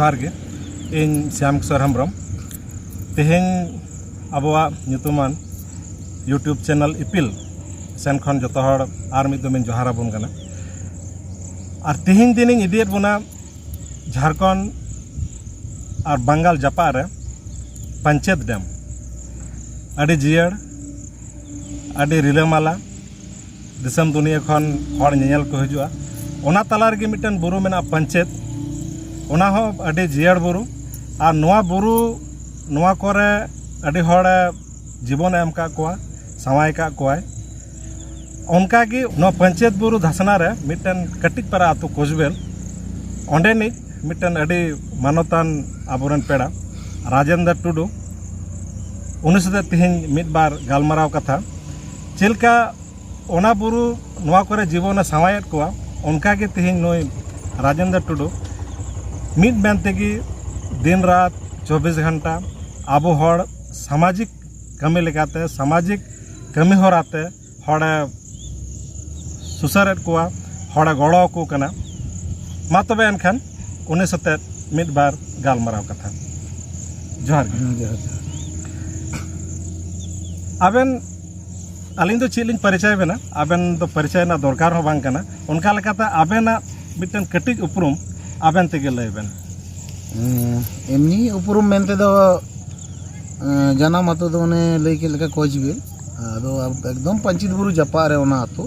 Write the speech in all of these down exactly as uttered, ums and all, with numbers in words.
ᱡᱚᱦᱟᱨ ᱜᱮ, ᱤᱧ ᱥᱭᱟᱢ ᱠᱤᱥᱳᱨ ᱦᱮᱢᱵᱨᱚᱢ᱾ ᱛᱮᱦᱮᱧ ᱟᱵᱚᱣᱟᱜ ᱧᱩᱛᱩᱢᱟᱱ YouTube channel ᱤᱯᱤᱞ ᱥᱮᱱ ᱠᱷᱚᱱ ᱡᱚᱛᱚ ᱦᱚᱲ ᱟᱨ ᱢᱤᱫ ᱫᱚᱢᱤᱧ ᱡᱚᱦᱟᱨ ᱟᱵᱚᱱ ᱠᱟᱱᱟ᱾ ᱟᱨ ᱛᱮᱦᱮᱧ ᱫᱤᱱᱤᱧ ᱤᱫᱤᱭᱮᱫ ᱵᱚᱱᱟ ᱡᱷᱟᱲᱠᱷᱚᱸᱰ ᱟᱨ ᱵᱟᱝᱜᱟᱞ ᱡᱟᱯᱟᱜ ᱨᱮ ᱯᱟᱧᱪᱮᱛ ᱰᱮᱢ᱾ ᱟᱹᱰᱤ ᱡᱤᱭᱟᱹᱲ, ᱟᱹᱰᱤ ᱨᱤᱞᱟᱹᱢᱟᱞᱟ, ᱫᱤᱥᱚᱢ ᱫᱩᱱᱤᱭᱟᱹ ᱠᱷᱚᱱ ᱦᱚᱲ ᱧᱮᱧᱮᱞ ᱠᱚ ᱦᱤᱡᱩᱜᱼᱟ᱾ ᱚᱱᱟ ᱛᱟᱞᱟ ᱨᱮᱜᱮ ᱢᱤᱫᱴᱮᱱ ᱵᱩᱨᱩ ᱢᱮᱱᱟᱜᱼᱟ, ᱯᱟᱧᱪᱮᱛ᱾ ᱚᱱᱟ ᱦᱚᱸ ᱟᱹᱰᱤ ᱡᱤᱭᱟᱹᱲ ᱵᱩᱨᱩ᱾ ᱟᱨ ᱱᱚᱣᱟ ᱵᱩᱨᱩ, ᱱᱚᱣᱟ ᱠᱚᱨᱮ ᱟᱹᱰᱤ ᱦᱚᱲᱮ ᱡᱤᱵᱚᱱᱮ ᱮᱢ ᱠᱟᱜ ᱠᱚᱣᱟ, ᱥᱟᱶᱟᱭ ᱠᱟᱜ ᱠᱚᱣᱟᱭ᱾ ᱚᱱᱠᱟᱜᱮ ᱱᱚᱣᱟ ᱯᱟᱧᱪᱮᱛ ᱵᱩᱨᱩ ᱫᱷᱟᱥᱱᱟ ᱨᱮ ᱢᱤᱫᱴᱮᱱ ᱠᱟᱹᱴᱤᱡ ᱯᱟᱨᱟ ᱟᱹᱛᱩ ᱠᱚᱥᱵᱮᱞ, ᱚᱸᱰᱮᱱᱤᱡ ᱢᱤᱫᱴᱮᱱ ᱟᱹᱰᱤ ᱢᱟᱱᱚᱛᱟᱱ ᱟᱵᱚᱨᱮᱱ ᱯᱮᱲᱟ ᱨᱟᱡᱮᱱᱫᱨ ᱴᱩᱰᱩ, ᱩᱱᱤ ᱥᱟᱛᱮ ᱛᱮᱦᱮᱧ ᱢᱤᱫ ᱵᱟᱨ ᱜᱟᱞᱢᱟᱨᱟᱣ ᱠᱟᱛᱷᱟ᱾ ᱪᱮᱫ ᱞᱮᱠᱟ ᱚᱱᱟ ᱵᱩᱨᱩ ᱱᱚᱣᱟ ᱠᱚᱨᱮ ᱡᱤᱵᱚᱱᱮ ᱥᱟᱶᱟᱭᱮᱫ ᱠᱚᱣᱟ, ᱚᱱᱠᱟᱜᱮ ᱛᱮᱦᱮᱧ ᱱᱩᱭ ᱨᱟᱡᱮᱱᱫᱨ ᱴᱩᱰᱩ ᱢᱤᱫ ᱢᱮᱱ ᱛᱮᱜᱮ ᱫᱤᱱ ᱨᱟᱛ ᱪᱚᱵᱵᱤᱥ ᱜᱷᱚᱱᱴᱟ ᱟᱵᱚ ᱦᱚᱲ ᱥᱟᱢᱟᱡᱤᱠ ᱠᱟᱹᱢᱤ ᱞᱮᱠᱟᱛᱮ, ᱥᱟᱢᱟᱡᱤᱠ ᱠᱟᱹᱢᱤ ᱦᱚᱨᱟᱛᱮ ᱦᱚᱲᱮ ᱥᱩᱥᱟᱹᱨᱮᱫ ᱠᱚᱣᱟ, ᱦᱚᱲᱮ ᱜᱚᱲᱚ ᱟᱠᱚ ᱠᱟᱱᱟ᱾ ᱢᱟ ᱛᱚᱵᱮ ᱮᱱᱠᱷᱟᱱ ᱩᱱᱤ ᱥᱟᱛᱮ ᱢᱤᱫ ᱵᱟᱨ ᱜᱟᱞᱢᱟᱨᱟᱣ ᱠᱟᱛᱷᱟ᱾ ᱡᱚᱦᱟᱨ ᱜᱮ᱾ ᱦᱮᱸ, ᱡᱚᱦᱟᱨ, ᱡᱚᱦᱟᱨ᱾ ᱟᱵᱮᱱ, ᱟᱹᱞᱤᱧ ᱫᱚ ᱪᱮᱫ ᱞᱤᱧ ᱯᱚᱨᱤᱪᱚᱭ ᱵᱮᱱᱟ, ᱟᱵᱮᱱ ᱫᱚ ᱯᱚᱨᱤᱪᱚᱭ ᱨᱮᱱᱟᱜ ᱫᱚᱨᱠᱟᱨ ᱦᱚᱸ ᱵᱟᱝ ᱠᱟᱱᱟ᱾ ᱚᱱᱠᱟ ᱞᱮᱠᱟᱛᱮ ᱟᱵᱮᱱᱟᱜ ᱢᱤᱫᱴᱮᱱ ᱠᱟᱹᱴᱤᱡ ᱩᱯᱨᱩᱢ ᱟᱵᱮᱱ ᱛᱮᱜᱮ ᱞᱟᱹᱭ ᱵᱮᱱ᱾ ᱮᱸ, ᱮᱢᱱᱤ ᱩᱯᱨᱩᱢ ᱢᱮᱱᱛᱮ ᱫᱚ, ᱮᱸ, ᱡᱟᱱᱟᱢ ᱟᱛᱳ ᱫᱚ ᱚᱱᱮ ᱞᱟᱹᱭ ᱠᱮᱫ ᱞᱮᱠᱟ ᱠᱚᱪᱵᱤᱞ, ᱟᱫᱚ ᱮᱠᱫᱚᱢ ᱯᱟᱧᱪᱤᱛ ᱵᱩᱨᱩ ᱡᱟᱯᱟᱜ ᱨᱮ ᱚᱱᱟ ᱟᱛᱳ᱾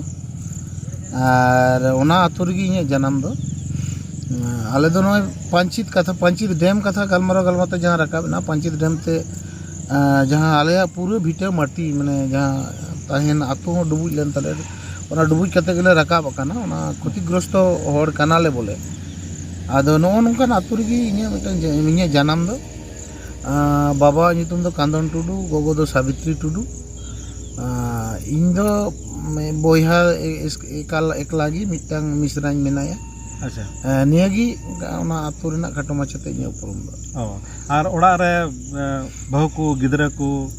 ᱟᱨ ᱚᱱᱟ ᱟᱛᱳ ᱨᱮᱜᱮ ᱤᱧᱟᱹᱜ ᱡᱟᱱᱟᱢ ᱫᱚ᱾ ᱮᱸ, ᱟᱞᱮ ᱫᱚ ᱱᱚᱜᱼᱚᱭ ᱯᱟᱧᱪᱤᱛ ᱠᱟᱛᱷᱟ, ᱯᱟᱧᱪᱤᱛ ᱰᱮᱢ ᱠᱟᱛᱷᱟ ᱜᱟᱞᱢᱟᱨᱟᱣ ᱜᱟᱞᱢᱟᱨᱟᱣ ᱛᱮ ᱡᱟᱦᱟᱸ ᱨᱟᱠᱟᱵ ᱮᱱᱟ, ᱯᱟᱧᱪᱤᱛ ᱰᱮᱢ ᱛᱮ, ᱮᱸ, ᱡᱟᱦᱟᱸ ᱟᱞᱮᱭᱟᱜ ᱯᱩᱨᱟᱹ ᱵᱷᱤᱴᱟᱹ ᱢᱟᱹᱴᱤ, ᱢᱟᱱᱮ ᱡᱟᱦᱟᱸ ᱛᱟᱦᱮᱱ ᱟᱛᱳ ᱦᱚᱸ ᱰᱩᱵᱩᱡ ᱞᱮᱱ ᱛᱟᱞᱮᱭᱟ, ᱚᱱᱟ ᱰᱩᱵᱩᱡ ᱠᱟᱛᱮ ᱜᱮᱞᱮ ᱨᱟᱠᱟᱵ ᱟᱠᱟᱱᱟ, ᱚᱱᱟ ᱠᱷᱚᱛᱤᱜᱨᱚᱥᱛᱚ ᱦᱚᱲ ᱠᱟᱱᱟᱞᱮ ᱵᱚᱞᱮ᱾ ᱟᱫᱚ ᱱᱚᱜᱼᱚ ᱱᱚᱝᱠᱟᱱ ᱟᱛᱳ ᱨᱮᱜᱮ ᱤᱧᱟᱹᱜ ᱢᱤᱫᱴᱟᱝ ᱡᱟ-, ᱤᱧᱟᱹᱜ ᱡᱟᱱᱟᱢ ᱫᱚ᱾ ᱟᱸ, ᱵᱟᱵᱟᱣᱟᱜ ᱧᱩᱛᱩᱢ ᱫᱚ ᱠᱟᱸᱫᱚᱱ ᱴᱩᱰᱩ, ᱜᱚᱜᱚ ᱫᱚ ᱥᱟᱵᱤᱛᱨᱤ ᱴᱩᱰᱩ᱾ ᱟᱸ, ᱤᱧ ᱫᱚ, ᱢᱮ-, ᱵᱚᱭᱦᱟ ᱮ-, ᱮᱥ-, ᱮᱠᱟᱞ ᱮᱠᱞᱟ ᱜᱮ ᱢᱤᱫᱴᱟᱝ ᱢᱤᱥᱨᱟᱧ ᱢᱮᱱᱟᱭᱟ᱾ ᱟᱪᱪᱷᱟ᱾ ᱟᱸ, ᱱᱤᱭᱟᱹᱜᱮ ᱚᱱᱟ ᱟᱛᱳ ᱨᱮᱱᱟᱜ ᱠᱷᱟᱴᱚ ᱢᱟᱪᱷᱟᱛᱮ ᱤᱧᱟᱹᱜ ᱩᱯᱨᱩᱢ ᱫᱚ᱾ ᱚ, ᱟᱨ ᱚᱲᱟᱜ ᱨᱮ, ᱮ, ᱵᱟᱹᱦᱩ ᱠᱚ, ᱜᱤᱫᱽᱨᱟᱹ ᱠᱚ?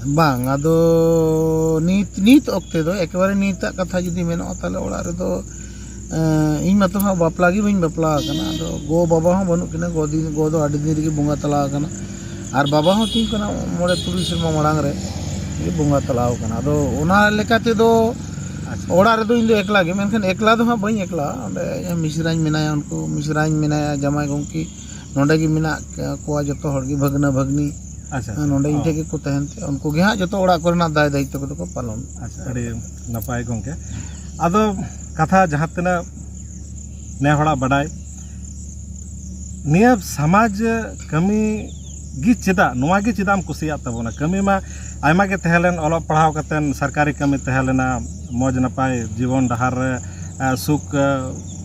ᱵᱟᱝ, ᱟᱫᱚ ᱱᱤᱛ, ᱱᱤᱛ ᱚᱠᱛᱮ ᱫᱚ ᱮᱠᱮᱵᱟᱨᱮ ᱱᱤᱛᱟᱜ ᱠᱟᱛᱷᱟ ᱡᱩᱫᱤ ᱢᱮᱱᱚᱜᱼᱟ, ᱛᱟᱦᱞᱮ ᱚᱲᱟᱜ ᱨᱮᱫᱚ, ᱤᱧ ᱢᱟᱛᱚ ᱦᱟᱸᱜ ᱵᱟᱯᱞᱟ ᱜᱮ ᱵᱟᱹᱧ ᱵᱟᱯᱞᱟ ᱟᱠᱟᱱᱟ᱾ ᱟᱫᱚ ᱜᱚ ᱵᱟᱵᱟ ᱦᱚᱸ ᱵᱟᱹᱱᱩᱜ ᱠᱤᱱᱟ᱾ ᱜᱚ ᱫᱤᱱ ᱜᱚ ᱫᱚ ᱟᱹᱰᱤ ᱫᱤᱱ ᱨᱮᱜᱮ ᱵᱚᱸᱜᱟ ᱛᱟᱞᱟ ᱟᱠᱟᱱᱟ᱾ ᱟᱨ ᱵᱟᱵᱟ ᱦᱚᱸ ᱛᱤᱧ ᱠᱟᱱᱟ ᱢᱚᱬᱮ ᱛᱩᱨᱩᱭ ᱥᱮᱨᱢᱟ ᱢᱟᱲᱟᱝ ᱨᱮ ᱜᱮ ᱵᱚᱸᱜᱟ ᱛᱟᱞᱟ ᱟᱠᱟᱱᱟ᱾ ᱟᱫᱚ ᱚᱱᱟ ᱞᱮᱠᱟ ᱛᱮᱫᱚ ᱚᱲᱟᱜ ᱨᱮᱫᱚ ᱤᱧ ᱫᱚ ᱮᱠᱞᱟ ᱜᱮ, ᱢᱮᱱᱠᱷᱟᱱ ᱮᱠᱞᱟ ᱫᱚ ᱦᱟᱸᱜ ᱵᱟᱹᱧ ᱮᱠᱞᱟ᱾ ᱚᱸᱰᱮ ᱤᱧ ᱢᱤᱥᱨᱟᱧ ᱢᱮᱱᱟᱭᱟ, ᱩᱱᱠᱩ ᱢᱤᱥᱨᱟᱧ ᱢᱮᱱᱟᱭᱟ, ᱡᱟᱢᱟᱭ ᱜᱚᱢᱠᱮ ᱱᱚᱸᱰᱮ ᱜᱮ ᱢᱮᱱᱟᱜ ᱠᱚᱣᱟ ᱡᱚᱛᱚ ᱦᱚᱲ ᱜᱮ, ᱵᱷᱟᱹᱜᱽᱱᱟᱹ ᱵᱷᱟᱹᱜᱽᱱᱤ᱾ ᱟᱪᱪᱷᱟ, ᱟᱪᱪᱷᱟ᱾ ᱱᱚᱸᱰᱮ ᱤᱧ ᱚ᱾ ᱴᱷᱮᱱ ᱜᱮᱠᱚ ᱛᱟᱦᱮᱱ ᱛᱮ ᱩᱱᱠᱩ ᱜᱮ ᱦᱟᱸᱜ ᱡᱚᱛᱚ ᱚᱲᱟᱜ ᱠᱚᱨᱮᱱᱟᱜ ᱫᱟᱭ ᱫᱟᱭᱤᱛᱛᱚ ᱠᱚᱫᱚ ᱠᱚ ᱯᱟᱞᱚᱱ᱾ ᱟᱪᱪᱷᱟ, ᱟᱹᱰᱤ ᱱᱟᱯᱟᱭ ᱜᱚᱢᱠᱮ᱾ ᱟᱫᱚ ᱠᱟᱛᱷᱟ ᱡᱟᱦᱟᱸ ᱛᱤᱱᱟᱹᱜ ᱱᱮ ᱦᱚᱲᱟᱜ ᱵᱟᱰᱟᱭ, ᱱᱤᱭᱟᱹ ᱥᱚᱢᱟᱡᱽ ᱠᱟᱹᱢᱤ ᱜᱮ ᱪᱮᱫᱟᱜ, ᱱᱚᱣᱟ ᱜᱮ ᱪᱮᱫᱟᱜ ᱮᱢ ᱠᱩᱥᱤᱭᱟᱜ ᱛᱟᱵᱚᱱᱟ? ᱠᱟᱹᱢᱤ ᱢᱟ ᱟᱭᱢᱟ ᱜᱮ ᱛᱟᱦᱮᱸ ᱞᱮᱱ, ᱚᱞᱚᱜ ᱯᱟᱲᱦᱟᱣ ᱠᱟᱛᱮᱱ ᱥᱚᱨᱠᱟᱨᱤ ᱠᱟᱹᱢᱤ ᱛᱟᱦᱮᱸ ᱞᱮᱱᱟ, ᱢᱚᱡᱽ ᱱᱟᱯᱟᱭ ᱡᱤᱵᱚᱱ ᱰᱟᱦᱟᱨ ᱨᱮ, ᱮ, ᱥᱩᱠ, ᱮ,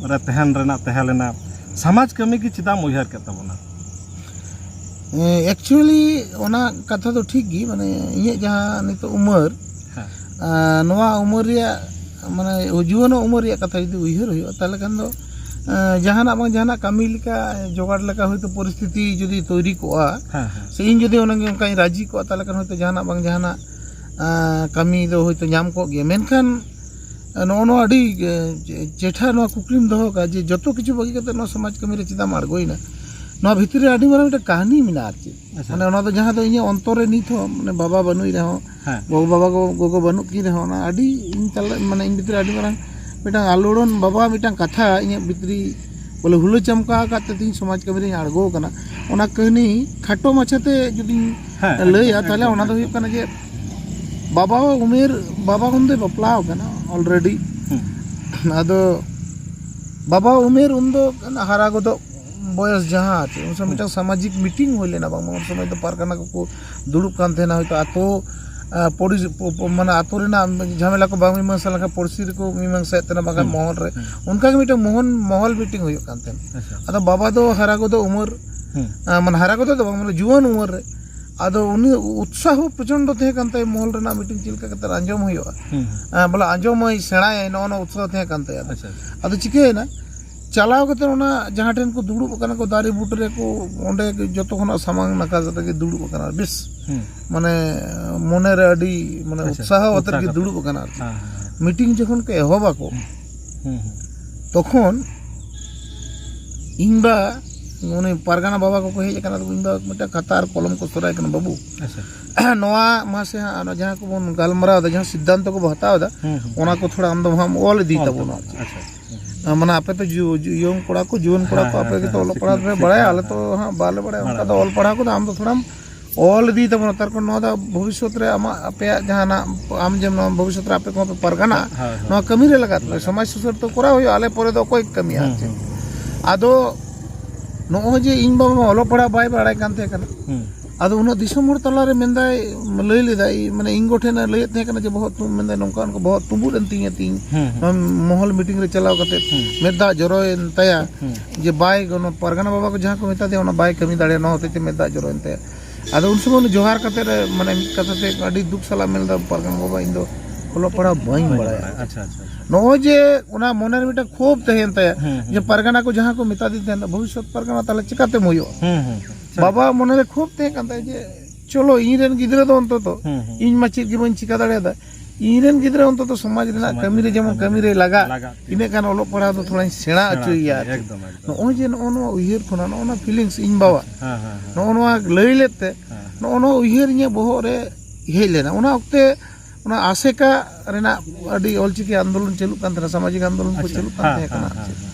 ᱨᱮ ᱛᱟᱦᱮᱱ ᱨᱮᱱᱟᱜ ᱛᱟᱦᱮᱸ ᱞᱮᱱᱟ᱾ ᱥᱚᱢᱟᱡᱽ ᱠᱟᱹᱢᱤ ᱜᱮ ᱪᱮᱫᱟᱜ ᱮᱢ ᱩᱭᱦᱟᱹᱨ ᱠᱮᱫ ᱛᱟᱵᱚᱱᱟ? ᱮᱠᱪᱩᱭᱮᱞᱤ ᱚᱱᱟ ᱠᱟᱛᱷᱟ ᱫᱚ ᱴᱷᱤᱠ ᱜᱮ, ᱢᱟᱱᱮ ᱤᱧᱟᱹᱜ ᱡᱟᱦᱟᱸ ᱱᱤᱛᱚᱜ ᱩᱢᱮᱨ, ᱦᱮᱸ᱾ ᱟᱸ, ᱱᱚᱣᱟ ᱩᱢᱮᱨ ᱨᱮᱭᱟᱜ, ᱢᱟᱱᱮ ᱡᱩᱣᱟᱹᱱᱚᱜ ᱩᱢᱮᱨ ᱨᱮᱭᱟᱜ ᱠᱟᱛᱷᱟ ᱡᱩᱫᱤ ᱩᱭᱦᱟᱹᱨ ᱦᱩᱭᱩᱜᱼᱟ, ᱛᱟᱦᱚᱞᱮ ᱠᱷᱟᱱ ᱫᱚ ᱟᱸ, ᱡᱟᱦᱟᱱᱟᱜ ᱵᱟᱝ ᱡᱟᱦᱟᱱᱟᱜ ᱠᱟᱹᱢᱤ ᱞᱮᱠᱟ, ᱡᱚᱜᱟᱲ ᱞᱮᱠᱟ ᱦᱚᱭᱛᱳ ᱯᱚᱨᱤᱥᱛᱷᱤᱛᱤ ᱡᱩᱫᱤ ᱛᱳᱭᱨᱤ ᱠᱚᱜᱼᱟ, ᱦᱮᱸ, ᱦᱮᱸ᱾ ᱥᱮ ᱤᱧ ᱡᱩᱫᱤ ᱚᱱᱟᱜᱮ ᱚᱱᱠᱟᱧ ᱨᱟᱹᱡᱤ ᱠᱚᱜᱼᱟ, ᱛᱟᱦᱚᱞᱮ ᱠᱷᱟᱱ ᱦᱚᱭᱛᱳ ᱡᱟᱦᱟᱱᱟᱜ ᱵᱟᱝ ᱡᱟᱦᱟᱱᱟᱜ ᱟᱸ, ᱠᱟᱹᱢᱤ ᱫᱚ ᱦᱚᱭᱛᱳ ᱧᱟᱢ ᱠᱚᱜ ᱜᱮᱭᱟ᱾ ᱢᱮᱱᱠᱷᱟᱱ ᱱᱚᱜᱼᱚ ᱱᱚᱣᱟ ᱟᱹᱰᱤ, ᱮ, ᱪᱮ-, ᱪᱮᱴᱷᱟ ᱱᱚᱣᱟ ᱠᱩᱠᱞᱤᱢ ᱫᱚᱦᱚ ᱠᱟᱜᱼᱟ ᱡᱮ ᱡᱚᱛᱚ ᱠᱤᱪᱷᱩ ᱵᱟᱹᱜᱤ ᱠᱟᱛᱮ ᱱᱚᱣᱟ ᱥᱚᱢᱟᱡᱽ ᱠᱟᱹᱢᱤ ᱨᱮ ᱪᱮᱫᱟᱜ ᱮᱢ ᱟᱬᱜᱚᱭᱮᱱᱟ? ᱱᱚᱣᱟ ᱵᱷᱤᱛᱨᱤ ᱨᱮ ᱟᱹᱰᱤ ᱢᱟᱨᱟᱝ ᱢᱤᱫᱴᱟᱝ ᱠᱟᱹᱦᱱᱤ ᱢᱮᱱᱟᱜᱼᱟ ᱟᱨ ᱪᱮᱫ᱾ ᱟᱪᱪᱷᱟ᱾ ᱢᱟᱱᱮ ᱚᱱᱟ ᱫᱚ ᱡᱟᱦᱟᱸ ᱫᱚ ᱤᱧᱟᱹᱜ ᱚᱱᱛᱚᱨ ᱨᱮ ᱱᱤᱛ ᱦᱚᱸ, ᱢᱟᱱᱮ ᱵᱟᱵᱟ ᱵᱟᱹᱱᱩᱭ ᱨᱮᱦᱚᱸ, ᱦᱮᱸ᱾ ᱜᱚᱜᱚ ᱵᱟᱵᱟ ᱠᱚ, ᱜᱚᱜᱚ ᱵᱟᱹᱱᱩᱜ ᱠᱤᱱ ᱨᱮᱦᱚᱸ, ᱚᱱᱟ ᱟᱹᱰᱤ ᱤᱧ ᱛᱟᱞᱟ, ᱢᱟᱱᱮ ᱤᱧ ᱵᱷᱤᱛᱨᱤ ᱨᱮ ᱟᱹᱰᱤ ᱢᱟᱨᱟᱝ ᱢᱤᱫᱴᱟᱝ ᱟᱞᱳᱲᱚᱱ ᱵᱟᱵᱟ ᱢᱤᱫᱴᱟᱝ ᱠᱟᱛᱷᱟ ᱤᱧᱟᱹᱜ ᱵᱷᱤᱛᱨᱤ ᱵᱚᱞᱮ ᱦᱩᱞᱟᱹ ᱪᱟᱢᱠᱟ ᱟᱠᱟᱫ ᱛᱮ ᱛᱤᱧ ᱥᱚᱢᱟᱡᱽ ᱠᱟᱹᱢᱤ ᱨᱤᱧ ᱟᱬᱜᱚ ᱟᱠᱟᱱᱟ᱾ ᱚᱱᱟ ᱠᱟᱹᱦᱱᱤ ᱠᱷᱟᱴᱚ ᱢᱟᱪᱷᱟᱛᱮ ᱡᱩᱫᱤᱧ ᱦᱮᱸ, ᱞᱟᱹᱭᱟ, ᱮᱠᱫᱚᱢ, ᱛᱟᱦᱞᱮ ᱮᱠᱫᱚᱢ, ᱚᱱᱟ ᱫᱚ ᱦᱩᱭᱩᱜ ᱮᱠᱫᱚᱢ᱾ ᱠᱟᱱᱟ ᱡᱮ ᱵᱟᱵᱟ ᱩᱢᱮᱨ, ᱵᱟᱵᱟ ᱩᱱ ᱫᱚᱭ ᱵᱟᱯᱞᱟ ᱟᱠᱟᱱᱟ already᱾ ᱦᱩᱸ᱾ ᱟᱫᱚ ᱵᱟᱵᱟ ᱩᱢᱮᱨ ᱩᱱ ᱫᱚ ᱦᱟᱨᱟ ᱜᱚᱫᱚᱜ ᱵᱚᱭᱚᱥ ᱡᱟᱦᱟᱸ ᱟᱨ ᱪᱮᱫ, ᱩᱱ ᱥᱚᱢᱚᱭ ᱦᱩᱸ᱾ ᱢᱤᱫᱴᱟᱝ ᱥᱟᱢᱟᱡᱤᱠ ᱢᱤᱴᱤᱝ ᱦᱩᱭ ᱞᱮᱱᱟ, ᱵᱟᱝᱢᱟ ᱩᱱ ᱥᱚᱢᱚᱭ ᱫᱚ ᱯᱟᱨᱜᱟᱱᱟ ᱠᱚᱠᱚ ᱫᱩᱲᱩᱵ ᱠᱟᱱ ᱛᱟᱦᱮᱱᱟ, ᱦᱚᱭᱛᱳ ᱟᱛᱳ, ᱟ, ᱯᱚᱨᱤ-, ᱯᱚ-, ᱯᱚ-, ᱢᱟᱱᱮ ᱟᱛᱳ ᱨᱮᱱᱟᱜ ᱡᱷᱟᱢᱮᱞᱟ ᱠᱚ ᱵᱟᱝ ᱢᱤᱢᱟᱹᱝᱥᱟ ᱞᱮᱱᱠᱷᱟᱱ ᱯᱚᱲᱥᱤ ᱨᱮᱠᱚ ᱢᱤᱢᱟᱹᱝᱥᱟᱭᱮᱫ ᱛᱟᱦᱮᱱᱟ, ᱵᱟᱝᱠᱷᱟᱱ ᱦᱩᱸ᱾ ᱢᱚᱦᱚᱞ ᱨᱮ᱾ ᱦᱩᱸ᱾ ᱚᱱᱠᱟ ᱜᱮ ᱢᱤᱫᱴᱟᱝ ᱢᱚᱦᱚᱱ, ᱢᱚᱦᱚᱞ ᱢᱤᱴᱤᱝ ᱦᱩᱭᱩᱜ ᱠᱟᱱ ᱛᱟᱦᱮᱱᱟ᱾ ᱟᱪᱪᱷᱟ᱾ ᱟᱫᱚ ᱵᱟᱵᱟ ᱫᱚ ᱦᱟᱨᱟ ᱜᱚᱫᱚᱜ ᱩᱢᱮᱨ, ᱦᱩᱸ᱾ ᱟ, ᱢᱟᱱᱮ ᱦᱟᱨᱟ ᱜᱚᱫᱚᱜ ᱫᱚ ᱵᱟᱝ, ᱢᱟᱱᱮ ᱡᱩᱣᱟᱹᱱ ᱩᱢᱮᱨ ᱨᱮ᱾ ᱟᱫᱚ ᱩᱱᱤ ᱩᱛᱥᱟᱦᱚ ᱯᱨᱚᱪᱚᱱᱰᱚ ᱛᱟᱦᱮᱸ ᱠᱟᱱ ᱛᱟᱭᱟ ᱢᱚᱦᱚᱞ ᱨᱮᱱᱟᱜ ᱢᱤᱴᱤᱝ ᱪᱮᱫ ᱞᱮᱠᱟ ᱠᱟᱛᱮ ᱟᱸᱡᱚᱢ ᱦᱩᱭᱩᱜᱼᱟ᱾ ᱦᱩᱸ, ᱦᱩᱸ᱾ ᱟ, ᱵᱚᱞᱮ ᱟᱸᱡᱚᱢᱟᱭ, ᱥᱮᱬᱟᱭᱟᱭ, ᱱᱚᱜᱼᱚ ᱱᱚᱣᱟ ᱩᱛᱥᱟᱦᱚ ᱛᱟᱦᱮᱸ ᱠᱟᱱ ᱛᱟᱭᱟ᱾ ᱟᱪᱪᱷᱟ, ᱟᱪᱪᱷᱟ᱾ ᱟᱫᱚ ᱪᱤᱠᱟᱹᱭᱮᱱᱟ? ᱪᱟᱞᱟᱣ ᱠᱟᱛᱮ ᱚᱱᱟ ᱡᱟᱦᱟᱸ ᱴᱷᱮᱱ ᱠᱚ ᱫᱩᱲᱩᱵ ᱟᱠᱟᱱᱟ ᱠᱚ, ᱫᱟᱨᱮ ᱵᱩᱴᱟᱹ ᱨᱮᱠᱚ, ᱚᱸᱰᱮ ᱡᱚᱛᱚ ᱠᱷᱚᱱᱟᱜ ᱥᱟᱢᱟᱝ ᱱᱟᱠᱷᱟ ᱨᱮᱜᱮ ᱫᱩᱲᱩᱵ ᱟᱠᱟᱱᱟ᱾ ᱵᱮᱥ, ᱦᱩᱸ᱾ ᱢᱟᱱᱮ, ᱢᱚᱱᱮ ᱨᱮ ᱟᱹᱰᱤ, ᱢᱟᱱᱮ, ᱟᱪᱪᱷᱟ, ᱩᱛᱥᱟᱦᱚ ᱟᱛᱮᱫ ᱩᱛᱥᱟᱦᱚ ᱜᱮ ᱠᱟᱛᱮ᱾ ᱫᱩᱲᱩᱵ ᱟᱠᱟᱱᱟ ᱟᱨᱠᱤ᱾ ᱦᱮᱸ, ᱦᱮᱸ, ᱦᱮᱸ᱾ ᱢᱤᱴᱤᱝ ᱡᱚᱠᱷᱚᱱ ᱠᱚ ᱮᱦᱚᱵ ᱟᱠᱚ, ᱦᱩᱸ, ᱦᱩᱸ᱾ ᱛᱚᱠᱷᱚᱱ ᱤᱧ ᱵᱟ, ᱩᱱᱤ ᱯᱟᱨᱜᱟᱱᱟ ᱵᱟᱵᱟ ᱠᱚᱠᱚ ᱦᱮᱡ ᱟᱠᱟᱱᱟ, ᱤᱧ ᱵᱟ ᱢᱤᱫᱴᱟᱝ ᱠᱷᱟᱛᱟ ᱟᱨ ᱠᱚᱞᱚᱢ ᱠᱚ ᱥᱚᱨᱟᱭ ᱠᱟᱱᱟ, "ᱵᱟᱹᱵᱩ, ᱟᱪᱪᱷᱟ᱾ ᱱᱚᱣᱟ ᱢᱟᱥᱮ ᱦᱟᱸᱜ ᱚᱱᱟ ᱡᱟᱦᱟᱸ ᱠᱚᱵᱚᱱ ᱜᱟᱞᱢᱟᱨᱟᱣ ᱮᱫᱟ, ᱡᱟᱦᱟᱸ ᱥᱤᱫᱽᱫᱷᱟᱱᱛᱚ ᱠᱚᱵᱚᱱ ᱦᱟᱛᱟᱣ ᱮᱫᱟ, ᱦᱩᱸ, ᱦᱩᱸ᱾ ᱚᱱᱟ ᱠᱚ ᱛᱷᱚᱲᱟ ᱟᱢ ᱫᱚ ᱦᱟᱸᱜ ᱚᱞ ᱤᱫᱤ ᱚᱞ ᱛᱟᱵᱚᱱᱟ᱾ ᱛᱟᱵᱚᱱᱟ, ᱟᱪᱪᱷᱟ᱾ ᱦᱩᱸ᱾ ᱢᱟᱱᱮ ᱟᱯᱮ ᱛᱚ ᱡᱩ-, ᱡᱩ-, ᱤᱭᱚᱝ ᱠᱚᱲᱟ ᱠᱚ, ᱡᱩᱣᱟᱹᱱ ᱠᱚᱲᱟ ᱦᱮᱸ, ᱠᱚ, ᱦᱮᱸ, ᱟᱯᱮ ᱦᱮᱸ, ᱜᱮᱛᱚ ᱦᱮᱸ, ᱚᱞᱚᱜ ᱯᱟᱲᱦᱟᱜ ᱥᱤᱠᱷᱱᱟᱹᱛ, ᱯᱮ ᱥᱤᱠᱷᱱᱟᱹᱛ, ᱵᱟᱲᱟᱭᱟ, ᱦᱮᱸ, ᱟᱞᱮ ᱦᱮᱸ, ᱛᱚ ᱦᱮᱸ᱾ ᱦᱟᱸᱜ ᱵᱟᱞᱮ ᱵᱟᱲᱟᱭᱟ, ᱚᱱᱠᱟ ᱫᱚ ᱵᱟᱲᱟᱭᱟ᱾ ᱚᱞ ᱯᱟᱲᱦᱟᱣ ᱠᱚᱫᱚ ᱟᱢ ᱫᱚ ᱛᱷᱚᱲᱟᱢ ᱚᱞ ᱤᱫᱤ ᱛᱟᱵᱚᱱᱟ, ᱛᱟᱨ ᱠᱟᱨᱚᱱ ᱱᱚᱣᱟ ᱫᱚ ᱵᱷᱚᱵᱤᱥᱥᱚᱛ ᱨᱮ ᱟᱢᱟᱜ, ᱟᱯᱮᱭᱟᱜ ᱡᱟᱦᱟᱱᱟᱜ, ᱟᱢ ᱡᱮ ᱱᱚᱣᱟ ᱵᱷᱚᱵᱤᱥᱥᱚᱛ ᱨᱮ ᱟᱯᱮ ᱠᱚᱦᱚᱸ ᱯᱮ ᱯᱟᱨᱜᱟᱱᱟᱜᱼᱟ, ᱦᱳᱭ, ᱦᱳᱭ᱾ ᱱᱚᱣᱟ ᱠᱟᱹᱢᱤ ᱨᱮ ᱞᱟᱜᱟᱜ ᱛᱟᱯᱮ, ᱞᱟᱜᱟᱜ᱾ ᱥᱚᱢᱟᱡᱽ ᱥᱩᱥᱟᱹᱨ ᱛᱚ ᱠᱚᱨᱟᱣ ᱦᱩᱭᱩᱜᱼᱟ, ᱟᱞᱮ ᱯᱚᱨᱮ ᱫᱚ ᱚᱠᱚᱭ ᱠᱟᱹᱢᱤᱭᱟ ᱟᱨ ᱦᱩᱸ, ᱪᱮᱫ? ᱦᱩᱸ᱾ ᱟᱫᱚ ᱱᱚᱜᱼᱚᱭ ᱡᱮ ᱤᱧ ᱵᱟᱵᱟ ᱢᱟ ᱚᱞᱚᱜ ᱯᱟᱲᱦᱟᱜ ᱵᱟᱭ ᱵᱟᱲᱟᱭ ᱠᱟᱱ ᱛᱟᱦᱮᱸ ᱠᱟᱱᱟ, ᱦᱩᱸ᱾ ᱟᱫᱚ ᱩᱱᱟᱹᱜ ᱫᱤᱥᱚᱢ ᱦᱚᱲ ᱛᱟᱞᱟᱨᱮ ᱢᱮᱱᱫᱟᱭ, ᱞᱟᱹᱭ ᱞᱮᱫᱟᱭ, ᱢᱟᱱᱮ ᱤᱧ ᱜᱚ ᱴᱷᱮᱱᱮ ᱞᱟᱹᱭᱮᱫ ᱛᱟᱦᱮᱸ ᱠᱟᱱᱟ ᱡᱮ ᱵᱚᱦᱚᱜ ᱛᱩᱢ, ᱢᱮᱱᱫᱟᱭ ᱱᱚᱝᱠᱟ ᱚᱱᱠᱟ ᱵᱚᱦᱚᱜ ᱛᱩᱢᱵᱩᱫ ᱮᱱ ᱛᱤᱧᱟ ᱛᱤᱧ, ᱦᱩᱸ, ᱦᱩᱸ᱾ ᱱᱚᱣᱟ ᱢᱚᱦᱚᱞ ᱢᱤᱴᱤᱝ ᱨᱮ ᱪᱟᱞᱟᱣ ᱠᱟᱛᱮ ᱦᱩᱸ᱾ ᱢᱮᱫ ᱫᱟᱜ ᱡᱚᱨᱚᱭᱮᱱ ᱛᱟᱭᱟ, ᱦᱩᱸ᱾ ᱡᱮ ᱵᱟᱭ, ᱱᱚᱣᱟ ᱯᱟᱨᱜᱟᱱᱟ ᱵᱟᱵᱟ ᱠᱚ ᱡᱟᱦᱟᱸ ᱠᱚ ᱢᱮᱛᱟ ᱫᱮᱭᱟ ᱚᱱᱟ ᱵᱟᱭ ᱠᱟᱹᱢᱤ ᱫᱟᱲᱮᱭᱟᱜᱼᱟ, ᱱᱚᱣᱟ ᱦᱚᱛᱮᱡ ᱛᱮ ᱢᱮᱫ ᱫᱟᱜ ᱡᱚᱨᱚᱭᱮᱱ ᱛᱟᱭᱟ᱾ ᱟᱫᱚ ᱩᱱ ᱥᱚᱢᱚᱭ ᱩᱱᱤ ᱡᱚᱦᱟᱨ ᱠᱟᱛᱮ ᱨᱮ, ᱢᱟᱱᱮ ᱢᱤᱫ ᱠᱟᱛᱷᱟ ᱛᱮ ᱟᱹᱰᱤ ᱫᱩᱠ ᱥᱟᱞᱟᱜ ᱢᱮᱱ ᱞᱮᱫᱟ, "ᱯᱟᱨᱜᱟᱱᱟ ᱵᱟᱵᱟ, ᱤᱧ ᱫᱚ ᱚᱞᱚᱜ ᱯᱟᱲᱦᱟᱣ ᱵᱟᱹᱧ ᱵᱟᱹᱧ ᱵᱟᱲᱟᱭᱟ᱾" ᱵᱟᱲᱟᱭᱟ᱾ ᱟᱪᱪᱷᱟ, ᱟᱪᱪᱷᱟ, ᱟᱪᱪᱷᱟ᱾ ᱱᱚᱜᱼᱚᱭ ᱡᱮ ᱚᱱᱟ ᱢᱚᱱᱮ ᱨᱮ ᱢᱤᱫᱴᱟᱝ ᱠᱷᱳᱵᱽ ᱛᱟᱦᱮᱸᱭᱮᱱ ᱛᱟᱭᱟ, ᱦᱩᱸ, ᱦᱩᱸ, ᱡᱮ ᱦᱩᱸ᱾ ᱯᱟᱨᱜᱟᱱᱟ ᱠᱚ ᱡᱟᱦᱟᱸ ᱠᱚ ᱢᱮᱛᱟ ᱫᱤᱧ ᱛᱟᱦᱮᱸᱱᱟ, ᱵᱷᱚᱵᱤᱥᱥᱚᱛ ᱯᱟᱨᱜᱟᱱᱟ ᱛᱟᱦᱞᱮ ᱪᱤᱠᱟᱛᱮᱢ ᱦᱩᱭᱩᱜᱼᱟ? ᱦᱩᱸ, ᱦᱩᱸ, ᱦᱩᱸ᱾ ᱵᱟᱵᱟ ᱢᱚᱱᱮ ᱨᱮ ᱠᱷᱳᱵᱽ ᱛᱟᱦᱮᱸ ᱠᱟᱱ ᱛᱟᱭᱟ ᱡᱮ, ᱪᱚᱞᱚ, ᱤᱧ ᱨᱮᱱ ᱜᱤᱫᱽᱨᱟᱹ ᱫᱚ ᱚᱱᱛᱚᱛᱚ ᱦᱩᱸ, ᱦᱩᱸ᱾ ᱤᱧ ᱢᱟ ᱪᱮᱫ ᱜᱮ ᱵᱟᱹᱧ ᱪᱤᱠᱟ ᱫᱟᱲᱮᱭᱟᱫᱟ, ᱤᱧ ᱨᱮᱱ ᱜᱤᱫᱽᱨᱟᱹ ᱚᱱᱛᱚᱛᱚ ᱥᱚᱢᱟᱡᱽ ᱨᱮᱱᱟᱜ ᱥᱚᱢᱟᱡᱽ ᱠᱟᱹᱢᱤ ᱨᱮ ᱨᱮᱱᱟᱜ ᱡᱮᱢᱚᱱ ᱠᱟᱹᱢᱤ ᱠᱟᱹᱢᱤ ᱨᱮ ᱨᱮ ᱞᱟᱜᱟᱜ, ᱞᱟᱜᱟᱜ ᱛᱤᱧ᱾ ᱤᱱᱟᱹᱜ ᱜᱟᱱ ᱚᱞᱚᱜ ᱯᱟᱲᱦᱟᱣ ᱫᱚ ᱛᱷᱚᱲᱟᱧ ᱥᱮᱬᱟ ᱥᱮᱬᱟ ᱦᱚᱪᱚᱭᱮᱭᱟ ᱟᱨ ᱦᱚᱪᱚᱭᱮᱭᱟ, ᱪᱮᱫ᱾ ᱮᱠᱫᱚᱢ, ᱮᱠᱫᱚᱢ᱾ ᱱᱚᱜᱼᱚᱭ ᱡᱮ ᱱᱚᱜᱼᱚ ᱱᱚᱣᱟ ᱩᱭᱦᱟᱹᱨ ᱠᱷᱚᱱᱟᱜ, ᱱᱚᱜᱼᱚ ᱱᱚᱣᱟ feelings ᱤᱧ ᱵᱟᱵᱟ, ᱦᱮᱸ, ᱦᱮᱸ, ᱦᱮᱸ᱾ ᱱᱚᱜᱼᱚ ᱱᱚᱣᱟ ᱞᱟᱹᱭ ᱞᱮᱫ ᱛᱮ, ᱦᱮᱸ, ᱦᱮᱸ᱾ ᱱᱚᱜᱼᱚ ᱱᱚᱣᱟ ᱩᱭᱦᱟᱹᱨ ᱤᱧᱟᱹᱜ ᱵᱚᱦᱚᱜ ᱨᱮ ᱦᱮᱡ ᱞᱮᱱᱟ᱾ ᱚᱱᱟ ᱚᱠᱛᱮ ᱚᱱᱟ ᱟᱥᱮᱠᱟ ᱨᱮᱱᱟᱜ ᱟᱹᱰᱤ ᱚᱞᱪᱤᱠᱤ ᱟᱱᱫᱳᱞᱚᱱ ᱪᱟᱹᱞᱩᱜ ᱠᱟᱱ ᱛᱟᱦᱮᱱᱟ, ᱥᱟᱢᱟᱡᱤᱠ ᱟᱱᱫᱳᱞᱚᱱ ᱠᱚ ᱟᱪᱪᱷᱟ᱾ ᱪᱟᱹᱞᱩᱜ ᱠᱟᱱ ᱦᱮᱸ, ᱛᱟᱦᱮᱸ ᱦᱮᱸ, ᱠᱟᱱᱟ ᱟᱨ ᱦᱮᱸ, ᱪᱮᱫ᱾ ᱦᱮᱸ᱾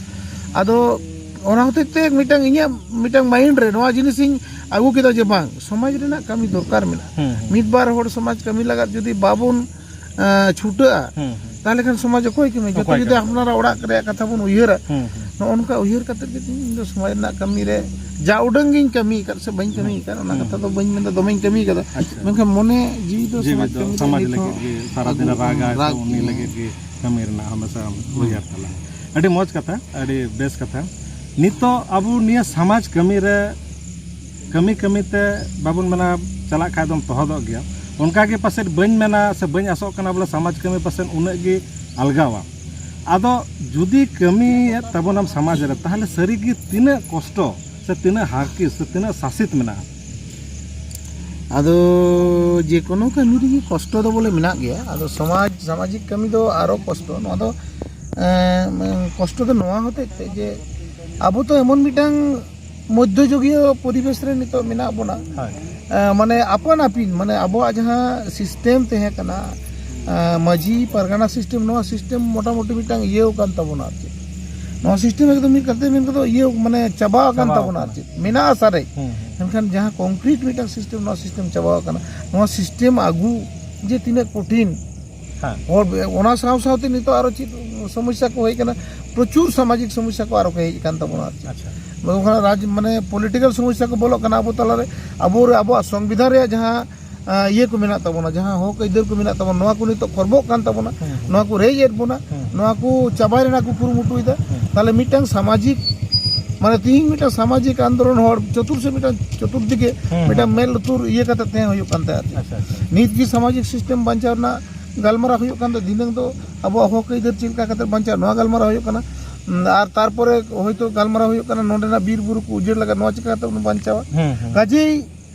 ᱟᱫᱚ ᱚᱱᱟ ᱦᱚᱛᱮᱡ ᱛᱮ ᱢᱤᱫᱴᱟᱝ ᱤᱧᱟᱹᱜ ᱢᱤᱫᱴᱟᱝ mind ᱨᱮ ᱱᱚᱣᱟ ᱡᱤᱱᱤᱥ ᱤᱧ ᱟᱹᱜᱩ ᱠᱮᱫᱟ ᱡᱮ ᱵᱟᱝ, ᱥᱚᱢᱟᱡᱽ ᱨᱮᱱᱟᱜ ᱠᱟᱹᱢᱤ ᱫᱚᱨᱠᱟᱨ ᱢᱮᱱᱟᱜᱼᱟ᱾ ᱦᱩᱸ, ᱦᱩᱸ᱾ ᱢᱤᱫ ᱵᱟᱨ ᱦᱚᱲ ᱥᱚᱢᱟᱡᱽ ᱠᱟᱹᱢᱤ ᱞᱟᱜᱟᱫ ᱡᱩᱫᱤ ᱵᱟᱵᱚᱱ, ᱮᱸ, ᱪᱷᱩᱴᱟᱹᱜᱼᱟ, ᱦᱩᱸ, ᱦᱩᱸ᱾ ᱛᱟᱦᱚᱞᱮ ᱠᱷᱟᱱ ᱥᱚᱢᱟᱡᱽ ᱚᱠᱚᱭ ᱠᱟᱹᱢᱤᱭᱟ? ᱡᱚᱛᱚ ᱚᱠᱚᱭ ᱡᱩᱫᱤ ᱠᱟᱹᱢᱤᱭᱟ? ᱟᱯᱱᱟᱨᱟᱜ ᱚᱲᱟᱜ ᱨᱮᱭᱟᱜ ᱠᱟᱛᱷᱟ ᱵᱚᱱ ᱩᱭᱦᱟᱹᱨᱟ, ᱦᱩᱸ, ᱦᱩᱸ᱾ ᱱᱚᱜᱼᱚ ᱱᱚᱝᱠᱟ ᱩᱭᱦᱟᱹᱨ ᱠᱟᱛᱮ ᱜᱮ ᱤᱧ ᱫᱚ ᱥᱚᱢᱟᱡᱽ ᱨᱮᱱᱟᱜ ᱠᱟᱹᱢᱤ ᱨᱮ ᱡᱟ ᱩᱰᱟᱹᱝ ᱜᱤᱧ ᱠᱟᱹᱢᱤ ᱟᱠᱟᱫ ᱥᱮ ᱵᱟᱹᱧ ᱠᱟᱹᱢᱤ ᱦᱩᱸ᱾ ᱟᱠᱟᱫ, ᱚᱱᱟ ᱦᱩᱸ᱾ ᱠᱟᱛᱷᱟ ᱫᱚ ᱵᱟᱹᱧ ᱢᱮᱱᱫᱟ ᱫᱚᱢᱮᱧ ᱠᱟᱹᱢᱤ ᱟᱠᱟᱫᱟ᱾ ᱟᱪᱪᱷᱟ᱾ ᱢᱮᱱᱠᱷᱟᱱ ᱢᱚᱱᱮ ᱡᱤᱣᱤ ᱫᱚ ᱡᱤᱣᱤ ᱥᱚᱢᱟᱡᱽ ᱫᱚ ᱠᱟᱹᱢᱤ ᱥᱚᱢᱟᱡᱽ ᱨᱮ ᱱᱤᱛ ᱞᱟᱹᱜᱤᱫ ᱦᱚᱸ ᱜᱮ ᱥᱟᱨᱟ ᱫᱤᱱ ᱨᱟᱜᱽ ᱨᱟᱜᱟᱭ, ᱨᱟᱜᱽ ᱛᱚ ᱩᱱᱤ ᱜᱮᱭᱟ᱾ ᱞᱟᱹᱜᱤᱫ ᱜᱮ ᱠᱟᱹᱢᱤ ᱨᱮᱱᱟᱜ ᱦᱚᱸ ᱢᱮᱥᱟ ᱦᱩᱸ᱾ ᱩᱭᱦᱟᱹᱨ ᱛᱟᱞᱟᱝ᱾ ᱟᱹᱰᱤ ᱢᱚᱡᱽ ᱠᱟᱛᱷᱟ, ᱟᱹᱰᱤ ᱵᱮᱥ ᱠᱟᱛᱷᱟ᱾ ᱱᱤᱛᱚᱜ ᱟᱵᱚ ᱱᱤᱭᱟᱹ ᱥᱚᱢᱟᱡᱽ ᱠᱟᱹᱢᱤ ᱨᱮ, ᱠᱟᱹᱢᱤ ᱠᱟᱹᱢᱤ ᱛᱮ ᱵᱟᱵᱚᱱ ᱢᱮᱱᱟ ᱪᱟᱞᱟᱜ ᱠᱷᱟᱡ ᱫᱚᱢ ᱛᱚᱦᱚᱫᱚᱜ ᱜᱮᱭᱟ, ᱚᱱᱠᱟ ᱜᱮ ᱯᱟᱥᱮᱡ ᱵᱟᱹᱧ ᱢᱮᱱᱟ ᱥᱮ ᱵᱟᱹᱧ ᱟᱥᱚᱜ ᱠᱟᱱᱟ ᱵᱚᱞᱮ ᱥᱚᱢᱟᱡᱽ ᱠᱟᱹᱢᱤ ᱯᱟᱥᱮᱡ ᱩᱱᱟᱹᱜ ᱜᱮ ᱟᱞᱜᱟᱣᱟ᱾ ᱟᱫᱚ ᱡᱩᱫᱤ ᱠᱟᱹᱢᱤᱭᱮᱫ ᱛᱟᱵᱚᱱᱟᱢ ᱥᱚᱢᱟᱡᱽ ᱨᱮ, ᱛᱟᱦᱞᱮ ᱥᱟᱹᱨᱤ ᱜᱮ ᱛᱤᱱᱟᱹᱜ ᱠᱚᱥᱴᱚ ᱥᱮ ᱛᱤᱱᱟᱹᱜ ᱦᱟᱨᱠᱮᱛ ᱥᱮ ᱛᱤᱱᱟᱹᱜ ᱥᱟᱥᱮᱛ ᱢᱮᱱᱟᱜᱼᱟ? ᱟᱫᱚ ᱡᱮᱠᱳᱱᱳ ᱠᱟᱹᱢᱤ ᱨᱮᱜᱮ ᱠᱚᱥᱴᱚ ᱫᱚ ᱵᱚᱞᱮ ᱢᱮᱱᱟᱜ ᱜᱮᱭᱟ᱾ ᱟᱫᱚ ᱥᱚᱢᱟᱡᱽ, ᱥᱟᱢᱟᱡᱤᱠ ᱠᱟᱹᱢᱤ ᱫᱚ ᱟᱨᱚ ᱠᱚᱥᱴᱚ᱾ ᱱᱚᱣᱟ ᱫᱚ ᱮᱸ, ᱠᱚᱥᱴᱚ ᱫᱚ ᱱᱚᱣᱟ ᱦᱚᱛᱮᱡ ᱛᱮ ᱡᱮ ᱟᱵᱚ ᱛᱚ ᱮᱢᱚᱱ ᱢᱤᱫᱴᱟᱝ ᱢᱚᱫᱽᱫᱷᱚᱡᱩᱜᱤᱭᱚ ᱯᱚᱨᱤᱵᱮᱥ ᱨᱮ ᱱᱤᱛᱚᱜ ᱢᱮᱱᱟᱜ ᱵᱚᱱᱟ᱾ ᱦᱳᱭ᱾ ᱮᱸ, ᱢᱟᱱᱮ ᱟᱯᱟᱱ ᱟᱹᱯᱤᱱ, ᱢᱟᱱᱮ ᱟᱵᱚᱣᱟᱜ ᱡᱟᱦᱟᱸ ᱥᱤᱥᱴᱮᱢ ᱛᱟᱦᱮᱸ ᱠᱟᱱᱟ, ᱮᱸ, ᱢᱟᱹᱡᱷᱤ ᱯᱟᱨᱜᱟᱱᱟ ᱥᱤᱥᱴᱮᱢ, ᱱᱚᱣᱟ ᱥᱤᱥᱴᱮᱢ ᱢᱚᱴᱟᱢᱩᱴᱤ ᱢᱤᱫᱴᱟᱝ ᱤᱭᱟᱹ ᱟᱠᱟᱱ ᱛᱟᱵᱚᱱᱟ ᱟᱨ ᱪᱮᱫ᱾ ᱱᱚᱣᱟ ᱥᱤᱥᱴᱮᱢ ᱮᱠᱫᱚᱢ ᱢᱤᱫ ᱠᱟᱛᱮ ᱢᱮᱱ ᱠᱟᱛᱮ ᱤᱭᱟᱹ, ᱢᱟᱱᱮ ᱪᱟᱵᱟ ᱟᱠᱟᱱ ᱪᱟᱵᱟ ᱛᱟᱵᱚᱱᱟ ᱟᱨ ᱟᱠᱟᱱᱟ᱾ ᱪᱮᱫ᱾ ᱢᱮᱱᱟᱜᱼᱟ ᱥᱟᱨᱮᱡ᱾ ᱦᱩᱸ, ᱦᱩᱸ᱾ ᱢᱮᱱᱠᱷᱟᱱ ᱡᱟᱦᱟᱸ ᱠᱚᱝᱠᱨᱤᱴ ᱢᱤᱫᱴᱟᱝ ᱥᱤᱥᱴᱮᱢ, ᱱᱚᱣᱟ ᱥᱤᱥᱴᱮᱢ ᱪᱟᱵᱟ ᱟᱠᱟᱱᱟ᱾ ᱱᱚᱣᱟ ᱥᱤᱥᱴᱮᱢ ᱟᱹᱜᱩ ᱡᱮ ᱛᱤᱱᱟᱹᱜ ᱠᱚᱴᱷᱤᱱ᱾ ᱦᱮᱸ᱾ ᱦᱚᱲ, ᱚᱱᱟ ᱥᱟᱶ ᱥᱟᱶᱛᱮ ᱱᱤᱛᱚᱜ ᱟᱨᱚ ᱪᱮᱫ ᱥᱚᱢᱚᱥᱥᱟ ᱠᱚ ᱦᱮᱡ ᱠᱟᱱᱟ? ᱯᱨᱚᱪᱩᱨ ᱥᱟᱢᱟᱡᱤᱠ ᱥᱚᱢᱚᱥᱥᱟ ᱠᱚ ᱟᱨᱚ ᱠᱚ ᱦᱮᱡ ᱟᱠᱟᱱ ᱛᱟᱵᱚᱱᱟ ᱟᱨ ᱪᱮᱫ᱾ ᱟᱪᱪᱷᱟ᱾ ᱱᱚᱝᱠᱟᱱᱟᱜ ᱨᱟᱡᱽ, ᱢᱟᱱᱮ ᱯᱚᱞᱤᱴᱤᱠᱟᱞ ᱥᱚᱢᱚᱥᱥᱟ ᱠᱚ ᱵᱚᱞᱚᱜ ᱠᱟᱱᱟ ᱟᱵᱚ ᱛᱟᱞᱟᱨᱮ᱾ ᱟᱵᱚ, ᱟᱵᱚᱣᱟᱜ ᱥᱚᱝᱵᱤᱫᱷᱟᱱ ᱨᱮᱭᱟᱜ ᱡᱟᱦᱟᱸ, ᱟᱸ, ᱤᱭᱟᱹ ᱠᱚ ᱢᱮᱱᱟᱜ ᱛᱟᱵᱚᱱᱟ, ᱡᱟᱦᱟᱸ ᱦᱚᱠ ᱟᱹᱭᱫᱟᱹᱨ ᱠᱚ ᱢᱮᱱᱟᱜ ᱛᱟᱵᱚᱱᱟ, ᱱᱚᱣᱟ ᱠᱚ ᱱᱤᱛᱚᱜ ᱠᱷᱚᱨᱵᱚᱜ ᱠᱟᱱ ᱛᱟᱵᱚᱱᱟ, ᱦᱩᱸ, ᱦᱩᱸ᱾ ᱱᱚᱣᱟ ᱠᱚ ᱨᱮᱡ ᱮᱫ ᱵᱚᱱᱟ, ᱦᱩᱸ᱾ ᱱᱚᱣᱟ ᱠᱚ ᱪᱟᱵᱟᱭ ᱨᱮᱱᱟᱜ ᱠᱚ ᱠᱩᱨᱩᱢᱩᱴᱩᱭᱮᱫᱟ᱾ ᱦᱩᱸ᱾ ᱛᱟᱦᱞᱮ ᱢᱤᱫᱴᱟᱝ ᱥᱟᱢᱟᱡᱤᱠ, ᱢᱟᱱᱮ ᱛᱤᱦᱤᱧ ᱢᱤᱫᱴᱟᱝ ᱥᱟᱢᱟᱡᱤᱠ ᱟᱱᱫᱳᱞᱚᱱ ᱦᱚᱲ ᱪᱚᱛᱩᱨ ᱥᱮ ᱢᱤᱫᱴᱟᱝ ᱪᱚᱛᱩᱨ ᱫᱤᱠᱮ ᱦᱩᱸ, ᱢᱤᱫᱴᱟᱝ ᱦᱩᱸ᱾ ᱢᱮᱫ ᱞᱩᱛᱩᱨ ᱤᱭᱟᱹ ᱠᱟᱛᱮ ᱛᱟᱦᱮᱸ ᱦᱩᱭᱩᱜ ᱠᱟᱱ ᱛᱟᱭᱟ ᱟᱨ ᱪᱮᱫ᱾ ᱟᱪᱪᱷᱟ, ᱟᱪᱪᱷᱟ᱾ ᱱᱤᱛ ᱜᱮ ᱥᱟᱢᱟᱡᱤᱠ ᱥᱤᱥᱴᱮᱢ ᱵᱟᱧᱪᱟᱣ ᱨᱮᱱᱟᱜ ᱜᱟᱞᱢᱟᱨᱟᱣ ᱦᱩᱭᱩᱜ ᱠᱟᱱ ᱛᱟᱦᱮᱸ, ᱫᱷᱤᱱᱟᱹᱝ ᱫᱚ ᱟᱵᱚᱣᱟᱜ ᱦᱚᱠ ᱟᱹᱭᱫᱟᱹᱨ ᱪᱮᱫ ᱞᱮᱠᱟ ᱠᱟᱛᱮ ᱵᱟᱧᱪᱟᱜᱼᱟ, ᱱᱚᱣᱟ ᱜᱟᱞᱢᱟᱨᱟᱣ ᱦᱩᱭᱩᱜ ᱠᱟᱱᱟ᱾ ᱩᱸ, ᱟᱨ ᱛᱟᱨᱯᱚᱨᱮ ᱦᱚᱭᱛᱳ ᱜᱟᱞᱢᱟᱨᱟᱣ ᱦᱩᱭᱩᱜ ᱠᱟᱱᱟ ᱱᱚᱸᱰᱮᱱᱟᱜ ᱵᱤᱨ ᱵᱩᱨᱩ ᱠᱚ ᱩᱡᱟᱹᱲ ᱞᱟᱜᱟᱫ, ᱱᱚᱣᱟ ᱪᱤᱠᱟ ᱠᱟᱛᱮ ᱵᱚᱱ ᱵᱟᱧᱪᱟᱣᱟ᱾ ᱦᱩᱸ, ᱦᱩᱸ᱾ ᱠᱟᱡᱮᱭ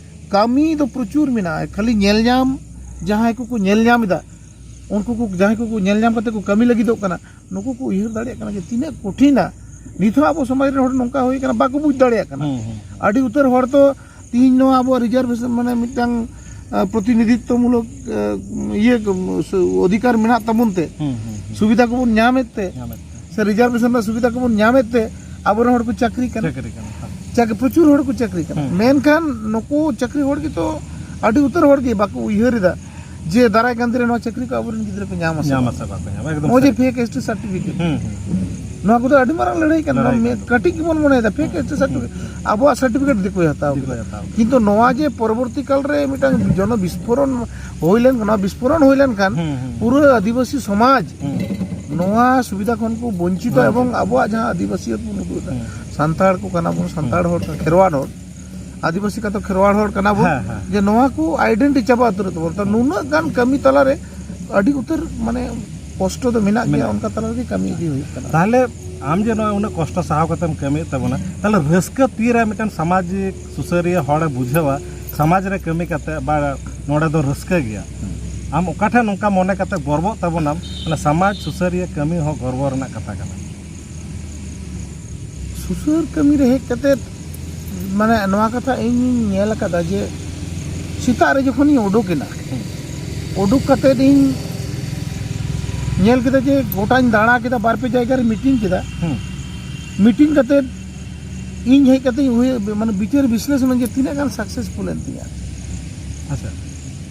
ᱠᱟᱹᱢᱤ ᱫᱚ ᱯᱨᱚᱪᱩᱨ ᱢᱮᱱᱟᱜᱼᱟ, ᱠᱷᱟᱹᱞᱤ ᱧᱮᱞ ᱧᱟᱢ, ᱡᱟᱦᱟᱸᱭ ᱠᱚᱠᱚ ᱧᱮᱞ ᱧᱟᱢ ᱮᱫᱟ, ᱩᱱᱠᱩ ᱠᱚ, ᱡᱟᱦᱟᱸᱭ ᱠᱚᱠᱚ ᱧᱮᱞ ᱧᱟᱢ ᱠᱟᱛᱮ ᱠᱚ ᱠᱟᱹᱢᱤ ᱞᱟᱹᱜᱤᱫᱚᱜ ᱠᱟᱱᱟ, ᱱᱩᱠᱩ ᱠᱚ ᱩᱭᱦᱟᱹᱨ ᱫᱟᱲᱮᱭᱟᱜ ᱠᱟᱱᱟ ᱡᱮ ᱛᱤᱱᱟᱹᱜ ᱠᱚᱴᱷᱤᱱᱟ᱾ ᱱᱤᱛ ᱦᱚᱸ ᱟᱵᱚ ᱥᱚᱢᱟᱡᱽ ᱨᱮᱱ ᱦᱚᱲ ᱱᱚᱝᱠᱟ ᱦᱩᱭ ᱠᱟᱱᱟ, ᱵᱟᱠᱚ ᱵᱩᱡᱽ ᱫᱟᱲᱮᱭᱟᱜ ᱠᱟᱱᱟ᱾ ᱦᱩᱸ, ᱦᱩᱸ, ᱦᱩᱸ᱾ ᱟᱹᱰᱤ ᱩᱛᱟᱹᱨ ᱦᱚᱲ ᱫᱚ ᱛᱤᱦᱤᱧ ᱱᱚᱣᱟ ᱟᱵᱚᱣᱟᱜ ᱨᱤᱡᱟᱨᱵᱷᱮᱥᱚᱱ, ᱢᱟᱱᱮ ᱢᱤᱫᱴᱟᱝ, ᱟ, ᱯᱨᱚᱛᱤᱱᱤᱫᱷᱤᱛᱛᱚ ᱢᱩᱞᱚᱠ, ᱟ, ᱤᱭᱟᱹ, ᱥᱩ-, ᱚᱫᱷᱤᱠᱟᱨ ᱢᱮᱱᱟᱜ ᱛᱟᱵᱚᱱ ᱛᱮ, ᱦᱩᱸ, ᱦᱩᱸ, ᱦᱩᱸ᱾ ᱥᱩᱵᱤᱫᱷᱟ ᱠᱚᱵᱚᱱ ᱧᱟᱢᱮᱫ ᱛᱮ, ᱧᱟᱢᱮᱫ ᱛᱮ᱾ ᱥᱮ ᱨᱤᱡᱟᱨᱵᱷᱮᱥᱚᱱ ᱨᱮᱱᱟᱜ ᱥᱩᱵᱤᱫᱷᱟ ᱠᱚᱵᱚᱱ ᱧᱟᱢᱮᱫ ᱛᱮ ᱟᱵᱚᱨᱮᱱ ᱦᱚᱲ ᱠᱚ ᱪᱟᱹᱠᱨᱤ ᱠᱟᱱᱟ᱾ ᱪᱟᱹᱠᱨᱤ ᱠᱟᱱᱟ, ᱦᱮᱸ᱾ ᱪᱟᱹᱠᱨᱤ, ᱯᱨᱚᱪᱩᱨ ᱦᱚᱲ ᱠᱚ ᱪᱟᱹᱠᱨᱤ ᱠᱟᱱᱟ᱾ ᱦᱩᱸ᱾ ᱢᱮᱱᱠᱷᱟᱱ ᱱᱩᱠᱩ ᱪᱟᱹᱠᱨᱤ ᱦᱚᱲ ᱜᱮᱛᱚ ᱟᱹᱰᱤ ᱩᱛᱟᱹᱨ ᱦᱚᱲ ᱜᱮ ᱵᱟᱠᱚ ᱩᱭᱦᱟᱹᱨ ᱮᱫᱟ ᱡᱮ ᱫᱟᱨᱟᱭ ᱠᱟᱱ ᱫᱤᱱ ᱨᱮ ᱱᱚᱣᱟ ᱪᱟᱹᱠᱨᱤ ᱠᱚ ᱟᱵᱚᱨᱮᱱ ᱜᱤᱫᱽᱨᱟᱹ ᱠᱚ ᱧᱟᱢᱟ ᱥᱮ ᱧᱟᱢᱟ ᱵᱟᱝ᱾ ᱥᱮ ᱵᱟᱠᱚ ᱧᱟᱢᱟ, ᱮᱠᱫᱚᱢ ᱱᱚᱜᱼᱚᱭ ᱡᱮ ᱥᱟᱹᱨᱤ᱾ ᱯᱷᱮᱠ ᱮᱥ ᱴᱤ ᱥᱟᱨᱴᱤᱯᱷᱤᱠᱮᱴ, ᱦᱩᱸ, ᱦᱩᱸ᱾ ᱱᱚᱣᱟ ᱠᱚᱫᱚ ᱟᱹᱰᱤ ᱢᱟᱨᱟᱝ ᱞᱟᱹᱲᱦᱟᱹᱭ ᱠᱟᱱᱟ᱾ ᱞᱟᱹᱲᱦᱟᱹᱭ ᱱᱚᱣᱟ ᱢᱮ-, ᱠᱟᱱᱟ᱾ ᱠᱟᱹᱴᱤᱡ ᱜᱮᱵᱚᱱ ᱢᱚᱱᱮᱭᱮᱫᱟ ᱯᱷᱮᱠ ᱮᱥ ᱴᱤ ᱥᱟᱨᱴᱤᱯᱷᱤᱠᱮᱴ᱾ ᱟᱵᱚᱣᱟᱜ ᱥᱟᱨᱴᱤᱯᱷᱤᱠᱮᱴ ᱫᱤᱠᱩᱭ ᱦᱟᱛᱟᱣ ᱫᱤᱠᱩᱭ ᱠᱮᱫᱟ᱾ ᱦᱟᱛᱟᱣ ᱠᱮᱫᱟ᱾ ᱠᱤᱱᱛᱩ ᱱᱚᱣᱟ ᱡᱮ ᱯᱚᱨᱚᱵᱚᱨᱛᱤ ᱠᱟᱞ ᱨᱮ ᱢᱤᱫᱴᱟᱝ ᱡᱚᱱᱚ ᱵᱤᱥᱯᱷᱳᱨᱚᱱ ᱦᱩᱭ ᱞᱮᱱ, ᱱᱚᱣᱟ ᱵᱤᱥᱯᱷᱳᱨᱚᱱ ᱦᱩᱭ ᱞᱮᱱᱠᱷᱟᱱ ᱦᱩᱸ, ᱦᱩᱸ᱾ ᱯᱩᱨᱟᱹ ᱟᱹᱫᱤᱵᱟᱹᱥᱤ ᱥᱚᱢᱟᱡᱽ ᱦᱩᱸ᱾ ᱱᱚᱣᱟ ᱥᱩᱵᱤᱫᱷᱟ ᱠᱷᱚᱱ ᱠᱚ ᱵᱚᱧᱪᱤᱛᱚ ᱦᱩᱸ᱾ ᱮᱵᱚᱝ ᱟᱵᱚᱣᱟᱜ ᱡᱟᱦᱟᱸ ᱟᱹᱫᱤᱵᱟᱹᱥᱤᱭᱟᱹᱛ ᱵᱚᱱ ᱩᱫᱩᱜ ᱮᱫᱟ, ᱦᱩᱸ᱾ ᱥᱟᱱᱛᱟᱲ ᱠᱚ ᱠᱟᱱᱟ ᱵᱚᱱ, ᱥᱟᱱᱛᱟᱲ ᱦᱩᱸ᱾ ᱦᱚᱲ, ᱠᱷᱮᱨᱣᱟᱲ ᱦᱚᱲ, ᱟᱹᱫᱤᱵᱟᱹᱥᱤ ᱠᱟᱛᱮ ᱠᱷᱮᱨᱣᱟᱲ ᱦᱚᱲ ᱠᱟᱱᱟ ᱵᱚᱱ, ᱦᱮᱸ, ᱦᱮᱸ᱾ ᱡᱮ ᱱᱚᱣᱟ ᱠᱚ ᱟᱭᱰᱮᱱᱴᱤ ᱪᱟᱵᱟ ᱩᱛᱟᱹᱨ ᱛᱟᱵᱚᱱ᱾ ᱛᱚ ᱦᱩᱸ᱾ ᱱᱩᱱᱟᱹᱜ ᱜᱟᱱ ᱠᱟᱹᱢᱤ ᱛᱟᱞᱟᱨᱮ ᱟᱹᱰᱤ ᱩᱛᱟᱹᱨ ᱢᱟᱱᱮ ᱠᱚᱥᱴᱚ ᱫᱚ ᱢᱮᱱᱟᱜ ᱜᱮᱭᱟ, ᱢᱮᱱᱟᱜ ᱚᱱᱠᱟ ᱜᱮᱭᱟ᱾ ᱛᱟᱞᱟ ᱨᱮᱜᱮ ᱠᱟᱹᱢᱤ ᱤᱫᱤ ᱦᱩᱭᱩᱜ ᱠᱟᱱᱟ᱾ ᱛᱟᱦᱞᱮ ᱟᱢ ᱡᱮ ᱱᱚᱜᱼᱚᱭ ᱩᱱᱟᱹᱜ ᱠᱚᱥᱴᱚ ᱥᱟᱦᱟᱣ ᱠᱟᱛᱮᱢ ᱠᱟᱹᱢᱤᱭᱮᱫ ᱛᱟᱵᱚᱱᱟ, ᱛᱟᱦᱞᱮ ᱨᱟᱹᱥᱠᱟᱹ ᱛᱤᱨᱮ ᱢᱤᱫᱴᱮᱱ ᱥᱟᱢᱟᱡᱤᱠ ᱥᱩᱥᱟᱹᱨᱤᱭᱟᱹ ᱦᱚᱲᱮ ᱵᱩᱡᱷᱟᱹᱣᱟ, ᱥᱚᱢᱟᱡᱽ ᱨᱮ ᱠᱟᱹᱢᱤ ᱠᱟᱛᱮ ᱵᱟ ᱱᱚᱰᱮ ᱫᱚ ᱨᱟᱹᱥᱠᱟᱹ ᱜᱮᱭᱟ? ᱦᱩᱸ᱾ ᱟᱢ ᱚᱠᱟ ᱴᱷᱮᱱ ᱱᱚᱝᱠᱟ ᱢᱚᱱᱮ ᱠᱟᱛᱮ ᱜᱚᱨᱵᱚᱜ ᱛᱟᱵᱚᱱᱟᱢ? ᱢᱟᱱᱮ ᱥᱚᱢᱟᱡᱽ ᱥᱩᱥᱟᱹᱨᱤᱭᱟᱹ ᱠᱟᱹᱢᱤ ᱦᱚᱸ ᱜᱚᱨᱵᱚ ᱨᱮᱱᱟᱜ ᱠᱟᱛᱷᱟ ᱠᱟᱱᱟ᱾ ᱥᱩᱥᱟᱹᱨ ᱠᱟᱹᱢᱤ ᱨᱮ ᱦᱮᱡ ᱠᱟᱛᱮ ᱢᱟᱱᱮ ᱱᱚᱣᱟ ᱠᱟᱛᱷᱟ ᱤᱧᱤᱧ ᱧᱮᱞ ᱟᱠᱟᱫᱟ ᱡᱮ ᱥᱮᱛᱟᱜ ᱨᱮ ᱡᱚᱠᱷᱚᱱᱤᱧ ᱩᱰᱩᱠ ᱮᱱᱟ, ᱩᱰᱩᱠ ᱠᱟᱛᱮ ᱤᱧ ᱧᱮᱞ ᱠᱮᱫᱟ ᱡᱮ ᱜᱚᱴᱟᱧ ᱫᱟᱬᱟ ᱠᱮᱫᱟ, ᱵᱟᱨ ᱯᱮ ᱡᱟᱭᱜᱟ ᱨᱮ ᱢᱤᱴᱤᱝ ᱠᱮᱫᱟ᱾ ᱦᱩᱸ᱾ ᱢᱤᱴᱤᱝ ᱠᱟᱛᱮ ᱤᱧ ᱦᱮᱡ ᱠᱟᱛᱮ ᱤᱧ ᱩᱭᱦᱟᱹᱨ ᱢᱟᱱᱮ ᱵᱤᱪᱟᱹᱨ ᱵᱤᱥᱞᱮᱥᱚᱱ ᱡᱮ ᱛᱤᱱᱟᱹᱜ ᱜᱟᱱ ᱥᱟᱠᱥᱮᱥᱯᱷᱩᱞ ᱮᱱ ᱛᱤᱧᱟ᱾ ᱟᱪᱪᱷᱟ᱾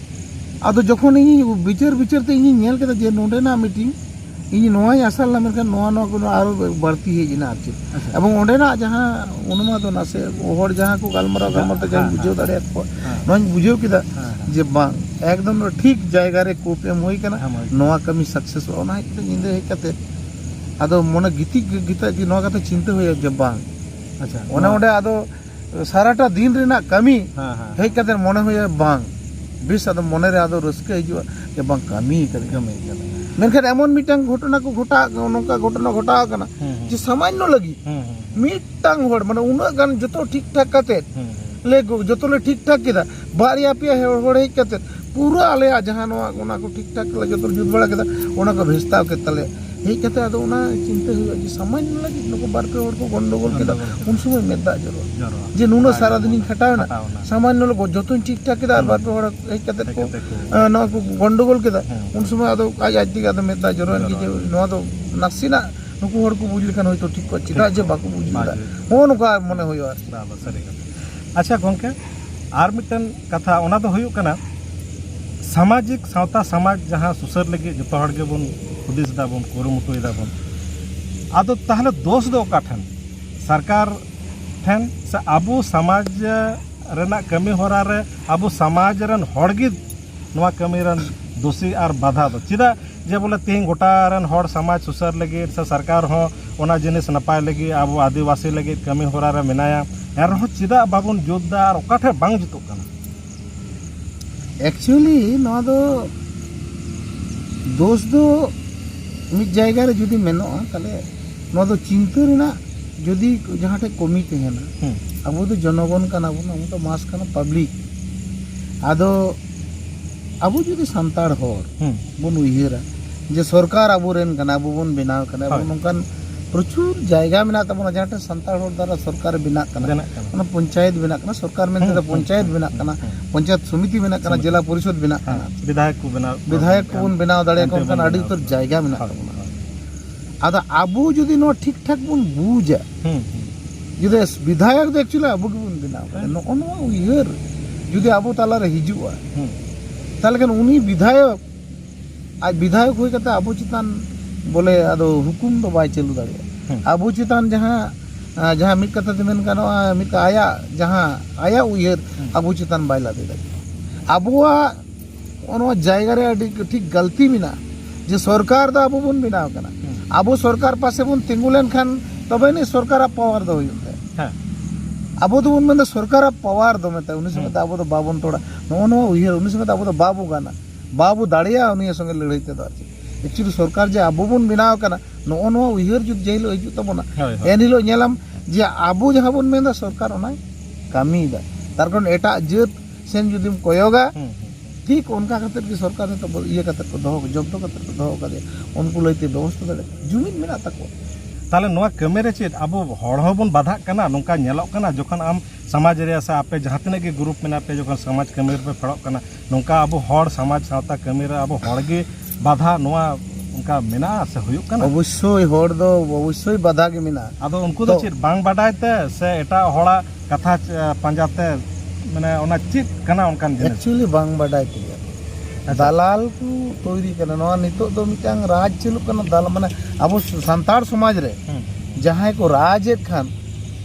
ᱟᱫᱚ ᱡᱚᱠᱷᱚᱱ ᱤᱧ ᱵᱤᱪᱟᱹᱨ ᱵᱤᱪᱟᱹᱨ ᱛᱮ ᱤᱧᱤᱧ ᱧᱮᱞ ᱠᱮᱫᱟ ᱡᱮ ᱱᱚᱰᱮᱱᱟᱜ ᱢᱤᱴᱤᱝ ᱤᱧ ᱱᱚᱣᱟᱧ ᱟᱥᱟ ᱞᱮᱱᱟ, ᱢᱮᱱᱠᱷᱟᱱ ᱱᱚᱣᱟ ᱱᱚᱣᱟ ᱠᱚ ᱟᱨᱚ ᱵᱟᱹᱲᱛᱤ ᱦᱮᱡ ᱮᱱᱟ ᱟᱨ ᱪᱮᱫ᱾ ᱟᱪᱪᱷᱟ᱾ ᱮᱵᱚᱝ ᱚᱸᱰᱮᱱᱟᱜ ᱡᱟᱦᱟᱸ ᱚᱱᱩᱢᱟᱫᱚᱱᱟ ᱥᱮ ᱦᱚᱲ ᱡᱟᱦᱟᱸ ᱠᱚ ᱜᱟᱞᱢᱟᱨᱟᱣ ᱦᱮᱸ, ᱜᱟᱞᱢᱟᱨᱟᱣ ᱛᱮ ᱡᱟᱦᱟᱸᱧ ᱦᱮᱸ, ᱵᱩᱡᱷᱟᱹᱣ ᱦᱮᱸ᱾ ᱫᱟᱲᱮᱭᱟᱫ ᱠᱚᱣᱟ, ᱦᱮᱸ᱾ ᱱᱚᱣᱟᱧ ᱵᱩᱡᱷᱟᱹᱣ ᱠᱮᱫᱟ ᱦᱮᱸ, ᱦᱮᱸ᱾ ᱡᱮ ᱵᱟᱝ, ᱮᱠᱫᱚᱢ ᱴᱷᱤᱠ ᱡᱟᱭᱜᱟ ᱨᱮ ᱠᱳᱯ ᱮᱢ ᱦᱩᱭ ᱠᱟᱱᱟ, ᱦᱮᱸ, ᱦᱩᱭ ᱠᱟᱱᱟ᱾ ᱱᱚᱣᱟ ᱠᱟᱹᱢᱤ ᱥᱟᱠᱥᱮᱥᱚᱜᱼᱟ᱾ ᱚᱱᱟ ᱦᱮᱡ ᱠᱟᱛᱮ ᱧᱤᱫᱟᱹ ᱦᱮᱡ ᱠᱟᱛᱮ ᱟᱫᱚ ᱢᱚᱱᱮ ᱜᱤᱛᱤᱡ ᱜᱤᱛᱤᱡ ᱜᱮ ᱱᱚᱣᱟ ᱠᱟᱛᱷᱟ ᱪᱤᱱᱛᱟᱹ ᱦᱩᱭᱩᱜᱼᱟ ᱡᱮ ᱵᱟᱝ, ᱟᱪᱪᱷᱟ, ᱚᱱᱮ ᱱᱚᱣᱟ ᱚᱸᱰᱮ ᱟᱫᱚ ᱥᱟᱨᱟᱴᱟ ᱫᱤᱱ ᱨᱮᱱᱟᱜ ᱠᱟᱹᱢᱤ ᱦᱮᱸ, ᱦᱮᱸ᱾ ᱦᱮᱡ ᱠᱟᱛᱮ ᱢᱚᱱᱮ ᱦᱩᱭᱩᱜᱼᱟ ᱵᱟᱝ, ᱵᱮᱥ, ᱟᱫᱚ ᱢᱚᱱᱮᱨᱮ ᱟᱫᱚ ᱨᱟᱹᱥᱠᱟᱹ ᱦᱤᱡᱩᱜᱼᱟ ᱡᱮ ᱵᱟᱝ, ᱠᱟᱹᱢᱤ ᱠᱟᱫᱟ᱾ ᱠᱟᱹᱢᱤ ᱠᱟᱫᱟ᱾ ᱢᱮᱱᱠᱷᱟᱱ ᱮᱢᱚᱱ ᱢᱤᱫᱴᱟᱝ ᱜᱷᱚᱴᱚᱱᱟ ᱠᱚ ᱜᱷᱚᱴᱟᱣ, ᱱᱚᱝᱠᱟ ᱜᱷᱚᱴᱚᱱᱟ ᱜᱷᱚᱴᱟᱣ ᱟᱠᱟᱱᱟ ᱦᱩᱸ, ᱦᱩᱸ᱾ ᱡᱮ ᱥᱟᱢᱟᱱᱱᱚ ᱞᱟᱹᱜᱤᱫ ᱦᱩᱸ, ᱦᱩᱸ, ᱦᱩᱸ᱾ ᱢᱤᱫᱴᱟᱝ ᱦᱚᱲ, ᱢᱟᱱᱮ, ᱩᱱᱟᱹᱜ ᱜᱟᱱ ᱡᱚᱛᱚ ᱴᱷᱤᱠ ᱴᱷᱟᱠ ᱠᱟᱛᱮ ᱦᱩᱸ, ᱦᱩᱸ᱾ ᱞᱮ ᱜᱚ-, ᱡᱚᱛᱚ ᱞᱮ ᱴᱷᱤᱠ ᱴᱷᱟᱠ ᱠᱮᱫᱟ, ᱵᱟᱨᱭᱟ ᱯᱮᱭᱟ ᱦᱚᱲ, ᱦᱚᱲ ᱦᱮᱡ ᱠᱟᱛᱮ ᱯᱩᱨᱟᱹ ᱟᱞᱮᱭᱟᱜ ᱡᱟᱦᱟᱸ ᱱᱚᱣᱟ, ᱚᱱᱟ ᱠᱚ ᱴᱷᱤᱠ ᱴᱷᱟᱠ ᱞᱮ ᱡᱚᱛᱚ ᱞᱮ ᱡᱩᱛ ᱵᱟᱲᱟ ᱠᱮᱫᱟ, ᱚᱱᱟ ᱠᱚ ᱵᱷᱮᱥᱛᱟᱣ ᱠᱮᱫ ᱛᱟᱞᱮᱭᱟ᱾ ᱦᱮᱡ ᱠᱟᱛᱮ ᱟᱫᱚ ᱚᱱᱟ ᱪᱤᱱᱛᱟᱹ ᱦᱩᱭᱩᱜᱼᱟ ᱡᱮ ᱥᱟᱢᱟᱱᱱᱚ ᱞᱟᱹᱜᱤᱫ ᱱᱩᱠᱩ ᱵᱟᱨ ᱯᱮ ᱦᱚᱲ ᱠᱚ ᱜᱚᱱᱰᱚᱜᱳᱞ ᱠᱮᱫᱟ, ᱜᱚᱱᱰᱚᱜᱳᱞ ᱠᱮᱫᱟ᱾ ᱩᱱ ᱥᱚᱢᱚᱭ ᱢᱮᱫ ᱫᱟᱜ ᱡᱚᱨᱚᱜᱼᱟ᱾ ᱡᱚᱨᱚᱜᱼᱟ᱾ ᱡᱮ ᱱᱩᱱᱟᱹᱜ ᱵᱟᱭ ᱥᱟᱨᱟ ᱜᱟᱱᱚᱜᱼᱟ᱾ ᱫᱤᱱᱤᱧ ᱠᱷᱟᱴᱟᱣ ᱮᱱᱟ, ᱠᱷᱟᱴᱟᱣ ᱮᱱᱟ᱾ ᱥᱟᱢᱟᱱᱱᱚ ᱞᱟᱹᱜᱤᱫ ᱡᱚᱛᱚᱧ ᱴᱷᱤᱠ ᱴᱷᱟᱠ ᱠᱮᱫᱟ ᱟᱨ ᱦᱩᱸ᱾ ᱵᱟᱨ ᱯᱮ ᱦᱚᱲ ᱦᱮᱡ ᱠᱟᱛᱮ ᱦᱮᱡ ᱠᱚ, ᱠᱟᱛᱮ ᱠᱚ ᱮᱸ, ᱱᱚᱣᱟ ᱠᱚ ᱜᱚᱱᱰᱚᱜᱳᱞ ᱠᱮᱫᱟ᱾ ᱦᱩᱸ᱾ ᱩᱱ ᱥᱚᱢᱚᱭ ᱟᱫᱚ ᱟᱡ ᱟᱡ ᱛᱮᱜᱮ ᱟᱫᱚ ᱢᱮᱫ ᱫᱟᱜ ᱡᱚᱨᱚᱭᱮᱱ ᱜᱮ ᱡᱮ ᱡᱚᱨᱚᱜᱼᱟ᱾ ᱱᱚᱣᱟ ᱫᱚ ᱱᱟᱥᱮᱱᱟᱜ ᱱᱩᱠᱩ ᱦᱚᱲ ᱠᱚ ᱵᱩᱡᱽ ᱞᱮᱠᱷᱟᱱ ᱦᱚᱭᱛᱳ ᱴᱷᱤᱠ ᱠᱚᱜᱼᱟ, ᱪᱮᱫᱟᱜ ᱴᱷᱤᱠ ᱡᱮ ᱠᱚᱜᱼᱟ᱾ ᱵᱟᱠᱚ ᱵᱩᱡᱽ ᱵᱟᱭ ᱞᱮᱫᱟ? ᱵᱩᱡᱽ᱾ ᱱᱚᱜᱼᱚ ᱱᱚᱝᱠᱟ ᱢᱚᱱᱮ ᱦᱩᱭᱩᱜᱼᱟ ᱟᱨᱠᱤ᱾ ᱵᱟ, ᱵᱟ, ᱥᱟᱹᱨᱤ ᱠᱟᱛᱷᱟ᱾ ᱟᱪᱪᱷᱟ ᱜᱚᱢᱠᱮ, ᱟᱨ ᱢᱤᱫᱴᱮᱱ ᱠᱟᱛᱷᱟ, ᱚᱱᱟ ᱫᱚ ᱦᱩᱭᱩᱜ ᱠᱟᱱᱟ ᱥᱟᱢᱟᱡᱤᱠ ᱥᱟᱶᱛᱟ ᱥᱚᱢᱟᱡᱽ ᱡᱟᱦᱟᱸ ᱥᱩᱥᱟᱹᱨ ᱞᱟᱹᱜᱤᱫ ᱡᱚᱛᱚ ᱦᱚᱲ ᱜᱮᱵᱚᱱ ᱦᱩᱫᱤᱥ ᱫᱟᱵᱚᱱ, ᱠᱩᱨᱩᱢᱩᱴᱩᱭ ᱫᱟᱵᱚᱱ, ᱟᱫᱚ ᱛᱟᱦᱚᱞᱮ ᱫᱳᱥ ᱫᱚ ᱚᱠᱟ ᱴᱷᱮᱱ? ᱥᱚᱨᱠᱟᱨ ᱴᱷᱮᱱ ᱥᱮ ᱟᱵᱚ ᱥᱚᱢᱟᱡᱽ ᱨᱮᱱᱟᱜ ᱠᱟᱹᱢᱤ ᱦᱚᱨᱟ ᱨᱮ ᱟᱵᱚ ᱥᱚᱢᱟᱡᱽ ᱨᱮᱱ ᱦᱚᱲ ᱜᱮ ᱱᱚᱣᱟ ᱠᱟᱹᱢᱤ ᱨᱮᱱ ᱫᱳᱥᱤ ᱟᱨ ᱵᱟᱫᱷᱟ ᱫᱚ? ᱪᱮᱫᱟᱜ ᱡᱮ ᱵᱚᱞᱮ ᱛᱮᱦᱮᱧ ᱜᱚᱴᱟ ᱨᱮᱱ ᱦᱚᱲ ᱥᱚᱢᱟᱡᱽ ᱥᱩᱥᱟᱹᱨ ᱞᱟᱹᱜᱤᱫ ᱥᱮ ᱥᱚᱨᱠᱟᱨ ᱦᱚᱸ ᱚᱱᱟ ᱡᱤᱱᱤᱥ ᱱᱟᱯᱟᱭ ᱞᱟᱹᱜᱤᱫ ᱟᱵᱚ ᱟᱹᱫᱤᱵᱟᱹᱥᱤ ᱞᱟᱹᱜᱤᱫ ᱠᱟᱹᱢᱤ ᱦᱚᱨᱟ ᱨᱮ ᱢᱮᱱᱟᱭᱟ, ᱮᱱᱨᱮᱦᱚᱸ ᱪᱮᱫᱟᱜ ᱵᱟᱵᱚᱱ ᱡᱩᱛ ᱫᱟ ᱟᱨ ᱚᱠᱟ ᱴᱷᱮᱱ ᱵᱟᱝ ᱡᱩᱛᱩᱜ ᱠᱟᱱᱟ? ᱮᱠᱪᱩᱭᱮᱞᱤ ᱱᱚᱣᱟ ᱫᱚ ᱫᱳᱥ ᱫᱚ ᱢᱤᱫ ᱡᱟᱭᱜᱟ ᱨᱮ ᱡᱩᱫᱤ ᱢᱮᱱᱚᱜᱼᱟ, ᱛᱟᱦᱚᱞᱮ ᱱᱚᱣᱟ ᱫᱚ ᱪᱤᱱᱛᱟᱹ ᱨᱮᱱᱟᱜ ᱡᱩᱫᱤ ᱡᱟᱦᱟᱸ ᱴᱷᱮᱱ ᱠᱚᱢᱤ ᱛᱟᱦᱮᱱᱟ, ᱦᱩᱸ᱾ ᱟᱵᱚ ᱫᱚ ᱡᱚᱱᱚᱜᱚᱱ ᱠᱟᱱᱟ ᱵᱚᱱ, ᱟᱵᱚ ᱫᱚ ᱢᱟᱥ ᱠᱟᱱᱟ, ᱯᱟᱵᱽᱞᱤᱠ᱾ ᱟᱫᱚ ᱟᱵᱚ ᱡᱩᱫᱤ ᱥᱟᱱᱛᱟᱲ ᱦᱚᱲ ᱦᱩᱸ᱾ ᱵᱚᱱ ᱩᱭᱦᱟᱹᱨᱟ ᱡᱮ ᱥᱚᱨᱠᱟᱨ ᱟᱵᱚᱨᱮᱱ ᱠᱟᱱᱟ, ᱟᱵᱚ ᱵᱚᱱ ᱵᱮᱱᱟᱣ ᱠᱟᱱᱟ, ᱟᱵᱚ ᱦᱳᱭ᱾ ᱱᱚᱝᱠᱟᱱ ᱯᱨᱚᱪᱩᱨ ᱡᱟᱭᱜᱟ ᱢᱮᱱᱟᱜ ᱛᱟᱵᱚᱱᱟ ᱡᱟᱦᱟᱸ ᱴᱷᱮᱱ ᱥᱟᱱᱛᱟᱲ ᱦᱚᱲ ᱫᱟᱨᱟ ᱥᱚᱨᱠᱟᱨ ᱵᱮᱱᱟᱜ ᱠᱟᱱᱟ, ᱵᱮᱱᱟᱜ ᱠᱟᱱᱟ᱾ ᱚᱱᱟ ᱯᱚᱧᱪᱟᱭᱮᱛ ᱵᱮᱱᱟᱜ ᱠᱟᱱᱟ, ᱥᱚᱨᱠᱟᱨ ᱢᱮᱱᱛᱮ ᱦᱩᱸ, ᱫᱚ ᱦᱩᱸ, ᱯᱚᱧᱪᱟᱭᱮᱛ ᱦᱩᱸ, ᱵᱮᱱᱟᱜ ᱦᱩᱸ, ᱠᱟᱱᱟ, ᱦᱩᱸ᱾ ᱯᱚᱧᱪᱟᱭᱮᱛ ᱥᱚᱢᱤᱛᱤ ᱵᱮᱱᱟᱜ ᱠᱟᱱᱟ, ᱥᱚᱢᱤᱛᱤ᱾ ᱡᱮᱞᱟ ᱯᱚᱨᱤᱥᱚᱫ ᱵᱮᱱᱟᱜ ᱦᱮᱸ, ᱠᱟᱱᱟ, ᱵᱤᱫᱷᱟᱭᱚᱠ ᱠᱚ ᱵᱮᱱᱟᱣ, ᱵᱤᱫᱷᱟᱭᱚᱠ ᱠᱚᱵᱚᱱ ᱵᱮᱱᱟᱣ ᱫᱟᱲᱮᱭᱟᱠᱚ ᱦᱟᱱᱛᱮ ᱚᱱᱠᱟᱱ ᱵᱚᱱ ᱟᱹᱰᱤ ᱵᱮᱱᱟᱣ ᱩᱛᱟᱹᱨ ᱫᱟᱲᱮᱭᱟᱜᱼᱟ᱾ ᱡᱟᱭᱜᱟ ᱢᱮᱱᱟᱜ ᱦᱳᱭ, ᱛᱟᱵᱚᱱᱟ᱾ ᱦᱳᱭ᱾ ᱟᱫᱚ ᱟᱵᱚ ᱡᱩᱫᱤ ᱱᱚᱣᱟ ᱴᱷᱤᱠ ᱴᱷᱟᱠ ᱵᱚᱱ ᱵᱩᱡᱟ, ᱦᱩᱸ, ᱦᱩᱸ᱾ ᱡᱩᱫᱤ ᱵᱤᱫᱷᱟᱭᱚᱠ ᱫᱚ actually ᱟᱵᱚ ᱜᱮᱵᱚᱱ ᱵᱮᱱᱟᱣ ᱠᱟᱫᱟ, ᱦᱮᱸ᱾ ᱱᱚᱜᱼᱚ ᱱᱚᱣᱟ ᱩᱭᱦᱟᱹᱨ ᱡᱩᱫᱤ ᱟᱵᱚ ᱛᱟᱞᱟᱨᱮ ᱦᱤᱡᱩᱜᱼᱟ, ᱦᱩᱸ᱾ ᱛᱟᱦᱚᱞᱮ ᱠᱷᱟᱱ ᱩᱱᱤ ᱵᱤᱫᱷᱟᱭᱚᱠ ᱟᱡ ᱵᱤᱫᱷᱟᱭᱚᱠ ᱦᱩᱭ ᱠᱟᱛᱮ ᱟᱵᱚ ᱪᱮᱛᱟᱱ ᱵᱚᱞᱮ ᱟᱫᱚ ᱦᱩᱠᱩᱢ ᱫᱚ ᱵᱟᱭ ᱪᱟᱹᱞᱩ ᱫᱟᱲᱮᱭᱟᱜᱼᱟ᱾ ᱦᱩᱸ᱾ ᱟᱵᱚ ᱪᱮᱛᱟᱱ ᱡᱟᱦᱟᱸ, ᱟᱸ, ᱡᱟᱦᱟᱸ ᱢᱤᱫ ᱠᱟᱛᱷᱟ ᱛᱮ ᱢᱮᱱ ᱜᱟᱱᱚᱜᱼᱟ, ᱢᱤᱫ ᱟᱭᱟᱜ ᱡᱟᱦᱟᱸ ᱟᱭᱟᱜ ᱩᱭᱦᱟᱹᱨ ᱦᱩᱸ᱾ ᱟᱵᱚ ᱪᱮᱛᱟᱱ ᱵᱟᱭ ᱞᱟᱫᱮ ᱫᱟᱲᱮᱭᱟᱜᱼᱟ᱾ ᱟᱵᱚᱣᱟᱜ ᱱᱚᱜᱼᱚ ᱱᱚᱣᱟ ᱡᱟᱭᱜᱟ ᱨᱮ ᱟᱹᱰᱤ ᱴᱷᱤᱠ ᱜᱟᱹᱞᱛᱤ ᱢᱮᱱᱟᱜᱼᱟ ᱡᱮ ᱥᱚᱨᱠᱟᱨ ᱫᱚ ᱟᱵᱚ ᱵᱚᱱ ᱵᱮᱱᱟᱣ ᱠᱟᱱᱟ᱾ ᱦᱩᱸ᱾ ᱟᱵᱚ ᱥᱚᱨᱠᱟᱨ ᱯᱟᱥᱮ ᱵᱚᱱ ᱛᱤᱸᱜᱩ ᱞᱮᱱᱠᱷᱟᱱ ᱛᱚᱵᱮ ᱟᱹᱱᱤᱡ ᱥᱚᱨᱠᱟᱨᱟᱜ power ᱫᱚ ᱦᱩᱭᱩᱜ ᱛᱟᱭᱟ᱾ ᱦᱮᱸ᱾ ᱟᱵᱚ ᱫᱚᱵᱚᱱ ᱢᱮᱱᱫᱟ ᱥᱚᱨᱠᱟᱨᱟᱜ power ᱫᱚ ᱢᱮᱛᱟᱭ, ᱩᱱᱤ ᱥᱚᱸᱜᱮ ᱦᱩᱸ᱾ ᱫᱚ ᱟᱵᱚ ᱫᱚ ᱵᱟᱵᱚᱱ ᱛᱚᱲᱟ, ᱱᱚᱜᱼᱚ ᱱᱚᱣᱟ ᱩᱭᱦᱟᱹᱨ, ᱩᱱᱤ ᱥᱚᱸᱜᱮ ᱫᱚ ᱟᱵᱚ ᱫᱚ ᱵᱟᱵᱚ ᱜᱟᱱᱟ, ᱵᱟᱵᱚ ᱫᱟᱲᱮᱭᱟᱜᱼᱟ ᱩᱱᱤ ᱥᱚᱸᱜᱮ ᱞᱟᱹᱲᱦᱟᱹᱭ ᱛᱮᱫᱚ᱾ ᱟᱨ ᱪᱮᱫ actually ᱥᱚᱨᱠᱟᱨ ᱡᱮ ᱟᱵᱚ ᱵᱚᱱ ᱵᱮᱱᱟᱣ ᱠᱟᱱᱟ, ᱱᱚᱜᱼᱚ ᱱᱚᱣᱟ ᱩᱭᱦᱟᱹᱨ ᱡᱩᱫᱤ ᱡᱮ ᱦᱤᱞᱳᱜ ᱦᱤᱡᱩᱜ ᱛᱟᱵᱚᱱᱟ, ᱦᱳᱭ, ᱦᱳᱭ᱾ ᱮᱱ ᱦᱤᱞᱳᱜ ᱧᱮᱞᱟᱢ ᱡᱮ ᱟᱵᱚ ᱡᱟᱦᱟᱸ ᱵᱚᱱ ᱢᱮᱱᱫᱟ ᱥᱚᱨᱠᱟᱨ ᱚᱱᱟᱭ ᱠᱟᱹᱢᱤᱭᱮᱫᱟ᱾ ᱛᱟᱨ ᱠᱟᱨᱚᱱ ᱮᱴᱟᱜ ᱡᱟᱹᱛ ᱥᱮᱱ ᱡᱩᱫᱤᱢ ᱠᱚᱭᱚᱜᱟ, ᱦᱩᱸ, ᱦᱩᱸ᱾ ᱴᱷᱤᱠ ᱚᱱᱠᱟ ᱠᱟᱛᱮᱫ ᱜᱮ ᱥᱚᱨᱠᱟᱨ ᱱᱤᱛᱚᱜ ᱤᱭᱟᱹ ᱠᱟᱛᱮᱫ ᱠᱚ ᱫᱚᱦᱚ, ᱡᱚᱵᱫᱚ ᱠᱟᱛᱮᱫ ᱠᱚ ᱫᱚᱦᱚ ᱠᱟᱫᱮᱭᱟ, ᱩᱱᱠᱩ ᱞᱟᱹᱭᱛᱮ ᱵᱮᱵᱚᱥᱛᱷᱟ ᱫᱟᱲᱮᱭᱟᱜᱼᱟ, ᱡᱩᱢᱤᱫ ᱢᱮᱱᱟᱜ ᱛᱟᱠᱚᱣᱟ᱾ ᱛᱟᱦᱚᱞᱮ ᱱᱚᱣᱟ ᱠᱟᱹᱢᱤ ᱨᱮ ᱪᱮᱫ ᱟᱵᱚ ᱦᱚᱲ ᱦᱚᱸᱵᱚᱱ ᱵᱟᱫᱷᱟᱜ ᱠᱟᱱᱟ? ᱱᱚᱝᱠᱟ ᱧᱮᱞᱚᱜ ᱠᱟᱱᱟ ᱡᱚᱠᱷᱚᱱ ᱟᱢ ᱥᱚᱢᱟᱡᱽ ᱨᱮ ᱥᱮ ᱟᱯᱮ ᱡᱟᱦᱟᱸ ᱛᱤᱱᱟᱹᱜ ᱜᱮ group ᱢᱮᱱᱟᱜ ᱯᱮ, ᱡᱚᱠᱷᱚᱱ ᱥᱚᱢᱟᱡᱽ ᱠᱟᱹᱢᱤ ᱨᱮᱯᱮ ᱯᱷᱮᱰᱚᱜ ᱠᱟᱱᱟ, ᱱᱚᱝᱠᱟ ᱟᱵᱚ ᱦᱚᱲ ᱥᱚᱢᱟᱡᱽ ᱥᱟᱶᱛᱟ ᱠᱟᱹᱢᱤ ᱨᱮ ᱟᱵᱚ ᱦᱚᱲ ᱜᱮ ᱵᱟᱫᱷᱟ ᱱᱚᱣᱟ ᱚᱱᱠᱟ ᱢᱮᱱᱟᱜᱼᱟ ᱥᱮ ᱦᱩᱭᱩᱜ ᱠᱟᱱᱟ? ᱚᱵᱚᱥᱥᱳᱭ ᱦᱚᱲ ᱫᱚ ᱚᱵᱚᱥᱥᱳᱭ ᱵᱟᱫᱷᱟ ᱜᱮ ᱢᱮᱱᱟᱜᱼᱟ᱾ ᱟᱫᱚ ᱩᱱᱠᱩ ᱫᱚ ᱛᱚ ᱪᱮᱫ ᱵᱟᱝ ᱵᱟᱰᱟᱭ ᱛᱮ ᱥᱮ ᱮᱴᱟᱜ ᱦᱚᱲᱟᱜ ᱠᱟᱛᱷᱟ ᱪ-, ᱯᱟᱸᱡᱟ ᱛᱮ, ᱢᱟᱱᱮ ᱚᱱᱟ ᱪᱮᱫ ᱠᱟᱱᱟ ᱚᱱᱠᱟᱱ ᱡᱤᱱᱤᱥ? Actually ᱵᱟᱝ ᱵᱟᱰᱟᱭ ᱛᱮᱜᱮ᱾ ᱟᱪᱪᱷᱟ᱾ ᱫᱟᱞᱟᱞ ᱠᱚ ᱛᱳᱭᱨᱤ ᱠᱟᱱᱟ᱾ ᱱᱚᱣᱟ ᱱᱤᱛᱚᱜ ᱫᱚ ᱢᱤᱫᱴᱟᱝ ᱨᱟᱡᱽ ᱪᱟᱹᱞᱩᱜ ᱠᱟᱱᱟ, ᱫᱟᱞ-, ᱢᱟᱱᱮ ᱟᱵᱚ ᱥᱟᱱᱛᱟᱲ ᱥᱚᱢᱟᱡᱽ ᱨᱮ ᱦᱩᱸ᱾ ᱡᱟᱦᱟᱸᱭ ᱠᱚ ᱨᱟᱡᱽ ᱮᱫ ᱠᱷᱟᱱ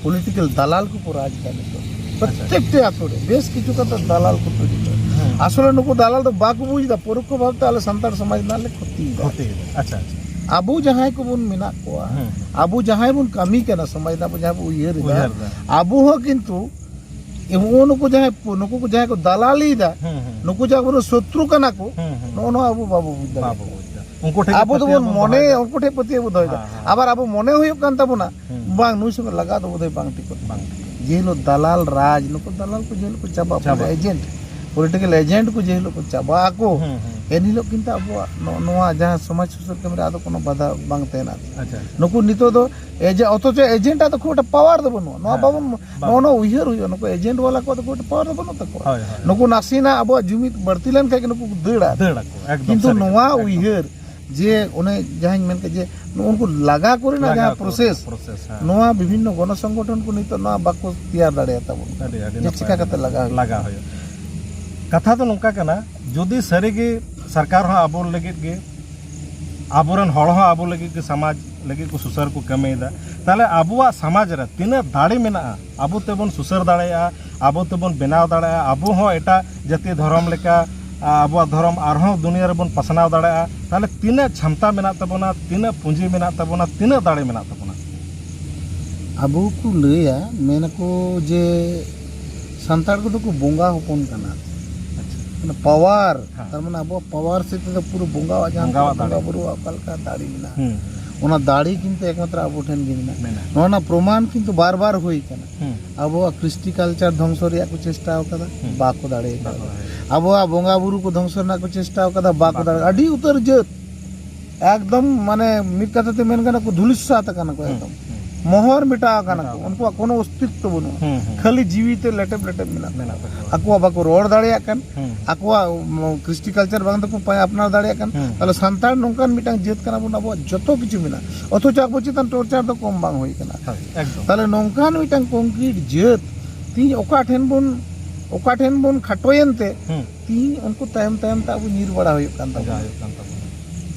political ᱫᱟᱞᱟᱞ ᱠᱚᱠᱚ ᱨᱟᱡᱽ ᱮᱫᱟ ᱱᱤᱛᱚᱜ᱾ ᱟᱪᱪᱷᱟ᱾ ᱯᱨᱚᱛᱮᱠᱴᱤ ᱟᱛᱳ ᱨᱮ ᱵᱮᱥ ᱠᱤᱪᱷᱩ ᱠᱟᱛᱮ ᱫᱟᱞᱟᱞ ᱠᱚ ᱛᱳᱭᱨᱤ ᱠᱟᱱᱟ᱾ ᱦᱩᱸ᱾ ᱟᱥᱚᱞᱮ ᱱᱩᱠᱩ ᱫᱟᱞᱟᱞ ᱫᱚ ᱵᱟᱠᱚ ᱵᱩᱡᱽ ᱮᱫᱟ, ᱯᱚᱨᱚᱠᱠᱷᱚ ᱵᱷᱟᱵᱽ ᱛᱮ ᱟᱞᱮ ᱥᱟᱱᱛᱟᱲ ᱥᱚᱢᱟᱡᱽ ᱨᱮᱱᱟᱜ ᱞᱮ ᱠᱷᱚᱛᱤᱭᱮᱫᱟ᱾ ᱠᱷᱚᱛᱤᱭᱮᱫᱟ᱾ ᱟᱪᱪᱷᱟ, ᱟᱪᱪᱷᱟ᱾ ᱟᱵᱚ ᱡᱟᱦᱟᱸᱭ ᱠᱚᱵᱚᱱ ᱢᱮᱱᱟᱜ ᱠᱚᱣᱟ, ᱦᱩᱸ᱾ ᱟᱵᱚ ᱡᱟᱦᱟᱸᱭ ᱵᱚᱱ ᱠᱟᱹᱢᱤ ᱠᱟᱱᱟ ᱥᱚᱢᱟᱡᱽ ᱨᱮᱱᱟᱜ, ᱟᱵᱚ ᱡᱟᱦᱟᱸᱭ ᱵᱚᱱ ᱩᱭᱦᱟᱹᱨ ᱮᱫᱟ, ᱩᱭᱦᱟᱹᱨ ᱮᱫᱟ᱾ ᱟᱵᱚ ᱦᱚᱸ ᱠᱤᱱᱛᱩ ᱱᱩᱜᱼᱩ ᱱᱩᱠᱩ ᱡᱟᱦᱟᱸᱭ ᱯᱚ-, ᱱᱩᱠᱩ ᱠᱚ ᱡᱟᱦᱟᱸᱭ ᱠᱚ ᱫᱟᱞᱟᱞᱤᱭᱮᱫᱟ, ᱦᱩᱸ, ᱦᱩᱸ᱾ ᱱᱩᱠᱩ ᱡᱟᱦᱟᱸ ᱟᱵᱚᱨᱮᱱ ᱥᱚᱛᱨᱩ ᱠᱟᱱᱟ ᱠᱚ, ᱦᱩᱸ, ᱦᱩᱸ᱾ ᱱᱚᱜᱼᱚ ᱱᱚᱣᱟ ᱟᱵᱚ ᱵᱟᱵᱚ ᱵᱩᱡᱽ ᱫᱟᱲᱮᱭᱟᱜ ᱵᱟᱵᱚ ᱠᱟᱱᱟ᱾ ᱵᱩᱡᱽ ᱫᱟ᱾ ᱩᱱᱠᱩ ᱴᱷᱮᱱ ᱜᱮ ᱟᱵᱚ ᱯᱟᱹᱛᱭᱟᱹᱣ ᱫᱚᱵᱚᱱ ᱵᱚᱱ ᱢᱚᱱᱮ, ᱫᱚᱦᱚᱭᱮᱫᱟ᱾ ᱩᱱᱠᱩ ᱴᱷᱮᱱ ᱯᱟᱹᱛᱭᱟᱹᱣ ᱵᱚ ᱫᱚᱦᱚᱭᱮᱫᱟ᱾ ᱦᱮᱸ, ᱦᱮᱸ᱾ ᱟᱵᱟᱨ ᱟᱵᱚ ᱢᱚᱱᱮ ᱦᱩᱭᱩᱜ ᱠᱟᱱ ᱛᱟᱵᱚᱱᱟ, ᱦᱩᱸ᱾ ᱵᱟᱝ, ᱱᱩᱭ ᱥᱚᱸᱜᱮ ᱞᱟᱜᱟᱜ ᱫᱚ ᱵᱳᱫᱷᱚᱭ ᱵᱟᱝ ᱴᱷᱤᱠᱚᱜ᱾ ᱵᱟᱝ ᱴᱷᱤᱠᱚᱜ᱾ ᱡᱮ ᱦᱤᱞᱳᱜ ᱫᱟᱞᱟᱞ ᱨᱟᱡᱽ, ᱱᱩᱠᱩ ᱫᱟᱞᱟᱞ ᱠᱚ ᱡᱮ ᱦᱤᱞᱳᱜ ᱠᱚ ᱪᱟᱵᱟᱜ, ᱪᱟᱵᱟᱜ᱾ ᱯᱩᱨᱟᱹ agent᱾ ᱯᱚᱞᱤᱴᱤᱠᱮᱞ ᱮᱡᱮᱱᱴ ᱠᱚ ᱡᱮ ᱦᱤᱞᱳᱜ ᱠᱚ ᱪᱟᱵᱟᱜ ᱟᱠᱚ, ᱦᱩᱸ, ᱦᱩᱸ᱾ ᱮᱱ ᱦᱤᱞᱳᱜ ᱠᱤᱱᱛᱩ ᱟᱵᱚᱣᱟᱜ ᱱᱚ- ᱱᱚᱣᱟ ᱡᱟᱦᱟᱸ ᱥᱚᱢᱟᱡᱽ ᱥᱩᱥᱟᱹᱨ ᱠᱟᱹᱢᱤ ᱨᱮ ᱟᱫᱚ ᱠᱳᱱᱳ ᱵᱟᱫᱷᱟ ᱵᱟᱝ ᱛᱟᱦᱮᱱᱟ᱾ ᱟᱪᱪᱷᱟ᱾ ᱱᱩᱠᱩ ᱱᱤᱛᱚᱜ ᱫᱚ ᱮᱡᱮ- ᱚᱛᱷᱚᱪᱚ ᱮᱡᱮᱱᱴ ᱟᱜ ᱫᱚ ᱠᱷᱩᱵ ᱮᱠᱴᱟ ᱯᱟᱣᱟᱨ ᱫᱚ ᱵᱟᱹᱱᱩᱜᱼᱟ᱾ ᱱᱚᱣᱟ ᱦᱮᱸ, ᱵᱟᱵᱚᱱ ᱵᱟᱝ᱾ ᱱᱚᱜᱼᱚ ᱱᱚᱣᱟ ᱩᱭᱦᱟᱹᱨ ᱦᱩᱭᱩᱜᱼᱟ, ᱱᱩᱠᱩ ᱮᱡᱮᱱᱴ ᱵᱟᱞᱟ ᱠᱚᱣᱟᱜ ᱫᱚ ᱠᱷᱩᱵ ᱮᱠᱴᱟ ᱯᱟᱣᱟᱨ ᱫᱚ ᱵᱟᱹᱱᱩᱜ ᱛᱟᱠᱚᱣᱟ᱾ ᱦᱳᱭ, ᱦᱳᱭ᱾ ᱱᱩᱠᱩ ᱱᱟᱥᱮᱱᱟᱜ ᱟᱵᱚᱣᱟᱜ ᱡᱩᱢᱤᱫ ᱵᱟᱹᱲᱛᱤ ᱞᱮᱱᱠᱷᱟᱱ ᱜᱮ ᱱᱩᱠᱩ ᱠᱚ ᱫᱟᱹᱲᱟ᱾ ᱫᱟᱹᱲ ᱟᱠᱚ, ᱮᱠᱫᱚᱢ ᱠᱤᱱᱛᱩ ᱥᱟᱹᱨᱤ ᱠᱟᱛᱷᱟ, ᱱᱚᱣᱟ ᱮᱠᱫᱚᱢ᱾ ᱩᱭᱦᱟᱹᱨ ᱡᱮ ᱚᱱᱮ ᱡᱟᱦᱟᱸᱧ ᱢᱮᱱ ᱠᱮᱫ ᱡᱮ ᱱᱩᱜᱼᱩ ᱱᱩᱠᱩ ᱞᱟᱜᱟ ᱠᱚᱨᱮᱱᱟᱜ ᱞᱟᱜᱟ ᱡᱟᱦᱟᱸ ᱠᱚ, ᱯᱨᱚᱥᱮᱥ, ᱯᱨᱚᱥᱮᱥ, ᱦᱮᱸ᱾ ᱱᱚᱣᱟ ᱵᱤᱵᱷᱤᱱᱱᱚ ᱜᱚᱱᱚ ᱥᱚᱝᱜᱚᱴᱷᱚᱱ ᱠᱚ ᱱᱤᱛᱚᱜ ᱱᱚᱣᱟ ᱵᱟᱠᱚ ᱛᱮᱭᱟᱨ ᱫᱟᱲᱮᱭᱟᱛᱟ ᱵᱚᱱᱟ᱾ ᱟᱹᱰᱤ, ᱟᱹᱰᱤ ᱡᱮ ᱱᱟᱯᱟᱭ, ᱪᱤᱠᱟ ᱠᱟᱛᱮ ᱞᱟᱜᱟ ᱦᱩᱭᱩᱜᱼᱟ᱾ ᱞᱟᱜᱟ ᱦᱩᱭᱩᱜᱼᱟ᱾ ᱠᱟᱛᱷᱟ ᱫᱚ ᱱᱚᱝᱠᱟ ᱠᱟᱱᱟ, ᱡᱩᱫᱤ ᱥᱟᱹᱨᱤᱜᱮ ᱥᱚᱨᱠᱟᱨ ᱦᱚᱸ ᱟᱵᱚ ᱞᱟᱹᱜᱤᱫ ᱜᱮ, ᱟᱵᱚᱨᱮᱱ ᱦᱚᱲ ᱦᱚᱸ ᱟᱵᱚ ᱞᱟᱹᱜᱤᱫ ᱜᱮ, ᱥᱚᱢᱟᱡᱽ ᱞᱟᱹᱜᱤᱫ ᱠᱚ ᱥᱩᱥᱟᱹᱨ ᱠᱚ ᱠᱟᱹᱢᱤᱭᱮᱫᱟ, ᱛᱟᱦᱚᱞᱮ ᱟᱵᱚᱣᱟᱜ ᱥᱚᱢᱟᱡᱽ ᱨᱮ ᱛᱤᱱᱟᱹᱜ ᱫᱟᱲᱮ ᱢᱮᱱᱟᱜᱼᱟ, ᱟᱵᱚ ᱛᱮᱵᱚᱱ ᱥᱩᱥᱟᱹᱨ ᱫᱟᱲᱮᱭᱟᱜᱼᱟ, ᱟᱵᱚ ᱛᱮᱵᱚᱱ ᱵᱮᱱᱟᱣ ᱫᱟᱲᱮᱭᱟᱜᱼᱟ, ᱟᱵᱚ ᱦᱚᱸ ᱮᱴᱟᱜ ᱡᱟᱹᱛᱤ ᱫᱷᱚᱨᱚᱢ ᱞᱮᱠᱟ ᱟ, ᱟᱵᱚᱣᱟᱜ ᱫᱷᱚᱨᱚᱢ ᱟᱨᱦᱚᱸ ᱫᱩᱱᱤᱭᱟᱹ ᱨᱮᱵᱚᱱ ᱯᱟᱥᱱᱟᱣ ᱫᱟᱲᱮᱭᱟᱜᱼᱟ, ᱛᱟᱦᱚᱞᱮ ᱛᱤᱱᱟᱹᱜ ᱪᱷᱟᱢᱛᱟ ᱢᱮᱱᱟᱜ ᱛᱟᱵᱚᱱᱟ, ᱛᱤᱱᱟᱹᱜ ᱯᱩᱸᱡᱤ ᱢᱮᱱᱟᱜ ᱛᱟᱵᱚᱱᱟ, ᱛᱤᱱᱟᱹᱜ ᱫᱟᱲᱮ ᱢᱮᱱᱟᱜ ᱛᱟᱵᱚᱱᱟ? ᱟᱵᱚ ᱠᱚ ᱞᱟᱹᱭᱟ, ᱢᱮᱱᱟᱠᱚ ᱡᱮ ᱥᱟᱱᱛᱟᱲ ᱠᱚᱫᱚ ᱠᱚ ᱵᱚᱸᱜᱟ ᱦᱚᱯᱚᱱ ᱠᱟᱱᱟ᱾ ᱟᱪᱪᱷᱟ᱾ ᱢᱟᱱᱮ ᱯᱟᱣᱟᱨ, ᱦᱮᱸ᱾ ᱛᱟᱨ ᱢᱟᱱᱮ ᱟᱵᱚᱣᱟᱜ ᱯᱟᱣᱟᱨ ᱥᱮᱫ ᱛᱮᱫᱚ ᱯᱩᱨᱟᱹ ᱵᱚᱸᱜᱟᱣᱟᱜ ᱡᱟᱦᱟᱸ ᱵᱚᱸᱜᱟᱣᱟᱜ ᱵᱚᱸᱜᱟ ᱫᱟᱲᱮ᱾ ᱵᱩᱨᱩᱣᱟᱜ ᱚᱠᱟ ᱞᱮᱠᱟ ᱫᱟᱲᱮ ᱢᱮᱱᱟᱜᱼᱟ, ᱦᱩᱸ᱾ ᱚᱱᱟ ᱫᱟᱲᱮ ᱠᱤᱱᱛᱩ ᱮᱠᱢᱟᱛᱨᱚ ᱟᱵᱚ ᱴᱷᱮᱱ ᱜᱮ ᱢᱮᱱᱟᱜᱼᱟ᱾ ᱢᱮᱱᱟᱜᱼᱟ᱾ ᱱᱚᱣᱟ ᱨᱮᱱᱟᱜ ᱯᱨᱚᱢᱟᱱ ᱠᱤᱱᱛᱩ ᱵᱟᱨ ᱵᱟᱨ ᱦᱩᱭ ᱠᱟᱱᱟ᱾ ᱦᱩᱸ᱾ ᱟᱵᱚᱣᱟᱜ ᱠᱨᱤᱥᱴᱤ ᱠᱟᱞᱪᱟᱨ ᱫᱷᱚᱝᱥᱚ ᱨᱮᱭᱟᱜ ᱠᱚ ᱪᱮᱥᱴᱟ ᱟᱠᱟᱫᱟ, ᱦᱩᱸ᱾ ᱵᱟᱠᱚ ᱫᱟᱲᱮ ᱟᱠᱟᱫᱟ᱾ ᱵᱟᱠᱚ ᱫᱟᱲᱮ ᱟᱠᱟᱫᱟ᱾ ᱟᱵᱚᱣᱟᱜ ᱵᱚᱸᱜᱟ ᱵᱩᱨᱩ ᱠᱚ ᱫᱷᱚᱝᱥᱚ ᱨᱮᱱᱟᱜ ᱠᱚ ᱪᱮᱥᱴᱟ ᱟᱠᱟᱫᱟ, ᱵᱟᱠᱚ ᱵᱟᱠᱚ ᱫᱟᱲᱮ᱾ ᱫᱟᱲᱮ᱾ ᱟᱹᱰᱤ ᱩᱛᱟᱹᱨ ᱡᱟᱹᱛ ᱮᱠᱫᱚᱢ ᱢᱟᱱᱮ ᱢᱤᱫ ᱠᱟᱛᱷᱟ ᱛᱮ ᱢᱮᱱ ᱜᱟᱱᱚᱜ ᱠᱚ ᱫᱷᱩᱞᱤᱥᱟᱛ ᱟᱠᱟᱱᱟ ᱠᱚ, ᱦᱩᱸ, ᱮᱠᱫᱚᱢ ᱦᱩᱸ᱾ ᱢᱚᱦᱚᱨ ᱢᱮᱴᱟᱣ ᱟᱠᱟᱱᱟ ᱢᱮᱴᱟᱣ ᱠᱚ, ᱟᱠᱟᱱᱟ᱾ ᱩᱱᱠᱩᱣᱟᱜ ᱠᱳᱱᱳ ᱚᱥᱛᱤᱛᱛᱚ ᱵᱟᱹᱱᱩᱜᱼᱟ᱾ ᱦᱩᱸ, ᱦᱩᱸ᱾ ᱠᱷᱟᱹᱞᱤ ᱡᱤᱣᱤ ᱛᱮ ᱞᱮᱴᱮᱵ ᱞᱮᱴᱮᱵ ᱢᱮᱱᱟᱜ ᱠᱚᱣᱟ᱾ ᱢᱮᱱᱟᱜ ᱛᱟᱠᱚᱣᱟ᱾ ᱟᱠᱚᱣᱟᱜ ᱵᱟᱠᱚ ᱨᱚᱲ ᱫᱟᱲᱮᱭᱟᱜ ᱠᱟᱱ, ᱦᱩᱸ᱾ ᱟᱠᱚᱣᱟᱜ ᱩᱢ, ᱠᱨᱤᱥᱴᱤ ᱠᱟᱞᱪᱟᱨ ᱵᱟᱝ ᱫᱚᱠᱚ ᱯᱟᱭ- ᱟᱯᱱᱟᱨ ᱫᱟᱲᱮᱭᱟᱜ ᱠᱟᱱ᱾ ᱦᱩᱸ᱾ ᱛᱟᱦᱚᱞᱮ ᱥᱟᱱᱛᱟᱲ ᱱᱚᱝᱠᱟᱱ ᱢᱤᱫᱴᱟᱝ ᱡᱟᱹᱛ ᱠᱟᱱᱟ ᱵᱚᱱ, ᱟᱵᱚᱣᱟᱜ ᱡᱚᱛᱚ ᱠᱤᱪᱷᱩ ᱢᱮᱱᱟᱜᱼᱟ, ᱚᱛᱷᱚᱪᱚ ᱟᱠᱚ ᱪᱮᱛᱟᱱ ᱴᱚᱨᱪᱟᱨ ᱫᱚ ᱠᱚᱢ ᱵᱟᱝ ᱦᱩᱭ ᱠᱟᱱᱟ᱾ ᱦᱳᱭ, ᱮᱠᱫᱚᱢ᱾ ᱛᱟᱦᱚᱞᱮ ᱱᱚᱝᱠᱟᱱ ᱢᱤᱫᱴᱟᱝ ᱠᱚᱝᱠᱨᱤᱴ ᱡᱟᱹᱛ ᱛᱤᱦᱤᱧ ᱚᱠᱟ ᱴᱷᱮᱱ ᱵᱚᱱ, ᱚᱠᱟ ᱴᱷᱮᱱ ᱵᱚᱱ ᱠᱷᱟᱴᱚᱭᱮᱱ ᱛᱮ ᱦᱩᱸ᱾ ᱛᱤᱦᱤᱧ ᱩᱱᱠᱩ ᱛᱟᱭᱚᱢ ᱛᱟᱭᱚᱢ ᱛᱮ ᱟᱵᱚ ᱧᱤᱨ ᱵᱟᱲᱟ ᱦᱩᱭᱩᱜ ᱠᱟᱱ ᱡᱟ ᱛᱟᱵᱚᱱᱟ᱾ ᱦᱩᱭᱩᱜ ᱠᱟᱱ ᱛᱟᱵᱚᱱᱟ᱾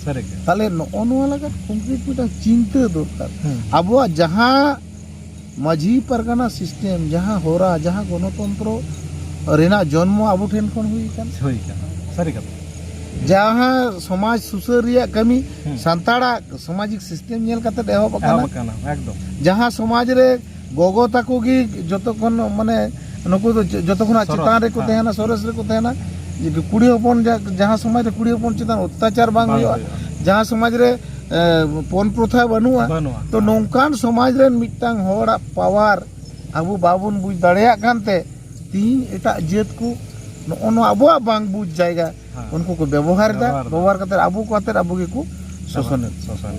ᱥᱟᱹᱨᱤᱜᱮ᱾ ᱛᱟᱦᱚᱞᱮ ᱱᱚᱜᱼᱚ ᱱᱚᱣᱟ ᱞᱟᱹᱜᱤᱫ ᱠᱚᱝᱠᱨᱤᱴ ᱢᱤᱫᱴᱟᱝ ᱪᱤᱱᱛᱟᱹ ᱫᱚᱨᱠᱟᱨ᱾ ᱦᱩᱸ᱾ ᱟᱵᱚᱣᱟᱜ ᱡᱟᱦᱟᱸ ᱢᱟᱹᱡᱷᱤ ᱯᱟᱨᱜᱟᱱᱟ ᱥᱤᱥᱴᱮᱢ, ᱡᱟᱦᱟᱸ ᱦᱚᱨᱟ, ᱡᱟᱦᱟᱸ ᱜᱚᱱᱚᱛᱚᱱᱛᱨᱚ ᱨᱮᱱᱟᱜ ᱡᱚᱱᱢᱚ ᱟᱵᱚ ᱴᱷᱮᱱ ᱠᱷᱚᱱ ᱦᱩᱭ ᱟᱠᱟᱱᱟ᱾ ᱦᱩᱭ ᱟᱠᱟᱱᱟ, ᱥᱟᱹᱨᱤ ᱠᱟᱛᱷᱟ᱾ ᱡᱟᱦᱟᱸ ᱥᱚᱢᱟᱡᱽ ᱥᱩᱥᱟᱹᱨ ᱨᱮᱭᱟᱜ ᱠᱟᱹᱢᱤ ᱦᱩᱸ᱾ ᱥᱟᱱᱛᱟᱲᱟᱜ ᱥᱟᱢᱟᱡᱤᱠ ᱥᱤᱥᱴᱮᱢ ᱧᱮᱞ ᱠᱟᱛᱮ ᱮᱦᱚᱵ ᱟᱠᱟᱱᱟ᱾ ᱮᱦᱚᱵ ᱟᱠᱟᱱᱟ, ᱮᱠᱫᱚᱢ᱾ ᱡᱟᱦᱟᱸ ᱥᱚᱢᱟᱡᱽ ᱨᱮ ᱜᱚᱜᱚ ᱛᱟᱠᱚ ᱜᱮ ᱡᱚᱛᱚ ᱠᱷᱚᱱ ᱢᱟᱱᱮ ᱱᱩᱠᱩ ᱫᱚ ᱡᱚ-, ᱡᱚᱛᱚ ᱠᱷᱚᱱᱟᱜ ᱥᱚᱨᱚᱥ, ᱪᱮᱛᱟᱱ ᱨᱮᱠᱚ ᱦᱮᱸ᱾ ᱛᱟᱦᱮᱱᱟ, ᱥᱚᱨᱮᱥ ᱨᱮᱠᱚ ᱛᱟᱦᱮᱱᱟ᱾ ᱡᱮ ᱠᱩᱲᱤ ᱦᱚᱯᱚᱱ ᱡᱟ-, ᱡᱟᱦᱟᱸ ᱥᱚᱢᱟᱡᱽ ᱨᱮ ᱠᱩᱲᱤ ᱦᱚᱯᱚᱱ ᱪᱮᱛᱟᱱ ᱚᱛᱛᱟᱪᱟᱨ ᱵᱟᱝ ᱵᱟᱝ ᱦᱩᱭᱩᱜᱼᱟ, ᱦᱩᱭᱩᱜᱼᱟ᱾ ᱡᱟᱦᱟᱸ ᱥᱚᱢᱟᱡᱽ ᱨᱮ, ᱮ, ᱯᱚᱱ ᱯᱨᱚᱛᱷᱟ ᱵᱟᱹᱱᱩᱜᱼᱟ, ᱵᱟᱹᱱᱩᱜᱼᱟ᱾ ᱛᱚ ᱱᱚᱝᱠᱟᱱ ᱥᱚᱢᱟᱡᱽ ᱨᱮᱱ ᱢᱤᱫᱴᱟᱝ ᱦᱚᱲᱟᱜ ᱯᱟᱣᱟᱨ ᱟᱵᱚ ᱵᱟᱵᱚᱱ ᱵᱩᱡᱽ ᱫᱟᱲᱮᱭᱟᱜ ᱠᱟᱱᱛᱮ ᱛᱤᱦᱤᱧ ᱮᱴᱟᱜ ᱡᱟᱹᱛ ᱠᱚ ᱱᱚᱜᱼᱚ ᱱᱚᱣᱟ ᱟᱵᱚᱣᱟᱜ ᱵᱟᱝ ᱵᱩᱡᱽ ᱡᱟᱭᱜᱟ ᱦᱮᱸ᱾ ᱩᱱᱠᱩ ᱠᱚ ᱵᱮᱵᱚᱦᱟᱨ ᱮᱫᱟ᱾ ᱵᱮᱵᱚᱦᱟᱨ ᱮᱫᱟ᱾ ᱵᱮᱵᱚᱦᱟᱨ ᱠᱟᱛᱮ ᱟᱵᱚ ᱠᱚ ᱟᱛᱮ ᱟᱵᱚ ᱜᱮᱠᱚ ᱥᱳᱥᱚᱱᱮᱫ᱾ ᱥᱳᱥᱚᱱ᱾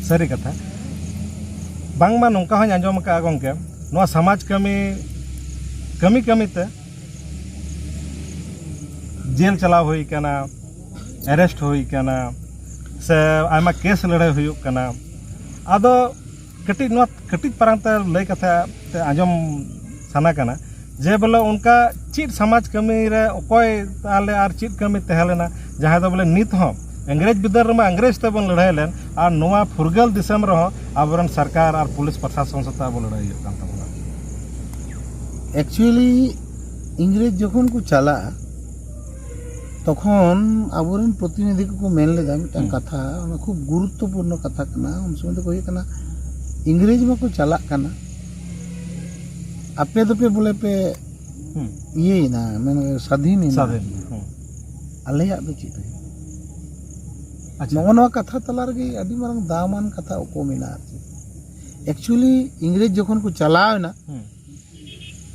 ᱥᱟᱹᱨᱤ ᱠᱟᱛᱷᱟ᱾ ᱵᱟᱝᱢᱟ ᱱᱚᱝᱠᱟ ᱦᱚᱸᱧ ᱟᱸᱡᱚᱢ ᱟᱠᱟᱫᱼᱟ ᱜᱚᱢᱠᱮ, ᱱᱚᱣᱟ ᱥᱚᱢᱟᱡᱽ ᱠᱟᱹᱢᱤ ᱠᱟᱹᱢᱤ ᱠᱟᱹᱢᱤ ᱛᱮ ᱡᱮᱞ ᱪᱟᱞᱟᱣ ᱦᱩᱭ ᱠᱟᱱᱟ, ᱮᱨᱮᱥᱴ ᱦᱩᱭ ᱠᱟᱱᱟ, ᱥᱮ ᱟᱭᱢᱟ ᱠᱮᱥ ᱞᱟᱹᱲᱦᱟᱹᱭ ᱦᱩᱭᱩᱜ ᱠᱟᱱᱟ᱾ ᱟᱫᱚ ᱠᱟᱹᱴᱤᱡ ᱱᱚᱣᱟ ᱠᱟᱹᱴᱤᱡ ᱯᱟᱨᱟᱝ ᱛᱮ ᱞᱟᱹᱭ ᱠᱟᱛᱷᱟ ᱛᱮ ᱟᱸᱡᱚᱢ ᱥᱟᱱᱟ ᱠᱟᱱᱟ ᱡᱮ ᱵᱚᱞᱮ ᱚᱱᱠᱟ ᱪᱮᱫ ᱥᱚᱢᱟᱡᱽ ᱠᱟᱹᱢᱤ ᱨᱮ ᱚᱠᱚᱭ ᱛᱟᱦᱚᱞᱮ ᱟᱨ ᱪᱮᱫ ᱠᱟᱹᱢᱤ ᱛᱟᱦᱮᱸ ᱞᱮᱱᱟ, ᱡᱟᱦᱟᱸᱭ ᱫᱚ ᱵᱚᱞᱮ ᱱᱤᱛ ᱦᱚᱸ ᱤᱝᱨᱮᱡᱽ ᱵᱤᱫᱟᱹᱞ ᱨᱮᱢᱟ ᱤᱝᱨᱮᱡᱽ ᱛᱮᱵᱚᱱ ᱞᱟᱹᱲᱦᱟᱹᱭ ᱞᱮᱱ, ᱟᱨ ᱱᱚᱣᱟ ᱯᱷᱩᱨᱜᱟᱹᱞ ᱫᱤᱥᱚᱢ ᱨᱮᱦᱚᱸ ᱟᱵᱚᱨᱮᱱ ᱥᱚᱨᱠᱟᱨ ᱟᱨ ᱯᱩᱞᱤᱥ ᱯᱨᱚᱥᱟᱥᱚᱱ ᱥᱟᱛᱮ ᱟᱵᱚ ᱞᱟᱹᱲᱦᱟᱹᱭ ᱦᱩᱭᱩᱜ ᱠᱟᱱ ᱛᱟᱵᱚᱱᱟ᱾ ᱮᱠᱪᱩᱭᱮᱞᱤ ᱤᱝᱨᱮᱡᱽ ᱡᱚᱠᱷᱚᱱ ᱠᱚ ᱪᱟᱞᱟᱜᱼᱟ, ᱛᱚᱠᱷᱚᱱ ᱟᱵᱚᱨᱮᱱ ᱯᱨᱚᱛᱤᱱᱤᱫᱷᱤ ᱠᱚᱠᱚ ᱢᱮᱱ ᱞᱮᱫᱟ ᱢᱤᱫᱴᱟᱝ ᱦᱩᱸ᱾ ᱠᱟᱛᱷᱟ, ᱚᱱᱟ ᱠᱷᱩᱵ ᱜᱩᱨᱩᱛᱛᱚᱯᱩᱨᱱᱚ ᱠᱟᱛᱷᱟ ᱠᱟᱱᱟ᱾ ᱩᱱ ᱥᱚᱢᱚᱭ ᱫᱚᱠᱚ ᱦᱩᱭᱩᱜ ᱠᱟᱱᱟ, ᱤᱝᱨᱮᱡᱽ ᱢᱟᱠᱚ ᱪᱟᱞᱟᱜ ᱠᱟᱱᱟ, ᱟᱯᱮ ᱫᱚᱯᱮ ᱵᱚᱞᱮ ᱯᱮ ᱦᱩᱸ᱾ ᱤᱭᱟᱹᱭᱮᱱᱟ, ᱢᱟᱱᱮ ᱥᱟᱫᱷᱤᱱ ᱮᱱᱟ᱾ ᱥᱟᱫᱷᱤᱱ, ᱦᱩᱸ᱾ ᱟᱞᱮᱭᱟᱜ ᱫᱚ ᱪᱮᱫ ᱦᱩᱭᱩᱜᱼᱟ? ᱟᱪᱪᱷᱟ᱾ ᱱᱚᱜᱼᱚ ᱱᱚᱣᱟ ᱠᱟᱛᱷᱟ ᱛᱟᱞᱟ ᱨᱮᱜᱮ ᱟᱹᱰᱤ ᱢᱟᱨᱟᱝ ᱫᱟᱢᱟᱱ ᱠᱟᱛᱷᱟ ᱚᱠᱚ ᱢᱮᱱᱟᱜᱼᱟ ᱟᱨ ᱪᱮᱫ᱾ ᱮᱠᱪᱩᱭᱮᱞᱤ ᱤᱝᱨᱮᱡᱽ ᱡᱚᱠᱷᱚᱱ ᱠᱚ ᱪᱟᱞᱟᱣ ᱮᱱᱟ, ᱦᱩᱸ᱾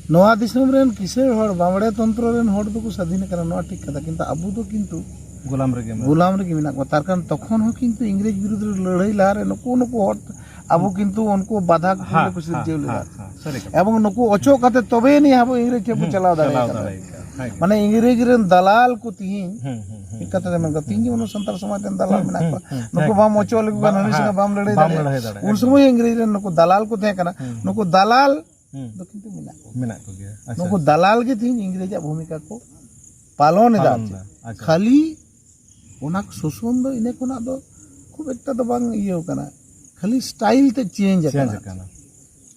ᱱᱚᱣᱟ ᱫᱤᱥᱚᱢ ᱨᱮᱱ ᱠᱤᱥᱟᱹᱬ ᱦᱚᱲ, ᱵᱟᱢᱲᱮ ᱛᱚᱱᱛᱨᱚ ᱨᱮᱱ ᱦᱚᱲ ᱫᱚᱠᱚ ᱥᱟᱫᱷᱤᱱ ᱟᱠᱟᱱᱟ, ᱱᱚᱣᱟ ᱴᱷᱤᱠ ᱠᱟᱛᱷᱟ, ᱠᱤᱱᱛᱩ ᱟᱵᱚ ᱫᱚ ᱠᱤᱱᱛᱩ ᱜᱳᱞᱟᱢ ᱨᱮᱜᱮ ᱢᱮᱱᱟᱜ ᱜᱳᱞᱟᱢ ᱨᱮᱜᱮ ᱢᱮᱱᱟᱜ ᱠᱚᱣᱟ᱾ ᱛᱟᱨ ᱠᱟᱨᱚᱱ ᱛᱚᱠᱷᱚᱱ ᱦᱚᱸ ᱠᱤᱱᱛᱩ ᱤᱝᱨᱮᱡᱽ ᱵᱤᱨᱩᱫᱽ ᱨᱮ ᱞᱟᱹᱲᱦᱟᱹᱭ ᱞᱟᱦᱟ ᱨᱮ ᱱᱩᱠᱩ, ᱱᱩᱠᱩ ᱦᱚᱲ ᱟᱵᱚ ᱦᱩᱸ᱾ ᱠᱤᱱᱛᱩ ᱩᱱᱠᱩ ᱵᱟᱫᱷᱟ ᱠᱚ ᱦᱮᱸ, ᱠᱚ ᱥᱤᱨᱡᱟᱹᱣ ᱦᱮᱸ, ᱞᱮᱫᱟ᱾ ᱦᱮᱸ, ᱥᱟᱹᱨᱤ ᱠᱟᱛᱷᱟ᱾ ᱮᱵᱚᱝ ᱱᱩᱠᱩ ᱚᱪᱚᱜ ᱠᱟᱛᱮ ᱛᱚᱵᱮ ᱟᱹᱱᱤᱡ ᱟᱵᱚ ᱤᱝᱨᱮᱡᱽ ᱴᱷᱮᱱ ᱵᱚᱱ ᱦᱩᱸ, ᱪᱟᱞᱟᱣ ᱫᱟᱲᱮ ᱪᱟᱞᱟᱣ ᱠᱟᱫᱟ᱾ ᱫᱟᱲᱮ ᱠᱟᱫᱟ᱾ ᱦᱮᱸ᱾ ᱢᱟᱱᱮ ᱤᱝᱨᱮᱡᱽ ᱨᱮᱱ ᱫᱟᱞᱟᱞ ᱠᱚ ᱛᱤᱦᱤᱧ ᱦᱩᱸ, ᱦᱩᱸ, ᱦᱩᱸ᱾ ᱢᱤᱫ ᱠᱟᱛᱷᱟ ᱛᱮ ᱢᱮᱱ ᱠᱟᱛᱮ ᱛᱤᱦᱤᱧ ᱡᱮᱢᱚᱱ ᱥᱟᱱᱛᱟᱲ ᱥᱚᱢᱟᱡᱽ ᱨᱮᱱ ᱫᱟᱞᱟᱞ ᱦᱩᱸ, ᱢᱮᱱᱟᱜ ᱦᱩᱸ, ᱠᱚᱣᱟ, ᱦᱩᱸ᱾ ᱱᱩᱠᱩ ᱦᱮᱸ, ᱵᱟᱢ ᱦᱮᱸ᱾ ᱚᱪᱚᱜ ᱞᱮᱠᱚ ᱠᱷᱟᱱ ᱵᱟᱝ, ᱦᱟᱹᱱᱤ ᱥᱟᱸᱜᱮ ᱦᱮᱸ, ᱵᱟᱢ ᱞᱟᱹᱲᱦᱟᱹᱭ ᱵᱟᱢ ᱫᱟᱲᱮᱭᱟᱜᱼᱟ᱾ ᱞᱟᱹᱲᱦᱟᱹᱭ ᱫᱟᱲᱮᱭᱟᱜᱼᱟ᱾ ᱩᱱ ᱥᱚᱢᱚᱭ ᱤᱝᱨᱮᱡᱽ ᱨᱮᱱ ᱱᱩᱠᱩ ᱫᱟᱞᱟᱞ ᱠᱚ ᱛᱟᱦᱮᱸ ᱠᱟᱱᱟ, ᱦᱩᱸ᱾ ᱱᱩᱠᱩ ᱫᱟᱞᱟᱞ ᱦᱩᱸ᱾ ᱫᱚ ᱠᱤᱱᱛᱩ ᱢᱮᱱᱟᱜ ᱠᱚᱣᱟ᱾ ᱢᱮᱱᱟᱜ ᱠᱚᱜᱮᱭᱟ᱾ ᱟᱪᱪᱷᱟ, ᱱᱩᱠᱩ ᱟᱪᱪᱷᱟ᱾ ᱫᱟᱞᱟᱞ ᱜᱮ ᱛᱤᱦᱤᱧ ᱤᱝᱨᱮᱡᱽ ᱟᱜ ᱵᱷᱩᱢᱤᱠᱟ ᱠᱚ ᱯᱟᱞᱚᱱ ᱮᱫᱟ᱾ ᱯᱟᱞᱚᱱ ᱪᱮᱫ? ᱮᱫᱟ᱾ ᱟᱪᱪᱷᱟ᱾ ᱠᱷᱟᱹᱞᱤ ᱚᱱᱟ ᱥᱳᱥᱚᱱ ᱫᱚ ᱤᱱᱟᱹ ᱠᱷᱚᱱᱟᱜ ᱫᱚ ᱠᱷᱩᱵ ᱮᱠᱴᱟ ᱫᱚ ᱵᱟᱝ ᱤᱭᱟᱹ ᱠᱟᱱᱟ, ᱠᱷᱟᱹᱞᱤ ᱥᱴᱟᱭᱤᱞ ᱛᱮ ᱪᱮᱧᱡᱽ ᱪᱮᱧᱡᱽ ᱟᱠᱟᱱᱟ᱾ ᱟᱠᱟᱱᱟ᱾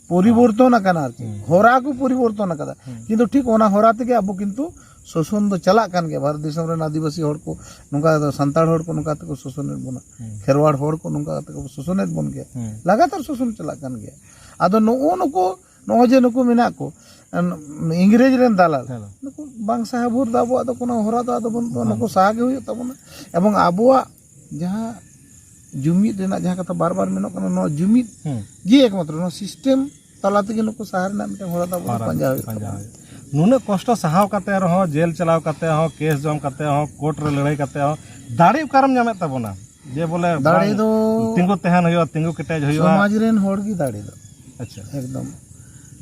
ᱯᱚᱨᱤᱵᱚᱨᱛᱚᱱ ᱟᱠᱟᱱᱟ ᱟᱨ ᱪᱮᱫ᱾ ᱦᱩᱸ᱾ ᱦᱚᱨᱟ ᱠᱚ ᱯᱚᱨᱤᱵᱚᱨᱛᱚᱱ ᱟᱠᱟᱫᱟ᱾ ᱦᱩᱸ᱾ ᱠᱤᱱᱛᱩ ᱴᱷᱤᱠ ᱚᱱᱟ ᱦᱚᱨᱟ ᱛᱮᱜᱮ ᱟᱵᱚ ᱠᱤᱱᱛᱩ ᱥᱳᱥᱚᱱ ᱫᱚ ᱪᱟᱞᱟᱜ ᱠᱟᱱ ᱜᱮᱭᱟ᱾ ᱵᱷᱟᱨᱚᱛ ᱫᱤᱥᱚᱢ ᱨᱮᱱ ᱟᱹᱫᱤᱵᱟᱹᱥᱤ ᱦᱚᱲ ᱠᱚ ᱱᱚᱝᱠᱟ, ᱥᱟᱱᱛᱟᱲ ᱦᱚᱲ ᱠᱚ ᱱᱚᱝᱠᱟ ᱛᱮᱠᱚ ᱥᱳᱥᱚᱱᱮᱫ ᱵᱚᱱᱟ, ᱦᱩᱸ᱾ ᱠᱷᱮᱨᱣᱟᱲ ᱦᱚᱲ ᱠᱚ ᱱᱚᱝᱠᱟ ᱠᱟᱛᱮ ᱠᱚ ᱥᱳᱥᱚᱱᱮᱫ ᱵᱚᱱ ᱜᱮᱭᱟ, ᱦᱩᱸ᱾ ᱞᱟᱜᱟᱛᱟᱨ ᱥᱳᱥᱚᱱ ᱪᱟᱞᱟᱜ ᱠᱟᱱ ᱜᱮᱭᱟ᱾ ᱟᱫᱚ ᱱᱩᱜᱼᱩ ᱱᱩᱠᱩ, ᱱᱚᱜᱼᱚᱭ ᱡᱮ ᱱᱩᱠᱩ ᱢᱮᱱᱟᱜ ᱠᱚ, ᱮᱱ-, ᱤᱝᱨᱮᱡᱽ ᱨᱮᱱ ᱫᱟᱞᱟᱞ, ᱦᱮᱸ᱾ ᱱᱩᱠᱩ ᱵᱟᱝ ᱥᱟᱦᱟ ᱵᱷᱳᱨ ᱫᱚ ᱟᱵᱚᱣᱟᱜ ᱫᱚ ᱠᱳᱱᱳ ᱦᱚᱨᱟ ᱫᱚ ᱟᱫᱚ ᱵᱟᱹᱱᱩᱜ ᱛᱟᱵᱚᱱᱟ᱾ ᱵᱟᱝ᱾ ᱱᱩᱠᱩ ᱥᱟᱦᱟ ᱜᱮ ᱦᱩᱭᱩᱜ ᱛᱟᱵᱚᱱᱟ᱾ ᱮᱵᱚᱝ ᱟᱵᱚᱣᱟᱜ ᱡᱟᱦᱟᱸ ᱡᱩᱢᱤᱫ ᱨᱮᱱᱟᱜ ᱡᱟᱦᱟᱸ ᱠᱟᱛᱷᱟ ᱵᱟᱨ ᱵᱟᱨ ᱢᱮᱱᱚᱜ ᱠᱟᱱᱟ, ᱱᱚᱣᱟ ᱡᱩᱢᱤᱫ ᱦᱩᱸ᱾ ᱜᱮ ᱮᱠᱢᱟᱛᱨᱚ ᱱᱚᱣᱟ ᱥᱤᱥᱴᱮᱢ ᱛᱟᱞᱟ ᱛᱮᱜᱮ ᱱᱩᱠᱩ ᱥᱟᱦᱟ ᱨᱮᱱᱟᱜ ᱢᱤᱫᱴᱟᱝ ᱦᱚᱨᱟ ᱫᱚ ᱟᱵᱚ ᱫᱚ ᱦᱚᱨᱟ ᱯᱟᱸᱡᱟ ᱦᱩᱭᱩᱜ ᱯᱟᱸᱡᱟ ᱛᱟᱵᱚᱱᱟ᱾ ᱦᱩᱭᱩᱜ᱾ ᱱᱩᱱᱟᱹᱜ ᱠᱚᱥᱴᱚ ᱥᱟᱦᱟᱣ ᱠᱟᱛᱮ ᱨᱮᱦᱚᱸ, ᱡᱮᱞ ᱪᱟᱞᱟᱣ ᱠᱟᱛᱮ ᱦᱚᱸ, ᱠᱮᱥ ᱡᱚᱢ ᱠᱟᱛᱮ ᱦᱚᱸ, ᱠᱳᱨᱴ ᱨᱮ ᱞᱟᱹᱲᱦᱟᱹᱭ ᱠᱟᱛᱮ ᱦᱚᱸ, ᱫᱟᱲᱮ ᱚᱠᱟᱨᱮᱢ ᱧᱟᱢᱮᱫ ᱛᱟᱵᱚᱱᱟ? ᱡᱮ ᱵᱚᱞᱮ ᱫᱟᱲᱮ ᱵᱟᱝ, ᱫᱚ ᱛᱤᱸᱜᱩ ᱛᱟᱦᱮᱱ ᱦᱩᱭᱩᱜᱼᱟ, ᱛᱤᱸᱜᱩ ᱠᱮᱴᱮᱡ ᱦᱩᱭᱩᱜᱼᱟ᱾ ᱥᱚᱢᱟᱡᱽ ᱨᱮᱱ ᱦᱚᱲ ᱜᱮ ᱫᱟᱲᱮ ᱫᱚ᱾ ᱟᱪᱪᱷᱟ᱾ ᱮᱠᱫᱚᱢ᱾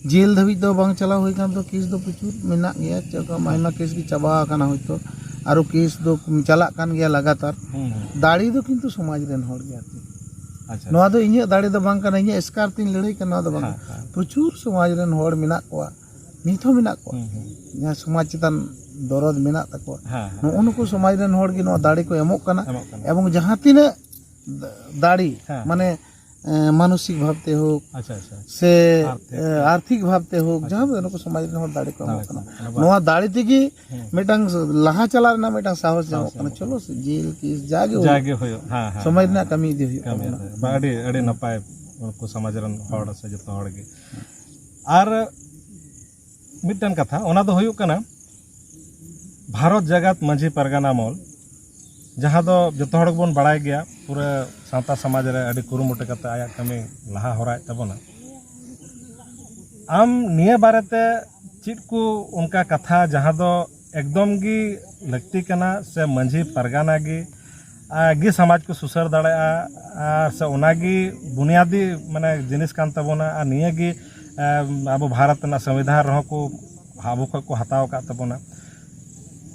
ᱡᱮᱞ ᱫᱷᱟᱹᱵᱤᱡ ᱫᱚ ᱵᱟᱝ ᱪᱟᱞᱟᱣ ᱦᱩᱭ ᱠᱟᱱ ᱫᱚ, ᱠᱮᱥ ᱫᱚ ᱯᱨᱚᱪᱩᱨ ᱢᱮᱱᱟᱜ ᱜᱮᱭᱟ, ᱪᱮᱫ ᱞᱮᱠᱟ ᱟᱭᱢᱟ ᱠᱮᱥ ᱜᱮ ᱪᱟᱵᱟ ᱟᱠᱟᱱᱟ ᱦᱚᱭᱛᱳ, ᱟᱨᱚ ᱠᱮᱥ ᱫᱚ ᱪᱟᱞᱟᱜ ᱠᱟᱱ ᱜᱮᱭᱟ ᱞᱟᱜᱟᱛᱟᱨ᱾ ᱦᱩᱸ, ᱦᱩᱸ᱾ ᱫᱟᱲᱮ ᱫᱚ ᱠᱤᱱᱛᱩ ᱥᱚᱢᱟᱡᱽ ᱨᱮᱱ ᱦᱚᱲ ᱜᱮ ᱟᱨᱠᱤ᱾ ᱟᱪᱪᱷᱟ, ᱱᱚᱣᱟ ᱟᱪᱪᱷᱟ᱾ ᱫᱚ ᱤᱧᱟᱹᱜ ᱫᱟᱲᱮ ᱫᱚ ᱵᱟᱝ ᱠᱟᱱᱟ, ᱤᱧᱟᱹᱜ ᱮᱥᱠᱟᱨ ᱛᱤᱧ ᱞᱟᱹᱲᱦᱟᱹᱭ ᱠᱟᱱᱟ, ᱱᱚᱣᱟ ᱫᱚ ᱵᱟᱝ᱾ ᱦᱮᱸ, ᱦᱮᱸ᱾ ᱯᱨᱚᱪᱩᱨ ᱥᱚᱢᱟᱡᱽ ᱨᱮᱱ ᱦᱚᱲ ᱢᱮᱱᱟᱜ ᱠᱚᱣᱟ, ᱱᱤᱛ ᱦᱚᱸ ᱢᱮᱱᱟᱜ ᱠᱚᱣᱟ, ᱦᱩᱸ, ᱦᱩᱸ᱾ ᱡᱟᱦᱟᱸ ᱥᱚᱢᱟᱡᱽ ᱪᱮᱛᱟᱱ ᱫᱚᱨᱚᱫ ᱢᱮᱱᱟᱜ ᱛᱟᱠᱚᱣᱟ᱾ ᱦᱮᱸ, ᱦᱮᱸ, ᱱᱩᱜᱼᱩ ᱦᱮᱸ᱾ ᱱᱩᱠᱩ ᱥᱚᱢᱟᱡᱽ ᱨᱮᱱ ᱦᱚᱲ ᱜᱮ ᱱᱚᱣᱟ ᱫᱟᱲᱮ ᱠᱚ ᱮᱢᱚᱜ ᱠᱟᱱᱟ᱾ ᱮᱢᱚᱜ ᱠᱟᱱᱟ᱾ ᱮᱵᱚᱝ ᱡᱟᱦᱟᱸ ᱛᱤᱱᱟᱹᱜ ᱫᱟᱲᱮ, ᱦᱮᱸ᱾ ᱢᱟᱱᱮ, ᱮ, ᱢᱟᱱᱚᱥᱤᱠ ᱵᱷᱟᱵᱽ ᱛᱮ ᱦᱳᱠ, ᱟᱪᱪᱷᱟ, ᱟᱪᱪᱷᱟ᱾ ᱥᱮ, ᱟᱨᱛᱷᱤᱠ᱾ ᱮ, ᱟᱨᱛᱷᱤᱠ ᱵᱷᱟᱵᱽ ᱛᱮ ᱦᱳᱠ, ᱟᱪᱪᱷᱟ, ᱡᱟᱦᱟᱸ ᱫᱚ ᱟᱪᱪᱷᱟ᱾ ᱱᱩᱠᱩ ᱥᱚᱢᱟᱡᱽ ᱨᱮᱱ ᱦᱚᱲ ᱫᱟᱲᱮ ᱠᱚ ᱫᱟᱲᱮ ᱮᱢᱚᱜ ᱠᱚ ᱠᱟᱱᱟ᱾ ᱮᱢᱚᱜ ᱠᱟᱱᱟ᱾ ᱱᱚᱣᱟ ᱫᱟᱲᱮ ᱛᱮᱜᱮ ᱦᱮᱸ᱾ ᱢᱤᱫᱴᱟᱝ ᱞᱟᱦᱟ ᱪᱟᱞᱟᱜ ᱨᱮᱱᱟᱜ ᱢᱤᱫᱴᱟᱝ ᱥᱟᱦᱚᱥ ᱧᱟᱢᱚᱜ ᱥᱟᱦᱚᱥ ᱠᱟᱱᱟ᱾ ᱧᱟᱢᱚᱜ ᱪᱚᱞᱚ ᱥᱮ, ᱡᱮᱞ ᱠᱮᱥ ᱡᱟᱜᱮ ᱦᱩᱭᱩᱜ, ᱡᱟᱜᱮ ᱦᱩᱭᱩᱜ, ᱦᱮᱸ, ᱦᱮᱸ, ᱥᱚᱢᱟᱡᱽ ᱦᱮᱸ, ᱨᱮᱱᱟᱜ ᱦᱮᱸ᱾ ᱠᱟᱹᱢᱤ ᱤᱫᱤ ᱦᱩᱭᱩᱜ ᱠᱟᱹᱢᱤ ᱛᱟᱵᱚᱱᱟ᱾ ᱤᱫᱤ᱾ ᱵᱟ, ᱟᱹᱰᱤ, ᱟᱹᱰᱤ ᱱᱟᱯᱟᱭ, ᱩᱱᱠᱩ ᱥᱚᱢᱟᱡᱽ ᱨᱮᱱ ᱦᱚᱲ ᱥᱮ ᱡᱚᱛᱚ ᱦᱚᱲ ᱜᱮ᱾ ᱟᱨ ᱢᱤᱫᱴᱟᱝ ᱠᱟᱛᱷᱟ, ᱚᱱᱟ ᱫᱚ ᱦᱩᱭᱩᱜ ᱠᱟᱱᱟ, ᱵᱷᱟᱨᱚᱛ ᱡᱟᱠᱟᱛ ᱢᱟᱹᱡᱷᱤ ᱯᱟᱨᱜᱟᱱᱟ ᱢᱚᱦᱚᱞ, ᱡᱟᱦᱟᱸ ᱫᱚ ᱡᱚᱛᱚ ᱦᱚᱲ ᱜᱮᱵᱚᱱ ᱵᱟᱲᱟᱭ ᱜᱮᱭᱟ, ᱯᱩᱨᱟᱹ ᱥᱟᱶᱛᱟ ᱥᱚᱢᱟᱡᱽ ᱨᱮ ᱟᱹᱰᱤ ᱠᱩᱨᱩᱢᱩᱴᱩ ᱠᱟᱛᱮ ᱟᱭᱟᱜ ᱠᱟᱹᱢᱤ ᱞᱟᱦᱟ ᱦᱚᱨᱟᱭᱮᱫ ᱛᱟᱵᱚᱱᱟ᱾ ᱟᱢ ᱱᱤᱭᱟᱹ ᱵᱟᱨᱮᱛᱮ ᱪᱮᱫ ᱠᱚ ᱚᱱᱠᱟ ᱠᱟᱛᱷᱟ, ᱡᱟᱦᱟᱸ ᱫᱚ ᱮᱠᱫᱚᱢ ᱜᱮ ᱞᱟᱹᱠᱛᱤ ᱠᱟᱱᱟ, ᱥᱮ ᱢᱟᱹᱡᱷᱤ ᱯᱟᱨᱜᱟᱱᱟ ᱜᱮ, ᱟ, ᱜᱮ ᱥᱚᱢᱟᱡᱽ ᱠᱚ ᱥᱩᱥᱟᱹᱨ ᱫᱟᱲᱮᱭᱟᱜᱼᱟ, ᱟᱨ ᱥᱮ ᱚᱱᱟᱜᱮ ᱵᱩᱱᱤᱭᱟᱫᱤ, ᱢᱟᱱᱮ, ᱡᱤᱱᱤᱥ ᱠᱟᱱ ᱛᱟᱵᱚᱱᱟ, ᱟᱨ ᱱᱤᱭᱟᱹᱜᱮ, ᱮ, ᱟᱵᱚ ᱵᱷᱟᱨᱚᱛ ᱨᱮᱱᱟᱜ ᱥᱚᱝᱵᱤᱫᱷᱟᱱ ᱨᱮᱦᱚᱸ ᱠᱚ, ᱟᱵᱚ ᱠᱷᱚᱱ ᱠᱚ ᱦᱟᱛᱟᱣ ᱟᱠᱟᱫ ᱛᱟᱵᱚᱱᱟ᱾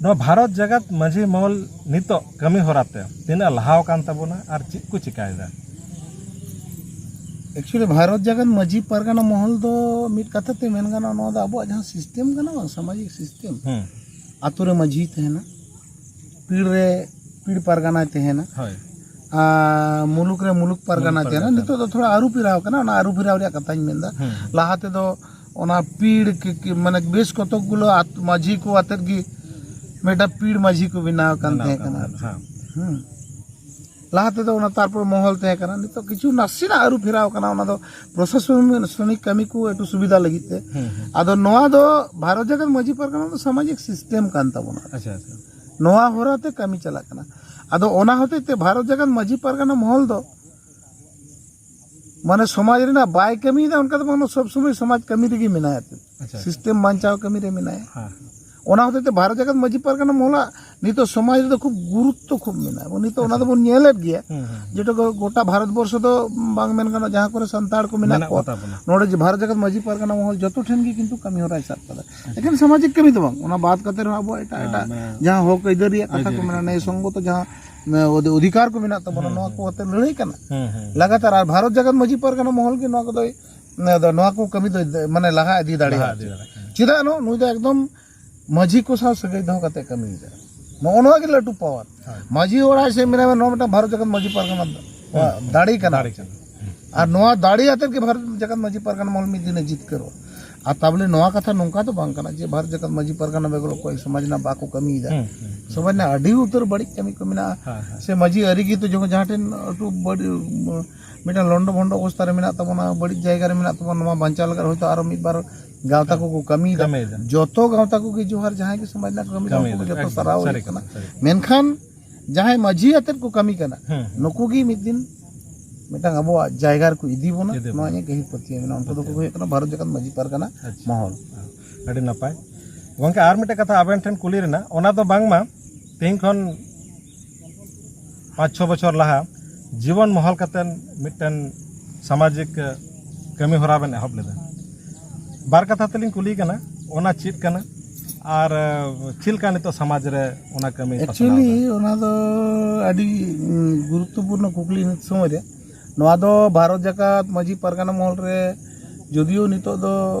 ᱱᱚᱣᱟ ᱵᱷᱟᱨᱚᱛ ᱡᱟᱠᱟᱛ ᱢᱟᱹᱡᱷᱤ ᱢᱚᱦᱚᱞ ᱱᱤᱛᱚᱜ ᱠᱟᱹᱢᱤ ᱦᱚᱨᱟ ᱛᱮ ᱛᱤᱱᱟᱹᱜ ᱞᱟᱦᱟᱣ ᱟᱠᱟᱱ ᱛᱟᱵᱚᱱᱟ ᱟᱨ ᱪᱮᱫ ᱠᱚ ᱪᱤᱠᱟᱭᱮᱫᱟ? ᱮᱠᱪᱩᱭᱮᱞᱤ, ᱵᱷᱟᱨᱚᱛ ᱡᱟᱠᱟᱛ ᱢᱟᱹᱡᱷᱤ ᱯᱟᱨᱜᱟᱱᱟ ᱢᱚᱦᱚᱞ ᱫᱚ ᱢᱤᱫ ᱠᱟᱛᱷᱟ ᱛᱮ ᱢᱮᱱ ᱜᱟᱱᱚᱜᱼᱟ, ᱱᱚᱣᱟ ᱫᱚ ᱟᱵᱚᱣᱟᱜ ᱡᱟᱦᱟᱸ ᱥᱤᱥᱴᱮᱢ ᱠᱟᱱᱟ ᱵᱟᱝ, ᱥᱟᱢᱟᱡᱤᱠ ᱥᱤᱥᱴᱮᱢ, ᱦᱩᱸ᱾ ᱟᱛᱳ ᱨᱮ ᱢᱟᱹᱡᱷᱤ ᱛᱟᱦᱮᱱᱟ, ᱯᱤᱲ ᱨᱮ ᱯᱤᱲ ᱯᱟᱨᱜᱟᱱᱟᱭ ᱛᱟᱦᱮᱱᱟ, ᱦᱳᱭ᱾ ᱟᱨ ᱢᱩᱞᱩᱠ ᱨᱮ ᱢᱩᱞᱩᱠ ᱯᱟᱨᱜᱟᱱᱟ ᱢᱩᱞᱩᱠ ᱛᱟᱦᱮᱱᱟ᱾ ᱯᱟᱨᱜᱟᱱᱟ ᱱᱤᱛᱚᱜ ᱫᱚ ᱛᱷᱚᱲᱟ ᱟᱹᱨᱩ ᱯᱷᱮᱨᱟᱣ ᱠᱟᱱᱟ, ᱚᱱᱟ ᱟᱹᱨᱩ ᱯᱷᱮᱨᱟᱣ ᱨᱮᱭᱟᱜ ᱠᱟᱛᱷᱟᱧ ᱢᱮᱱᱫᱟ᱾ ᱦᱩᱸ᱾ ᱞᱟᱦᱟ ᱛᱮᱫᱚ ᱚᱱᱟ ᱯᱤᱲ ᱠᱤ-, ᱠᱤ-, ᱢᱟᱱᱮ, ᱵᱮᱥ ᱠᱚᱛᱚᱠ ᱜᱩᱞᱳ ᱟᱛ-, ᱢᱟᱹᱡᱷᱤ ᱠᱚ ᱟᱛᱮᱫ ᱜᱮ ᱢᱤᱫᱴᱟᱝ ᱯᱤᱲ ᱢᱟᱹᱡᱷᱤ ᱠᱚ ᱵᱮᱱᱟᱣ ᱠᱟᱱ ᱵᱮᱱᱟᱣ ᱛᱟᱦᱮᱸ ᱠᱟᱱ ᱠᱟᱱᱟ᱾ ᱛᱟᱦᱮᱸᱫ, ᱦᱮᱸ᱾ ᱦᱩᱸ᱾ ᱞᱟᱦᱟ ᱛᱮᱫᱚ ᱚᱱᱟ ᱛᱟᱨᱯᱚᱨ ᱢᱚᱦᱚᱞ ᱛᱟᱦᱮᱸ ᱠᱟᱱᱟ, ᱱᱤᱛᱚᱜ ᱠᱤᱪᱷᱩ ᱱᱟᱥᱮᱱᱟᱜ ᱟᱹᱨᱩ ᱯᱷᱮᱨᱟᱣ ᱠᱟᱱᱟ, ᱚᱱᱟ ᱫᱚ ᱯᱨᱚᱥᱟᱥᱚᱱᱤᱠ ᱠᱟᱹᱢᱤ ᱠᱚ ᱮᱠᱴᱩ ᱥᱩᱵᱤᱫᱷᱟ ᱞᱟᱹᱜᱤᱫ ᱛᱮ᱾ ᱦᱩᱸ, ᱦᱩᱸ᱾ ᱟᱫᱚ ᱱᱚᱣᱟ ᱫᱚ ᱵᱷᱟᱨᱚᱛ ᱡᱟᱠᱟᱛ ᱢᱟᱹᱡᱷᱤ ᱯᱟᱨᱜᱟᱱᱟ ᱫᱚ ᱥᱟᱢᱟᱡᱤᱠ ᱥᱤᱥᱴᱮᱢ ᱠᱟᱱ ᱛᱟᱵᱚᱱᱟ᱾ ᱟᱪᱪᱷᱟ, ᱟᱪᱪᱷᱟ᱾ ᱱᱚᱣᱟ ᱦᱚᱨᱟ ᱛᱮ ᱠᱟᱹᱢᱤ ᱪᱟᱞᱟᱜ ᱠᱟᱱᱟ᱾ ᱟᱫᱚ ᱚᱱᱟ ᱦᱚᱛᱮᱡ ᱛᱮ ᱵᱷᱟᱨᱚᱛ ᱡᱟᱠᱟᱛ ᱢᱟᱹᱡᱷᱤ ᱯᱟᱨᱜᱟᱱᱟ ᱢᱚᱦᱚᱞ ᱫᱚ, ᱢᱟᱱᱮ, ᱥᱚᱢᱟᱡᱽ ᱨᱮᱱᱟᱜ ᱵᱟᱭ ᱠᱟᱹᱢᱤᱭᱮᱫᱟ, ᱚᱱᱠᱟ ᱫᱚ ᱵᱟᱝ, ᱥᱚᱵ ᱥᱚᱢᱚᱭ ᱥᱚᱢᱟᱡᱽ ᱠᱟᱹᱢᱤ ᱨᱮᱜᱮ ᱢᱮᱱᱟᱭᱟ᱾ ᱟᱪᱪᱷᱟ᱾ ᱥᱤᱥᱴᱮᱢ ᱵᱟᱧᱪᱟᱣ ᱠᱟᱹᱢᱤ ᱨᱮ ᱢᱮᱱᱟᱭᱟ᱾ ᱦᱮᱸ᱾ ᱚᱱᱟ ᱦᱚᱛᱮᱡ ᱛᱮ ᱵᱷᱟᱨᱚᱛ ᱡᱟᱠᱟᱛ ᱢᱟᱹᱡᱷᱤ ᱯᱟᱨᱜᱟᱱᱟ ᱢᱚᱦᱚᱞᱟᱜ ᱱᱤᱛᱚᱜ ᱥᱚᱢᱟᱡᱽ ᱨᱮᱫᱚ ᱠᱷᱩᱵ ᱜᱩᱨᱩᱛᱛᱚ ᱠᱷᱩᱵ ᱢᱮᱱᱟᱜᱼᱟ᱾ ᱮᱵᱚᱝ ᱱᱤᱛᱚᱜ ᱚᱱᱟ ᱟᱪᱪᱷᱟ᱾ ᱫᱚᱵᱚᱱ ᱧᱮᱞᱮᱫ ᱜᱮᱭᱟ᱾ ᱦᱩᱸ, ᱦᱩᱸ᱾ ᱡᱮᱴᱟ ᱜᱚ-, ᱜᱚᱴᱟ ᱵᱷᱟᱨᱚᱛ ᱵᱚᱨᱥᱚ ᱫᱚ ᱵᱟᱝ ᱢᱮᱱ ᱜᱟᱱᱚᱜᱼᱟ, ᱡᱟᱦᱟᱸ ᱠᱚᱨᱮ ᱥᱟᱱᱛᱟᱲ ᱠᱚ ᱢᱮᱱᱟᱜ ᱢᱮᱱᱟᱜ ᱠᱚᱣᱟ, ᱠᱚᱛᱟ ᱵᱚᱱᱟ᱾ ᱱᱚᱰᱮ ᱡᱮ ᱵᱷᱟᱨᱚᱛ ᱡᱟᱠᱟᱛ ᱢᱟᱹᱡᱷᱤ ᱯᱟᱨᱜᱟᱱᱟ ᱢᱚᱦᱚᱞ ᱡᱚᱛᱚ ᱴᱷᱮᱱ ᱜᱮ ᱠᱤᱱᱛᱩ ᱠᱟᱹᱢᱤ ᱦᱚᱨᱟᱭ ᱥᱟᱵ ᱠᱟᱫᱟ᱾ ᱟᱪᱪᱷᱟ᱾ ᱮᱠᱷᱮᱱ ᱥᱟᱢᱟᱡᱤᱠ ᱠᱟᱹᱢᱤ ᱫᱚ ᱵᱟᱝ, ᱚᱱᱟ ᱵᱟᱫ ᱠᱟᱛᱮ ᱨᱮᱦᱚᱸ ᱟᱵᱚᱣᱟᱜ ᱮᱴᱟᱜ ᱦᱮᱸ, ᱮᱴᱟᱜ ᱢᱟᱱᱮ ᱡᱟᱦᱟᱸ ᱦᱚᱠ ᱟᱹᱭᱫᱟᱹᱨᱤᱭᱟᱜ ᱠᱟᱛᱷᱟ ᱠᱚ ᱟᱹᱭᱫᱟᱹᱨᱤ ᱢᱮᱱᱟᱜᱼᱟ, ᱠᱟᱛᱷᱟ ᱱᱮᱭ ᱠᱚ᱾ ᱥᱚᱝᱜᱚᱛᱚ ᱡᱟᱦᱟᱸ, ᱚᱫᱷᱤ-, ᱚᱫᱷᱤᱠᱟᱨ ᱠᱚ ᱢᱮᱱᱟᱜ ᱛᱟᱵᱚᱱᱟ, ᱦᱩᱸ, ᱱᱚᱣᱟ ᱦᱩᱸ᱾ ᱠᱚ ᱟᱛᱮ ᱞᱟᱹᱲᱦᱟᱹᱭ ᱠᱟᱱᱟ᱾ ᱦᱩᱸ, ᱦᱩᱸ᱾ ᱞᱟᱜᱟᱛᱟᱨ ᱟᱨ ᱵᱷᱟᱨᱚᱛ ᱡᱟᱠᱟᱛ ᱢᱟᱹᱡᱷᱤ ᱯᱟᱨᱜᱟᱱᱟ ᱢᱚᱦᱚᱞ ᱜᱮ ᱱᱚᱣᱟ ᱠᱚᱫᱚᱭ, ᱱᱚᱣᱟ ᱫᱚ, ᱱᱚᱣᱟ ᱠᱚ ᱠᱟᱹᱢᱤ ᱫᱚᱭ, ᱢᱟᱱᱮ, ᱞᱟᱦᱟ ᱤᱫᱤ ᱫᱟᱲᱮᱭᱟᱜᱼᱟ᱾ ᱞᱟᱦᱟ ᱤᱫᱤ ᱫᱟᱲᱮᱭᱟᱜᱼᱟ᱾ ᱦᱩᱸ᱾ ᱪᱮᱫᱟᱜ ᱱᱚ-, ᱱᱩᱭ ᱫᱚ ᱮᱠᱫᱚᱢ ᱢᱟᱹᱡᱷᱤ ᱠᱚ ᱥᱟᱶ ᱥᱟᱹᱜᱟᱹᱭ ᱫᱚᱦᱚ ᱠᱟᱛᱮ ᱠᱟᱹᱢᱤᱭᱮᱫᱟ᱾ ᱱᱚᱜᱼᱚ ᱱᱚᱣᱟ ᱜᱮ ᱞᱟᱹᱴᱩ ᱯᱟᱣᱟᱨ᱾ ᱦᱳᱭ᱾ ᱢᱟᱹᱡᱷᱤ ᱚᱲᱟᱜ ᱥᱮᱫ ᱢᱮᱱᱟᱭᱟ, ᱱᱚᱣᱟ ᱢᱤᱫᱴᱟᱝ ᱵᱷᱟᱨᱚᱛ ᱡᱟᱠᱟᱛ ᱢᱟᱹᱡᱷᱤ ᱯᱟᱨᱜᱟᱱᱟ ᱫᱚ, ᱦᱩᱸ᱾ ᱫᱟᱲᱮ ᱠᱟᱱᱟ᱾ ᱫᱟᱲᱮ ᱠᱟᱱᱟ᱾ ᱟᱨ ᱱᱚᱣᱟ ᱫᱟᱲᱮ ᱟᱛᱮᱫ ᱜᱮ ᱵᱷᱟᱨᱚᱛ ᱡᱟᱠᱟᱛ ᱢᱟᱹᱡᱷᱤ ᱯᱟᱨᱜᱟᱱᱟ ᱢᱚᱦᱚᱞ ᱢᱤᱫ ᱫᱤᱱᱮ ᱡᱤᱛᱠᱟᱹᱨᱚᱜᱼᱟ᱾ ᱟᱨ ᱛᱟᱵᱚᱞᱮ ᱱᱚᱣᱟ ᱠᱟᱛᱷᱟ ᱱᱚᱝᱠᱟ ᱫᱚ ᱵᱟᱝ ᱠᱟᱱᱟ ᱡᱮ ᱵᱷᱟᱨᱚᱛ ᱡᱟᱠᱟᱛ ᱢᱟᱹᱡᱷᱤ ᱯᱟᱨᱜᱟᱱᱟ ᱵᱮᱜᱚᱨ ᱚᱠᱚᱭ ᱥᱚᱢᱟᱡᱽ ᱨᱮᱱᱟᱜ ᱵᱟᱠᱚ ᱠᱟᱹᱢᱤᱭᱮᱫᱟ᱾ ᱦᱩᱸ, ᱦᱩᱸ, ᱦᱩᱸ᱾ ᱥᱚᱢᱟᱡᱽ ᱨᱮᱱᱟᱜ ᱟᱹᱰᱤ ᱩᱛᱟᱹᱨ ᱵᱟᱹᱲᱤᱡ ᱠᱟᱹᱢᱤ ᱠᱚ ᱢᱮᱱᱟᱜᱼᱟ᱾ ᱦᱮᱸ, ᱦᱮᱸ᱾ ᱥᱮ ᱢᱟᱹᱡᱷᱤ ᱟᱹᱨᱤ ᱜᱮ ᱛᱚ ᱡᱚᱠᱷᱚᱱ ᱡᱟᱦᱟᱸ ᱴᱷᱮᱱ ᱮᱠᱴᱩ ᱵᱟᱹᱲᱤᱡ, ᱢᱤᱫᱴᱟᱝ ᱞᱚᱱᱰᱚ ᱵᱷᱚᱱᱰᱚ ᱚᱵᱚᱥᱛᱷᱟ ᱨᱮ ᱢᱮᱱᱟᱜ ᱛᱟᱵᱚᱱᱟ, ᱵᱟᱹᱲᱤᱡ ᱡᱟᱭᱜᱟ ᱨᱮ ᱢᱮᱱᱟᱜ ᱛᱟᱵᱚᱱᱟ, ᱱᱚᱣᱟ ᱵᱟᱧᱪᱟᱣ ᱞᱟᱹᱜᱤᱫ ᱦᱚᱭᱛᱳ ᱟᱨᱚ ᱢᱤᱫ ᱵᱟᱨ ᱜᱟᱶᱛᱟ ᱦᱮᱸ᱾ ᱠᱚᱠᱚ ᱠᱟᱹᱢᱤᱭᱮᱫᱟ᱾ ᱠᱟᱹᱢᱤᱭᱮᱫᱟ᱾ ᱡᱚᱛᱚ ᱜᱟᱶᱛᱟ ᱠᱚᱜᱮ ᱡᱚᱦᱟᱨ, ᱡᱟᱦᱟᱸᱭ ᱜᱮ ᱥᱚᱢᱟᱡᱽ ᱨᱮᱱᱟᱜ ᱠᱟᱹᱢᱤ ᱫᱟ, ᱩᱱᱠᱩ ᱠᱟᱹᱢᱤᱭᱮᱫᱟ᱾ ᱠᱚ ᱡᱚᱛᱚ ᱮᱠᱫᱚᱢ᱾ ᱥᱟᱨᱦᱟᱣ ᱥᱟᱹᱨᱤ ᱦᱩᱭᱩᱜ ᱠᱟᱱᱟ᱾ ᱠᱟᱛᱷᱟ, ᱥᱟᱹᱨᱤ ᱠᱟᱛᱷᱟ᱾ ᱢᱮᱱᱠᱷᱟᱱ ᱡᱟᱦᱟᱸᱭ ᱢᱟᱹᱡᱷᱤ ᱟᱛᱮᱫ ᱠᱚ ᱠᱟᱹᱢᱤ ᱠᱟᱱᱟ, ᱦᱩᱸ, ᱦᱩᱸ᱾ ᱱᱩᱠᱩ ᱜᱮ ᱢᱤᱫ ᱫᱤᱱ ᱢᱤᱫᱴᱟᱝ ᱟᱵᱚᱣᱟᱜ ᱡᱟᱭᱜᱟ ᱨᱮᱠᱚ ᱤᱫᱤ ᱵᱚᱱᱟ, ᱤᱫᱤ ᱱᱚᱣᱟ ᱵᱚᱱᱟ᱾ ᱤᱧᱟᱹᱜ ᱜᱟᱹᱦᱤᱨ ᱯᱟᱹᱛᱭᱟᱹᱣ ᱢᱮᱱᱟᱜᱼᱟ᱾ ᱩᱱᱠᱩ ᱫᱚᱠᱚ ᱯᱟᱹᱛᱭᱟᱹᱣ᱾ ᱦᱩᱭᱩᱜ ᱠᱟᱱᱟ ᱵᱷᱟᱨᱚᱛ ᱡᱟᱠᱟᱛ ᱢᱟᱹᱡᱷᱤ ᱯᱟᱨᱜᱟᱱᱟ ᱟᱪᱪᱷᱟ᱾ ᱢᱚᱦᱚᱞ᱾ ᱟᱹᱰᱤ ᱱᱟᱯᱟᱭ᱾ ᱜᱚᱢᱠᱮ, ᱟᱨ ᱢᱤᱫᱴᱮᱱ ᱠᱟᱛᱷᱟ ᱟᱵᱮᱱ ᱴᱷᱮᱱ ᱠᱩᱞᱤ ᱨᱮᱱᱟᱜ, ᱚᱱᱟ ᱫᱚ ᱵᱟᱝᱢᱟ ᱛᱮᱦᱮᱧ ᱠᱷᱚᱱ ᱯᱟᱸᱪ ᱪᱷᱚ ᱵᱚᱪᱷᱚᱨ ᱞᱟᱦᱟ ᱡᱤᱵᱚᱱ ᱢᱚᱦᱚᱞ ᱠᱟᱛᱮᱱ ᱢᱤᱫᱴᱮᱱ ᱥᱟᱢᱟᱡᱤᱠ ᱠᱟᱹᱢᱤ ᱦᱚᱨᱟ ᱵᱮᱱ ᱮᱦᱚᱵ ᱞᱮᱫᱟ᱾ ᱵᱟᱨ ᱠᱟᱛᱷᱟ ᱛᱮᱞᱤᱧ ᱠᱩᱞᱤ ᱠᱟᱱᱟ, ᱚᱱᱟ ᱪᱮᱫ ᱠᱟᱱᱟ ᱟᱨ ᱪᱮᱫ ᱞᱮᱠᱟ ᱱᱤᱛᱚᱜ ᱥᱚᱢᱟᱡᱽ ᱨᱮ ᱚᱱᱟ ᱠᱟᱹᱢᱤ ᱯᱟᱥᱱᱟᱣ ᱮᱫᱟ? Actually, ᱚᱱᱟ ᱫᱚ ᱟᱹᱰᱤ, ᱩᱸ, ᱜᱩᱨᱩᱛᱛᱚᱯᱩᱨᱱᱚ ᱠᱩᱠᱞᱤ ᱱᱤᱛ ᱥᱚᱢᱚᱭ ᱨᱮ᱾ ᱱᱚᱣᱟ ᱫᱚ ᱵᱷᱟᱨᱚᱛ ᱡᱟᱠᱟᱛ ᱢᱟᱹᱡᱷᱤ ᱯᱟᱨᱜᱟᱱᱟ ᱢᱚᱦᱚᱞ ᱨᱮ ᱡᱚᱫᱤᱭᱳ ᱱᱤᱛᱚᱜ ᱫᱚ,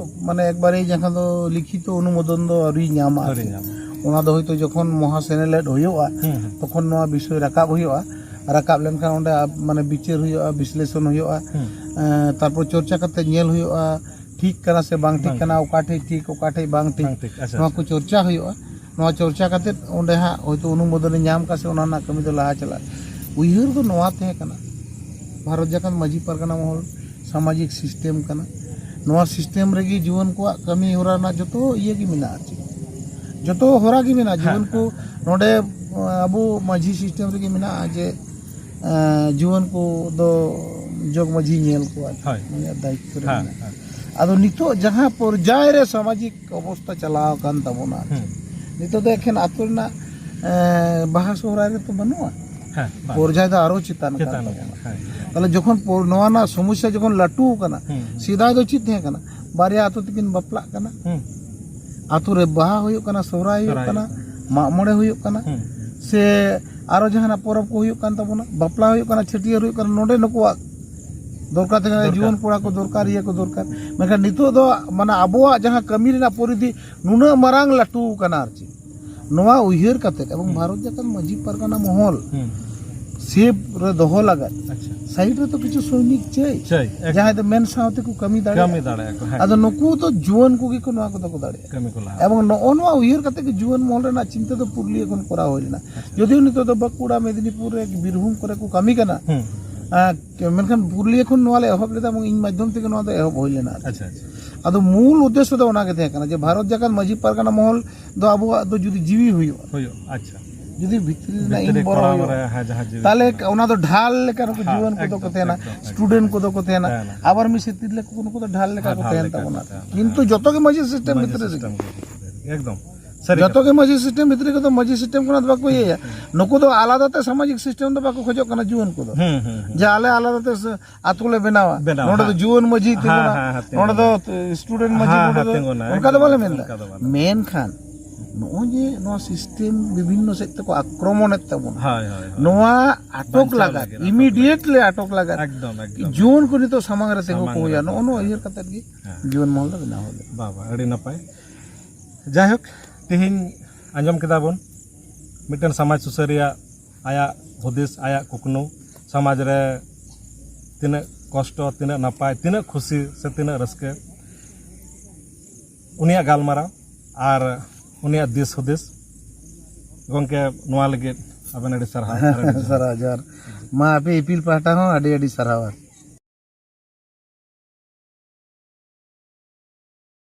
ᱢᱟᱱᱮ, ᱮᱠᱵᱟᱨᱮ ᱡᱟᱦᱟᱸ ᱫᱚ ᱞᱤᱠᱷᱤᱛᱚ ᱚᱱᱩᱢᱳᱫᱚᱱ ᱫᱚ ᱟᱹᱣᱨᱤ ᱧᱟᱢᱟ ᱟᱹᱣᱨᱤ ᱟᱨᱠᱤ᱾ ᱧᱟᱢᱟ᱾ ᱚᱱᱟ ᱫᱚ ᱦᱚᱭᱛᱳ ᱡᱚᱠᱷᱚᱱ ᱢᱚᱦᱟ ᱥᱮᱱᱮᱞᱮᱫ ᱦᱩᱭᱩᱜᱼᱟ, ᱦᱩᱸ, ᱦᱩᱸ᱾ ᱛᱚᱠᱷᱚᱱ ᱱᱚᱣᱟ ᱵᱤᱥᱚᱭ ᱨᱟᱠᱟᱵ ᱦᱩᱭᱩᱜᱼᱟ᱾ ᱨᱟᱠᱟᱵ ᱞᱮᱱᱠᱷᱟᱱ ᱚᱸᱰᱮ ᱟᱵ-, ᱢᱟᱱᱮ, ᱵᱤᱪᱟᱹᱨ ᱦᱩᱭᱩᱜᱼᱟ, ᱵᱤᱥᱞᱮᱥᱚᱱ ᱦᱩᱭᱩᱜᱼᱟ᱾ ᱦᱩᱸ᱾ ᱮᱸ, ᱛᱟᱨᱯᱚᱨ ᱪᱚᱨᱪᱟ ᱠᱟᱛᱮ ᱧᱮᱞ ᱦᱩᱭᱩᱜᱼᱟ, ᱴᱷᱤᱠ ᱠᱟᱱᱟ ᱥᱮ ᱵᱟᱝ ᱴᱷᱤᱠ ᱵᱟᱝ ᱠᱟᱱᱟ, ᱴᱷᱤᱠ᱾ ᱚᱠᱟ ᱴᱷᱮᱡ ᱴᱷᱤᱠ, ᱚᱠᱟ ᱴᱷᱮᱡ ᱵᱟᱝ ᱴᱷᱤᱠ, ᱵᱟᱝ ᱴᱷᱤᱠ, ᱟᱪᱪᱷᱟ, ᱱᱚᱣᱟ ᱟᱪᱪᱷᱟ᱾ ᱠᱚ ᱪᱚᱨᱪᱟ ᱦᱩᱭᱩᱜᱼᱟ᱾ ᱱᱚᱣᱟ ᱪᱚᱨᱪᱟ ᱠᱟᱛᱮ ᱚᱸᱰᱮ ᱦᱟᱸᱜ ᱦᱚᱭᱛᱳ ᱚᱱᱩᱢᱳᱫᱚᱱᱮ ᱧᱟᱢ ᱠᱟᱜ ᱥᱮ ᱚᱱᱟ ᱨᱮᱱᱟᱜ ᱠᱟᱹᱢᱤ ᱫᱚ ᱞᱟᱦᱟ ᱪᱟᱞᱟᱜᱼᱟ᱾ ᱩᱭᱦᱟᱹᱨ ᱫᱚ ᱱᱚᱣᱟ ᱛᱟᱦᱮᱸ ᱠᱟᱱᱟ, ᱵᱷᱟᱨᱚᱛ ᱡᱟᱠᱟᱛ ᱢᱟᱹᱡᱷᱤ ᱯᱟᱨᱜᱟᱱᱟ ᱢᱚᱦᱚᱞ ᱥᱟᱢᱟᱡᱤᱠ ᱥᱤᱥᱴᱮᱢ ᱠᱟᱱᱟ᱾ ᱱᱚᱣᱟ ᱥᱤᱥᱴᱮᱢ ᱨᱮᱜᱮ ᱡᱩᱣᱟᱹᱱ ᱠᱚᱣᱟᱜ ᱠᱟᱹᱢᱤ ᱦᱚᱨᱟ ᱨᱮᱱᱟᱜ ᱡᱚᱛᱚ ᱤᱭᱟᱹ ᱜᱮ ᱢᱮᱱᱟᱜᱼᱟ, ᱟᱨ ᱪᱮᱫ ᱡᱚᱛᱚ ᱦᱚᱨᱟ ᱜᱮ ᱢᱮᱱᱟᱜᱼᱟ᱾ ᱦᱮᱸ, ᱡᱩᱣᱟᱹᱱ ᱠᱚ ᱦᱮᱸ, ᱦᱮᱸ᱾ ᱱᱚᱰᱮ, ᱟᱵᱚ ᱢᱟᱹᱡᱷᱤ ᱥᱤᱥᱴᱮᱢ ᱨᱮᱜᱮ ᱢᱮᱱᱟᱜᱼᱟ ᱡᱮ, ᱮᱸ, ᱡᱩᱣᱟᱹᱱ ᱠᱚ ᱫᱚ ᱡᱚᱜᱽ ᱢᱟᱹᱡᱷᱤ ᱧᱮᱞ ᱠᱚᱣᱟ, ᱦᱳᱭ᱾ ᱩᱱᱤᱭᱟᱜ ᱫᱟᱭᱤᱛᱛᱚ ᱨᱮ ᱦᱮᱸ, ᱢᱮᱱᱟᱜᱼᱟ᱾ ᱦᱮᱸ᱾ ᱟᱫᱚ ᱱᱤᱛᱚᱜ ᱡᱟᱦᱟᱸ ᱯᱚᱨᱡᱟᱭ ᱨᱮ ᱥᱟᱢᱟᱡᱤᱠ ᱚᱵᱚᱥᱛᱟ ᱪᱟᱞᱟᱣ ᱟᱠᱟᱱ ᱛᱟᱵᱚᱱᱟ, ᱦᱩᱸ᱾ ᱱᱤᱛᱚᱜ ᱫᱚ ᱮᱠᱷᱮᱱ ᱟᱹᱛᱩ ᱨᱮᱱᱟᱜ, ᱮᱸ, ᱵᱟᱦᱟ ᱥᱚᱦᱨᱟᱭ ᱨᱮᱛᱚ ᱵᱟᱹᱱᱩᱜᱼᱟ᱾ ᱦᱮᱸ, ᱵᱟᱝ᱾ ᱯᱚᱨᱡᱟᱭ ᱫᱚ ᱟᱨᱚ ᱪᱮᱛᱟᱱ ᱟᱠᱟᱱ ᱪᱮᱛᱟᱱ ᱛᱟᱵᱚᱱᱟ᱾ ᱟᱠᱟᱱᱟ, ᱦᱮᱸ᱾ ᱛᱟᱦᱞᱮ ᱡᱚᱠᱷᱚᱱ ᱯᱚᱨ-, ᱱᱚᱣᱟ ᱨᱮᱱᱟᱜ ᱥᱚᱢᱚᱥᱥᱟ ᱡᱚᱠᱷᱚᱱ ᱞᱟᱹᱴᱩ ᱟᱠᱟᱱᱟ, ᱦᱩᱸ, ᱦᱩᱸ᱾ ᱥᱮᱫᱟᱭ ᱫᱚ ᱪᱮᱫ ᱛᱟᱦᱮᱸ ᱠᱟᱱᱟ? ᱵᱟᱨᱭᱟ ᱟᱹᱛᱩ ᱛᱮᱠᱤᱱ ᱵᱟᱯᱞᱟᱜ ᱠᱟᱱᱟ᱾ ᱦᱩᱸ᱾ ᱟᱹᱛᱩ ᱨᱮ ᱵᱟᱦᱟ ᱦᱩᱭᱩᱜ ᱠᱟᱱᱟ, ᱥᱚᱦᱨᱟᱭ ᱦᱩᱭᱩᱜ ᱥᱚᱦᱨᱟᱭ ᱠᱟᱱᱟ, ᱦᱩᱭᱩᱜ ᱠᱟᱱᱟ᱾ ᱢᱟᱜ ᱢᱚᱬᱮ ᱦᱩᱭᱩᱜ ᱠᱟᱱᱟ, ᱦᱩᱸ᱾ ᱥᱮ ᱟᱨᱚ ᱡᱟᱦᱟᱱᱟᱜ ᱯᱚᱨᱚᱵᱽ ᱠᱚ ᱦᱩᱭᱩᱜ ᱠᱟᱱ ᱛᱟᱵᱚᱱᱟ, ᱵᱟᱯᱞᱟ ᱦᱩᱭᱩᱜ ᱠᱟᱱᱟ, ᱪᱷᱟᱹᱴᱭᱟᱹᱨ ᱦᱩᱭᱩᱜ ᱠᱟᱱᱟ, ᱱᱚᱰᱮ ᱱᱩᱠᱩᱣᱟᱜ ᱫᱚᱨᱠᱟᱨ ᱛᱟᱦᱮᱸ ᱠᱟᱱᱟ, ᱫᱚᱨᱠᱟᱨ᱾ ᱡᱩᱣᱟᱹᱱ ᱠᱚᱲᱟ ᱠᱚ ᱫᱚᱨᱠᱟᱨ, ᱤᱭᱟᱹ ᱠᱚ ᱫᱚᱨᱠᱟᱨ᱾ ᱢᱮᱱᱠᱷᱟᱱ ᱱᱤᱛᱚᱜ ᱫᱚ ᱢᱟᱱᱮ ᱟᱵᱚᱣᱟᱜ ᱡᱟᱦᱟᱸ ᱠᱟᱹᱢᱤ ᱨᱮᱱᱟᱜ ᱯᱚᱨᱤᱫᱷᱤ ᱱᱩᱱᱟᱹᱜ ᱢᱟᱨᱟᱝ ᱞᱟᱹᱴᱩ ᱟᱠᱟᱱᱟ ᱟᱨ ᱪᱮᱫ, ᱱᱚᱣᱟ ᱩᱭᱦᱟᱹᱨ ᱠᱟᱛᱮ ᱮᱵᱚᱝ ᱦᱩᱸ᱾ ᱵᱷᱟᱨᱚᱛ ᱡᱟᱠᱟᱛ ᱢᱟᱹᱡᱷᱤ ᱯᱟᱨᱜᱟᱱᱟ ᱢᱚᱦᱚᱞ ᱦᱩᱸ᱾ ᱥᱮᱯ ᱨᱮ ᱫᱚᱦᱚ ᱞᱟᱜᱟᱫ ᱟᱪᱪᱷᱟ᱾ ᱥᱟᱭᱤᱰ ᱨᱮᱛᱚ ᱠᱤᱪᱷᱩ ᱥᱚᱭᱱᱤᱠ ᱪᱟᱹᱭ, ᱪᱟᱹᱭ, ᱮᱠᱫᱚᱢ᱾ ᱡᱟᱦᱟᱸᱭ ᱫᱚ ᱢᱮᱱ ᱥᱟᱶᱛᱮ ᱠᱚ ᱠᱟᱹᱢᱤ ᱫᱟᱲᱮᱭᱟᱜᱼᱟ᱾ ᱠᱟᱹᱢᱤ ᱫᱟᱲᱮᱭᱟᱜᱼᱟ ᱠᱚ, ᱦᱮᱸ᱾ ᱟᱫᱚ ᱱᱩᱠᱩ ᱫᱚ ᱡᱩᱣᱟᱹᱱ ᱠᱚᱜᱮ ᱠᱚ ᱱᱚᱣᱟ ᱠᱚᱫᱚ ᱠᱚ ᱫᱟᱲᱮᱭᱟᱜᱼᱟ᱾ ᱠᱟᱹᱢᱤ ᱠᱚ ᱞᱟᱦᱟ᱾ ᱮᱵᱚᱝ ᱱᱚᱜᱼᱚ ᱱᱚᱣᱟ ᱩᱭᱦᱟᱹᱨ ᱠᱟᱛᱮ ᱜᱮ ᱡᱩᱣᱟᱹᱱ ᱢᱚᱦᱚᱞ ᱨᱮᱱᱟᱜ ᱪᱤᱱᱛᱟᱹ ᱫᱚ ᱯᱩᱨᱩᱞᱤᱭᱟᱹ ᱠᱷᱚᱱ ᱠᱚᱨᱟᱣ ᱦᱩᱭ ᱞᱮᱱᱟ᱾ ᱟᱪᱪᱷᱟ᱾ ᱡᱚᱫᱤᱭᱳ ᱱᱤᱛᱚᱜ ᱫᱚ ᱵᱟᱸᱠᱩᱲᱟ, ᱢᱮᱫᱤᱱᱤᱯᱩᱨ ᱨᱮ, ᱵᱤᱨᱵᱷᱩᱢ ᱠᱚᱨᱮ ᱠᱚ ᱠᱟᱹᱢᱤ ᱠᱟᱱᱟ᱾ ᱦᱩᱸ᱾ ᱟᱸ, ᱢᱮᱱᱠᱷᱟᱱ ᱯᱩᱨᱩᱞᱤᱭᱟᱹ ᱠᱷᱚᱱ ᱱᱚᱣᱟ ᱞᱮ ᱮᱦᱚᱵ ᱞᱮᱫᱟ ᱮᱵᱚᱝ ᱤᱧ ᱢᱟᱫᱽᱫᱷᱚᱢ ᱛᱮᱜᱮ ᱱᱚᱣᱟ ᱫᱚ ᱮᱦᱚᱵ ᱦᱩᱭ ᱞᱮᱱᱟ ᱟᱨ ᱪᱮᱫ᱾ ᱟᱪᱪᱷᱟ, ᱟᱪᱪᱷᱟ᱾ ᱟᱫᱚ ᱢᱩᱞ ᱩᱫᱽᱫᱮᱥᱥᱚ ᱫᱚ ᱚᱱᱟ ᱜᱮ ᱛᱟᱦᱮᱸ ᱠᱟᱱᱟ ᱡᱮ ᱵᱷᱟᱨᱚᱛ ᱡᱟᱠᱟᱛ ᱢᱟᱹᱡᱷᱤ ᱯᱟᱨᱜᱟᱱᱟ ᱢᱚᱦᱚᱞ ᱫᱚ ᱟᱵᱚᱣᱟᱜ ᱫᱚ ᱡᱩᱫᱤ ᱡᱤᱣᱤ ᱦᱩᱭᱩᱜᱼᱟ, ᱦᱩᱭᱩᱜ, ᱟᱪᱪᱷᱟ᱾ ᱡᱩᱫᱤ ᱵᱷᱤᱛᱨᱤ ᱨᱮᱱᱟᱜ ᱵᱷᱤᱛᱨᱤ ᱤᱱ ᱵᱚᱨᱚ ᱠᱚᱲᱟᱢ ᱦᱩᱭᱩᱜᱼᱟ, ᱨᱮ, ᱦᱮᱸ, ᱡᱟᱦᱟᱸ ᱡᱤᱣᱤ ᱛᱟᱦᱞᱮ ᱠᱟᱱᱟ᱾ ᱚᱱᱟ ᱫᱚ ᱰᱷᱟᱞ ᱞᱮᱠᱟ ᱱᱩᱠᱩ ᱦᱮᱸ, ᱡᱩᱣᱟᱹᱱ ᱠᱚᱫᱚ ᱠᱚ ᱮᱠᱫᱚᱢ, ᱛᱟᱦᱮᱱᱟ, ᱮᱠᱫᱚᱢ, ᱮᱠᱫᱚᱢ᱾ ᱥᱴᱩᱰᱮᱱᱴ ᱠᱚᱫᱚ ᱠᱚ ᱛᱟᱦᱮᱱᱟ, ᱛᱟᱦᱮᱱᱟ᱾ ᱟᱵᱟᱨ ᱢᱤᱫ ᱥᱮᱫ ᱛᱤᱨᱞᱟᱹ ᱠᱚ ᱱᱩᱠᱩ ᱫᱚ ᱰᱷᱟᱞ ᱞᱮᱠᱟ ᱦᱮᱸ, ᱠᱚ ᱰᱷᱟᱞ ᱛᱟᱦᱮᱱ ᱞᱮᱠᱟ ᱛᱟᱵᱚᱱᱟ᱾ ᱠᱚ ᱛᱟᱦᱮᱱᱟ᱾ ᱠᱤᱱᱛᱩ ᱡᱚᱛᱚ ᱜᱮ ᱢᱟᱹᱡᱷᱤ ᱥᱤᱥᱴᱮᱢ ᱢᱟᱹᱡᱷᱤ ᱵᱷᱤᱛᱨᱤ ᱨᱮᱜᱮ᱾ ᱥᱤᱥᱴᱮᱢ ᱜᱮ ᱵᱷᱤᱛᱨᱤ ᱨᱮᱜᱮ᱾ ᱮᱠᱫᱚᱢ᱾ ᱥᱟᱹᱨᱤ ᱡᱚᱛᱚ ᱠᱟᱛᱷᱟ᱾ ᱜᱮ ᱢᱟᱹᱡᱷᱤ ᱥᱤᱥᱴᱮᱢ ᱵᱷᱤᱛᱨᱤ ᱨᱮᱜᱮ ᱫᱚ ᱢᱟᱹᱡᱷᱤ ᱥᱤᱥᱴᱮᱢ ᱠᱷᱚᱱᱟᱜ ᱫᱚ ᱵᱟᱠᱚ ᱤᱭᱟᱹᱭᱟ᱾ ᱦᱩᱸ, ᱦᱩᱸ᱾ ᱱᱩᱠᱩ ᱫᱚ ᱟᱞᱟᱫᱟ ᱛᱮ ᱥᱟᱢᱟᱡᱤᱠ ᱥᱤᱥᱴᱮᱢ ᱫᱚ ᱵᱟᱠᱚ ᱠᱷᱚᱡᱚᱜ ᱠᱟᱱᱟ ᱡᱩᱣᱟᱹᱱ ᱠᱚᱫᱚ᱾ ᱦᱩᱸ, ᱦᱩᱸ, ᱦᱩᱸ᱾ ᱡᱮ ᱟᱞᱮ ᱟᱞᱟᱫᱟ ᱛᱮ ᱥ-, ᱟᱛᱳ ᱞᱮ ᱵᱮᱱᱟᱣᱟ᱾ ᱵᱮᱱᱟᱣᱟ, ᱱᱚᱰᱮ ᱫᱚ ᱦᱮᱸ᱾ ᱡᱩᱣᱟᱹᱱ ᱢᱟᱹᱡᱷᱤ ᱦᱮᱸ, ᱛᱤᱸᱜᱩᱱᱟ, ᱦᱮᱸ, ᱦᱮᱸ, ᱛᱤᱸᱜᱩᱱᱟ᱾ ᱱᱚᱰᱮ ᱫᱚ ᱥᱴᱩᱰᱮᱱᱴ ᱢᱟᱹᱡᱷᱤ, ᱦᱮᱸ, ᱱᱚᱰᱮ ᱦᱮᱸ, ᱫᱚ ᱛᱤᱸᱜᱩᱱᱟ, ᱚᱱᱠᱟ ᱫᱚ ᱮᱠᱫᱚᱢ, ᱵᱟᱞᱮ ᱢᱮᱱᱫᱟ᱾ ᱚᱱᱠᱟ ᱫᱚ ᱵᱟᱞᱮ᱾ ᱢᱮᱱᱠᱷᱟᱱ ᱱᱚᱜᱼᱚᱭ ᱡᱮ ᱱᱚᱣᱟ ᱥᱤᱥᱴᱮᱢ ᱵᱤᱵᱷᱤᱱᱱᱚ ᱥᱮᱫ ᱛᱮᱠᱚ ᱟᱠᱨᱚᱢᱚᱱᱮᱫ ᱛᱟᱵᱚᱱᱟ, ᱦᱳᱭ, ᱦᱳᱭ, ᱦᱳᱭ᱾ ᱱᱚᱣᱟ ᱟᱴᱚᱠ ᱵᱟᱧᱪᱟᱣ ᱞᱟᱜᱟᱫ, ᱞᱟᱹᱜᱤᱫ, ᱟᱴᱚᱠ ᱤᱢᱤᱰᱤᱭᱮᱴᱞᱤ ᱟᱴᱚᱠ ᱞᱟᱜᱟᱫ᱾ ᱮᱠᱫᱚᱢ, ᱮᱠᱫᱚᱢ᱾ ᱡᱩᱣᱟᱹᱱ ᱠᱚ ᱱᱤᱛᱚᱜ ᱥᱟᱢᱟᱝ ᱨᱮ ᱛᱤᱸᱜᱩ ᱥᱟᱢᱟᱝ ᱠᱚ ᱨᱮ ᱦᱩᱭᱩᱜᱼᱟ, ᱛᱤᱸᱜᱩ ᱱᱚᱜᱼᱚ ᱱᱚᱣᱟ ᱦᱩᱭᱩᱜᱼᱟ᱾ ᱩᱭᱦᱟᱹᱨ ᱠᱟᱛᱮᱫ ᱜᱮ ᱦᱮᱸ᱾ ᱡᱩᱣᱟᱹᱱ ᱢᱚᱦᱚᱞ ᱫᱚ ᱵᱮᱱᱟᱣ ᱦᱩᱭ ᱞᱮᱱᱟ᱾ ᱵᱟᱵᱟ, ᱟᱹᱰᱤ ᱱᱟᱯᱟᱭ᱾ ᱡᱟᱭᱦᱳᱠ, ᱛᱮᱦᱮᱧ ᱟᱸᱡᱚᱢ ᱠᱮᱫᱟ ᱵᱚᱱ ᱢᱤᱫᱴᱮᱱ ᱥᱚᱢᱟᱡᱽ ᱥᱩᱥᱟᱹᱨᱤᱭᱟᱹ ᱟᱭᱟᱜ ᱦᱩᱫᱤᱥ, ᱟᱭᱟᱜ ᱠᱩᱠᱱᱩ, ᱥᱚᱢᱟᱡᱽ ᱨᱮ ᱛᱤᱱᱟᱹᱜ ᱠᱚᱥᱴᱚ, ᱛᱤᱱᱟᱹᱜ ᱱᱟᱯᱟᱭ, ᱛᱤᱱᱟᱹᱜ ᱠᱷᱩᱥᱤ ᱥᱮ ᱛᱤᱱᱟᱹᱜ ᱨᱟᱹᱥᱠᱟᱹ, ᱩᱱᱤᱭᱟᱜ ᱜᱟᱞᱢᱟᱨᱟᱣ ᱟᱨ ᱩᱱᱤᱭᱟᱜ ᱫᱤᱥ ᱦᱩᱫᱤᱥ᱾ ᱜᱚᱢᱠᱮ, ᱱᱚᱣᱟ ᱞᱟᱹᱜᱤᱫ ᱟᱵᱮᱱ ᱟᱹᱰᱤ ᱥᱟᱨᱦᱟᱣ᱾ ᱟᱨ ᱟᱹᱰᱤ ᱡᱚᱦᱟᱨ᱾ ᱥᱟᱨᱦᱟᱣ ᱡᱚᱦᱟᱨ᱾ ᱢᱟ ᱟᱯᱮ ᱤᱯᱤᱞ ᱯᱟᱦᱴᱟ ᱦᱚᱸ ᱟᱹᱰᱤ ᱟᱹᱰᱤ ᱥᱟᱨᱦᱟᱣ᱾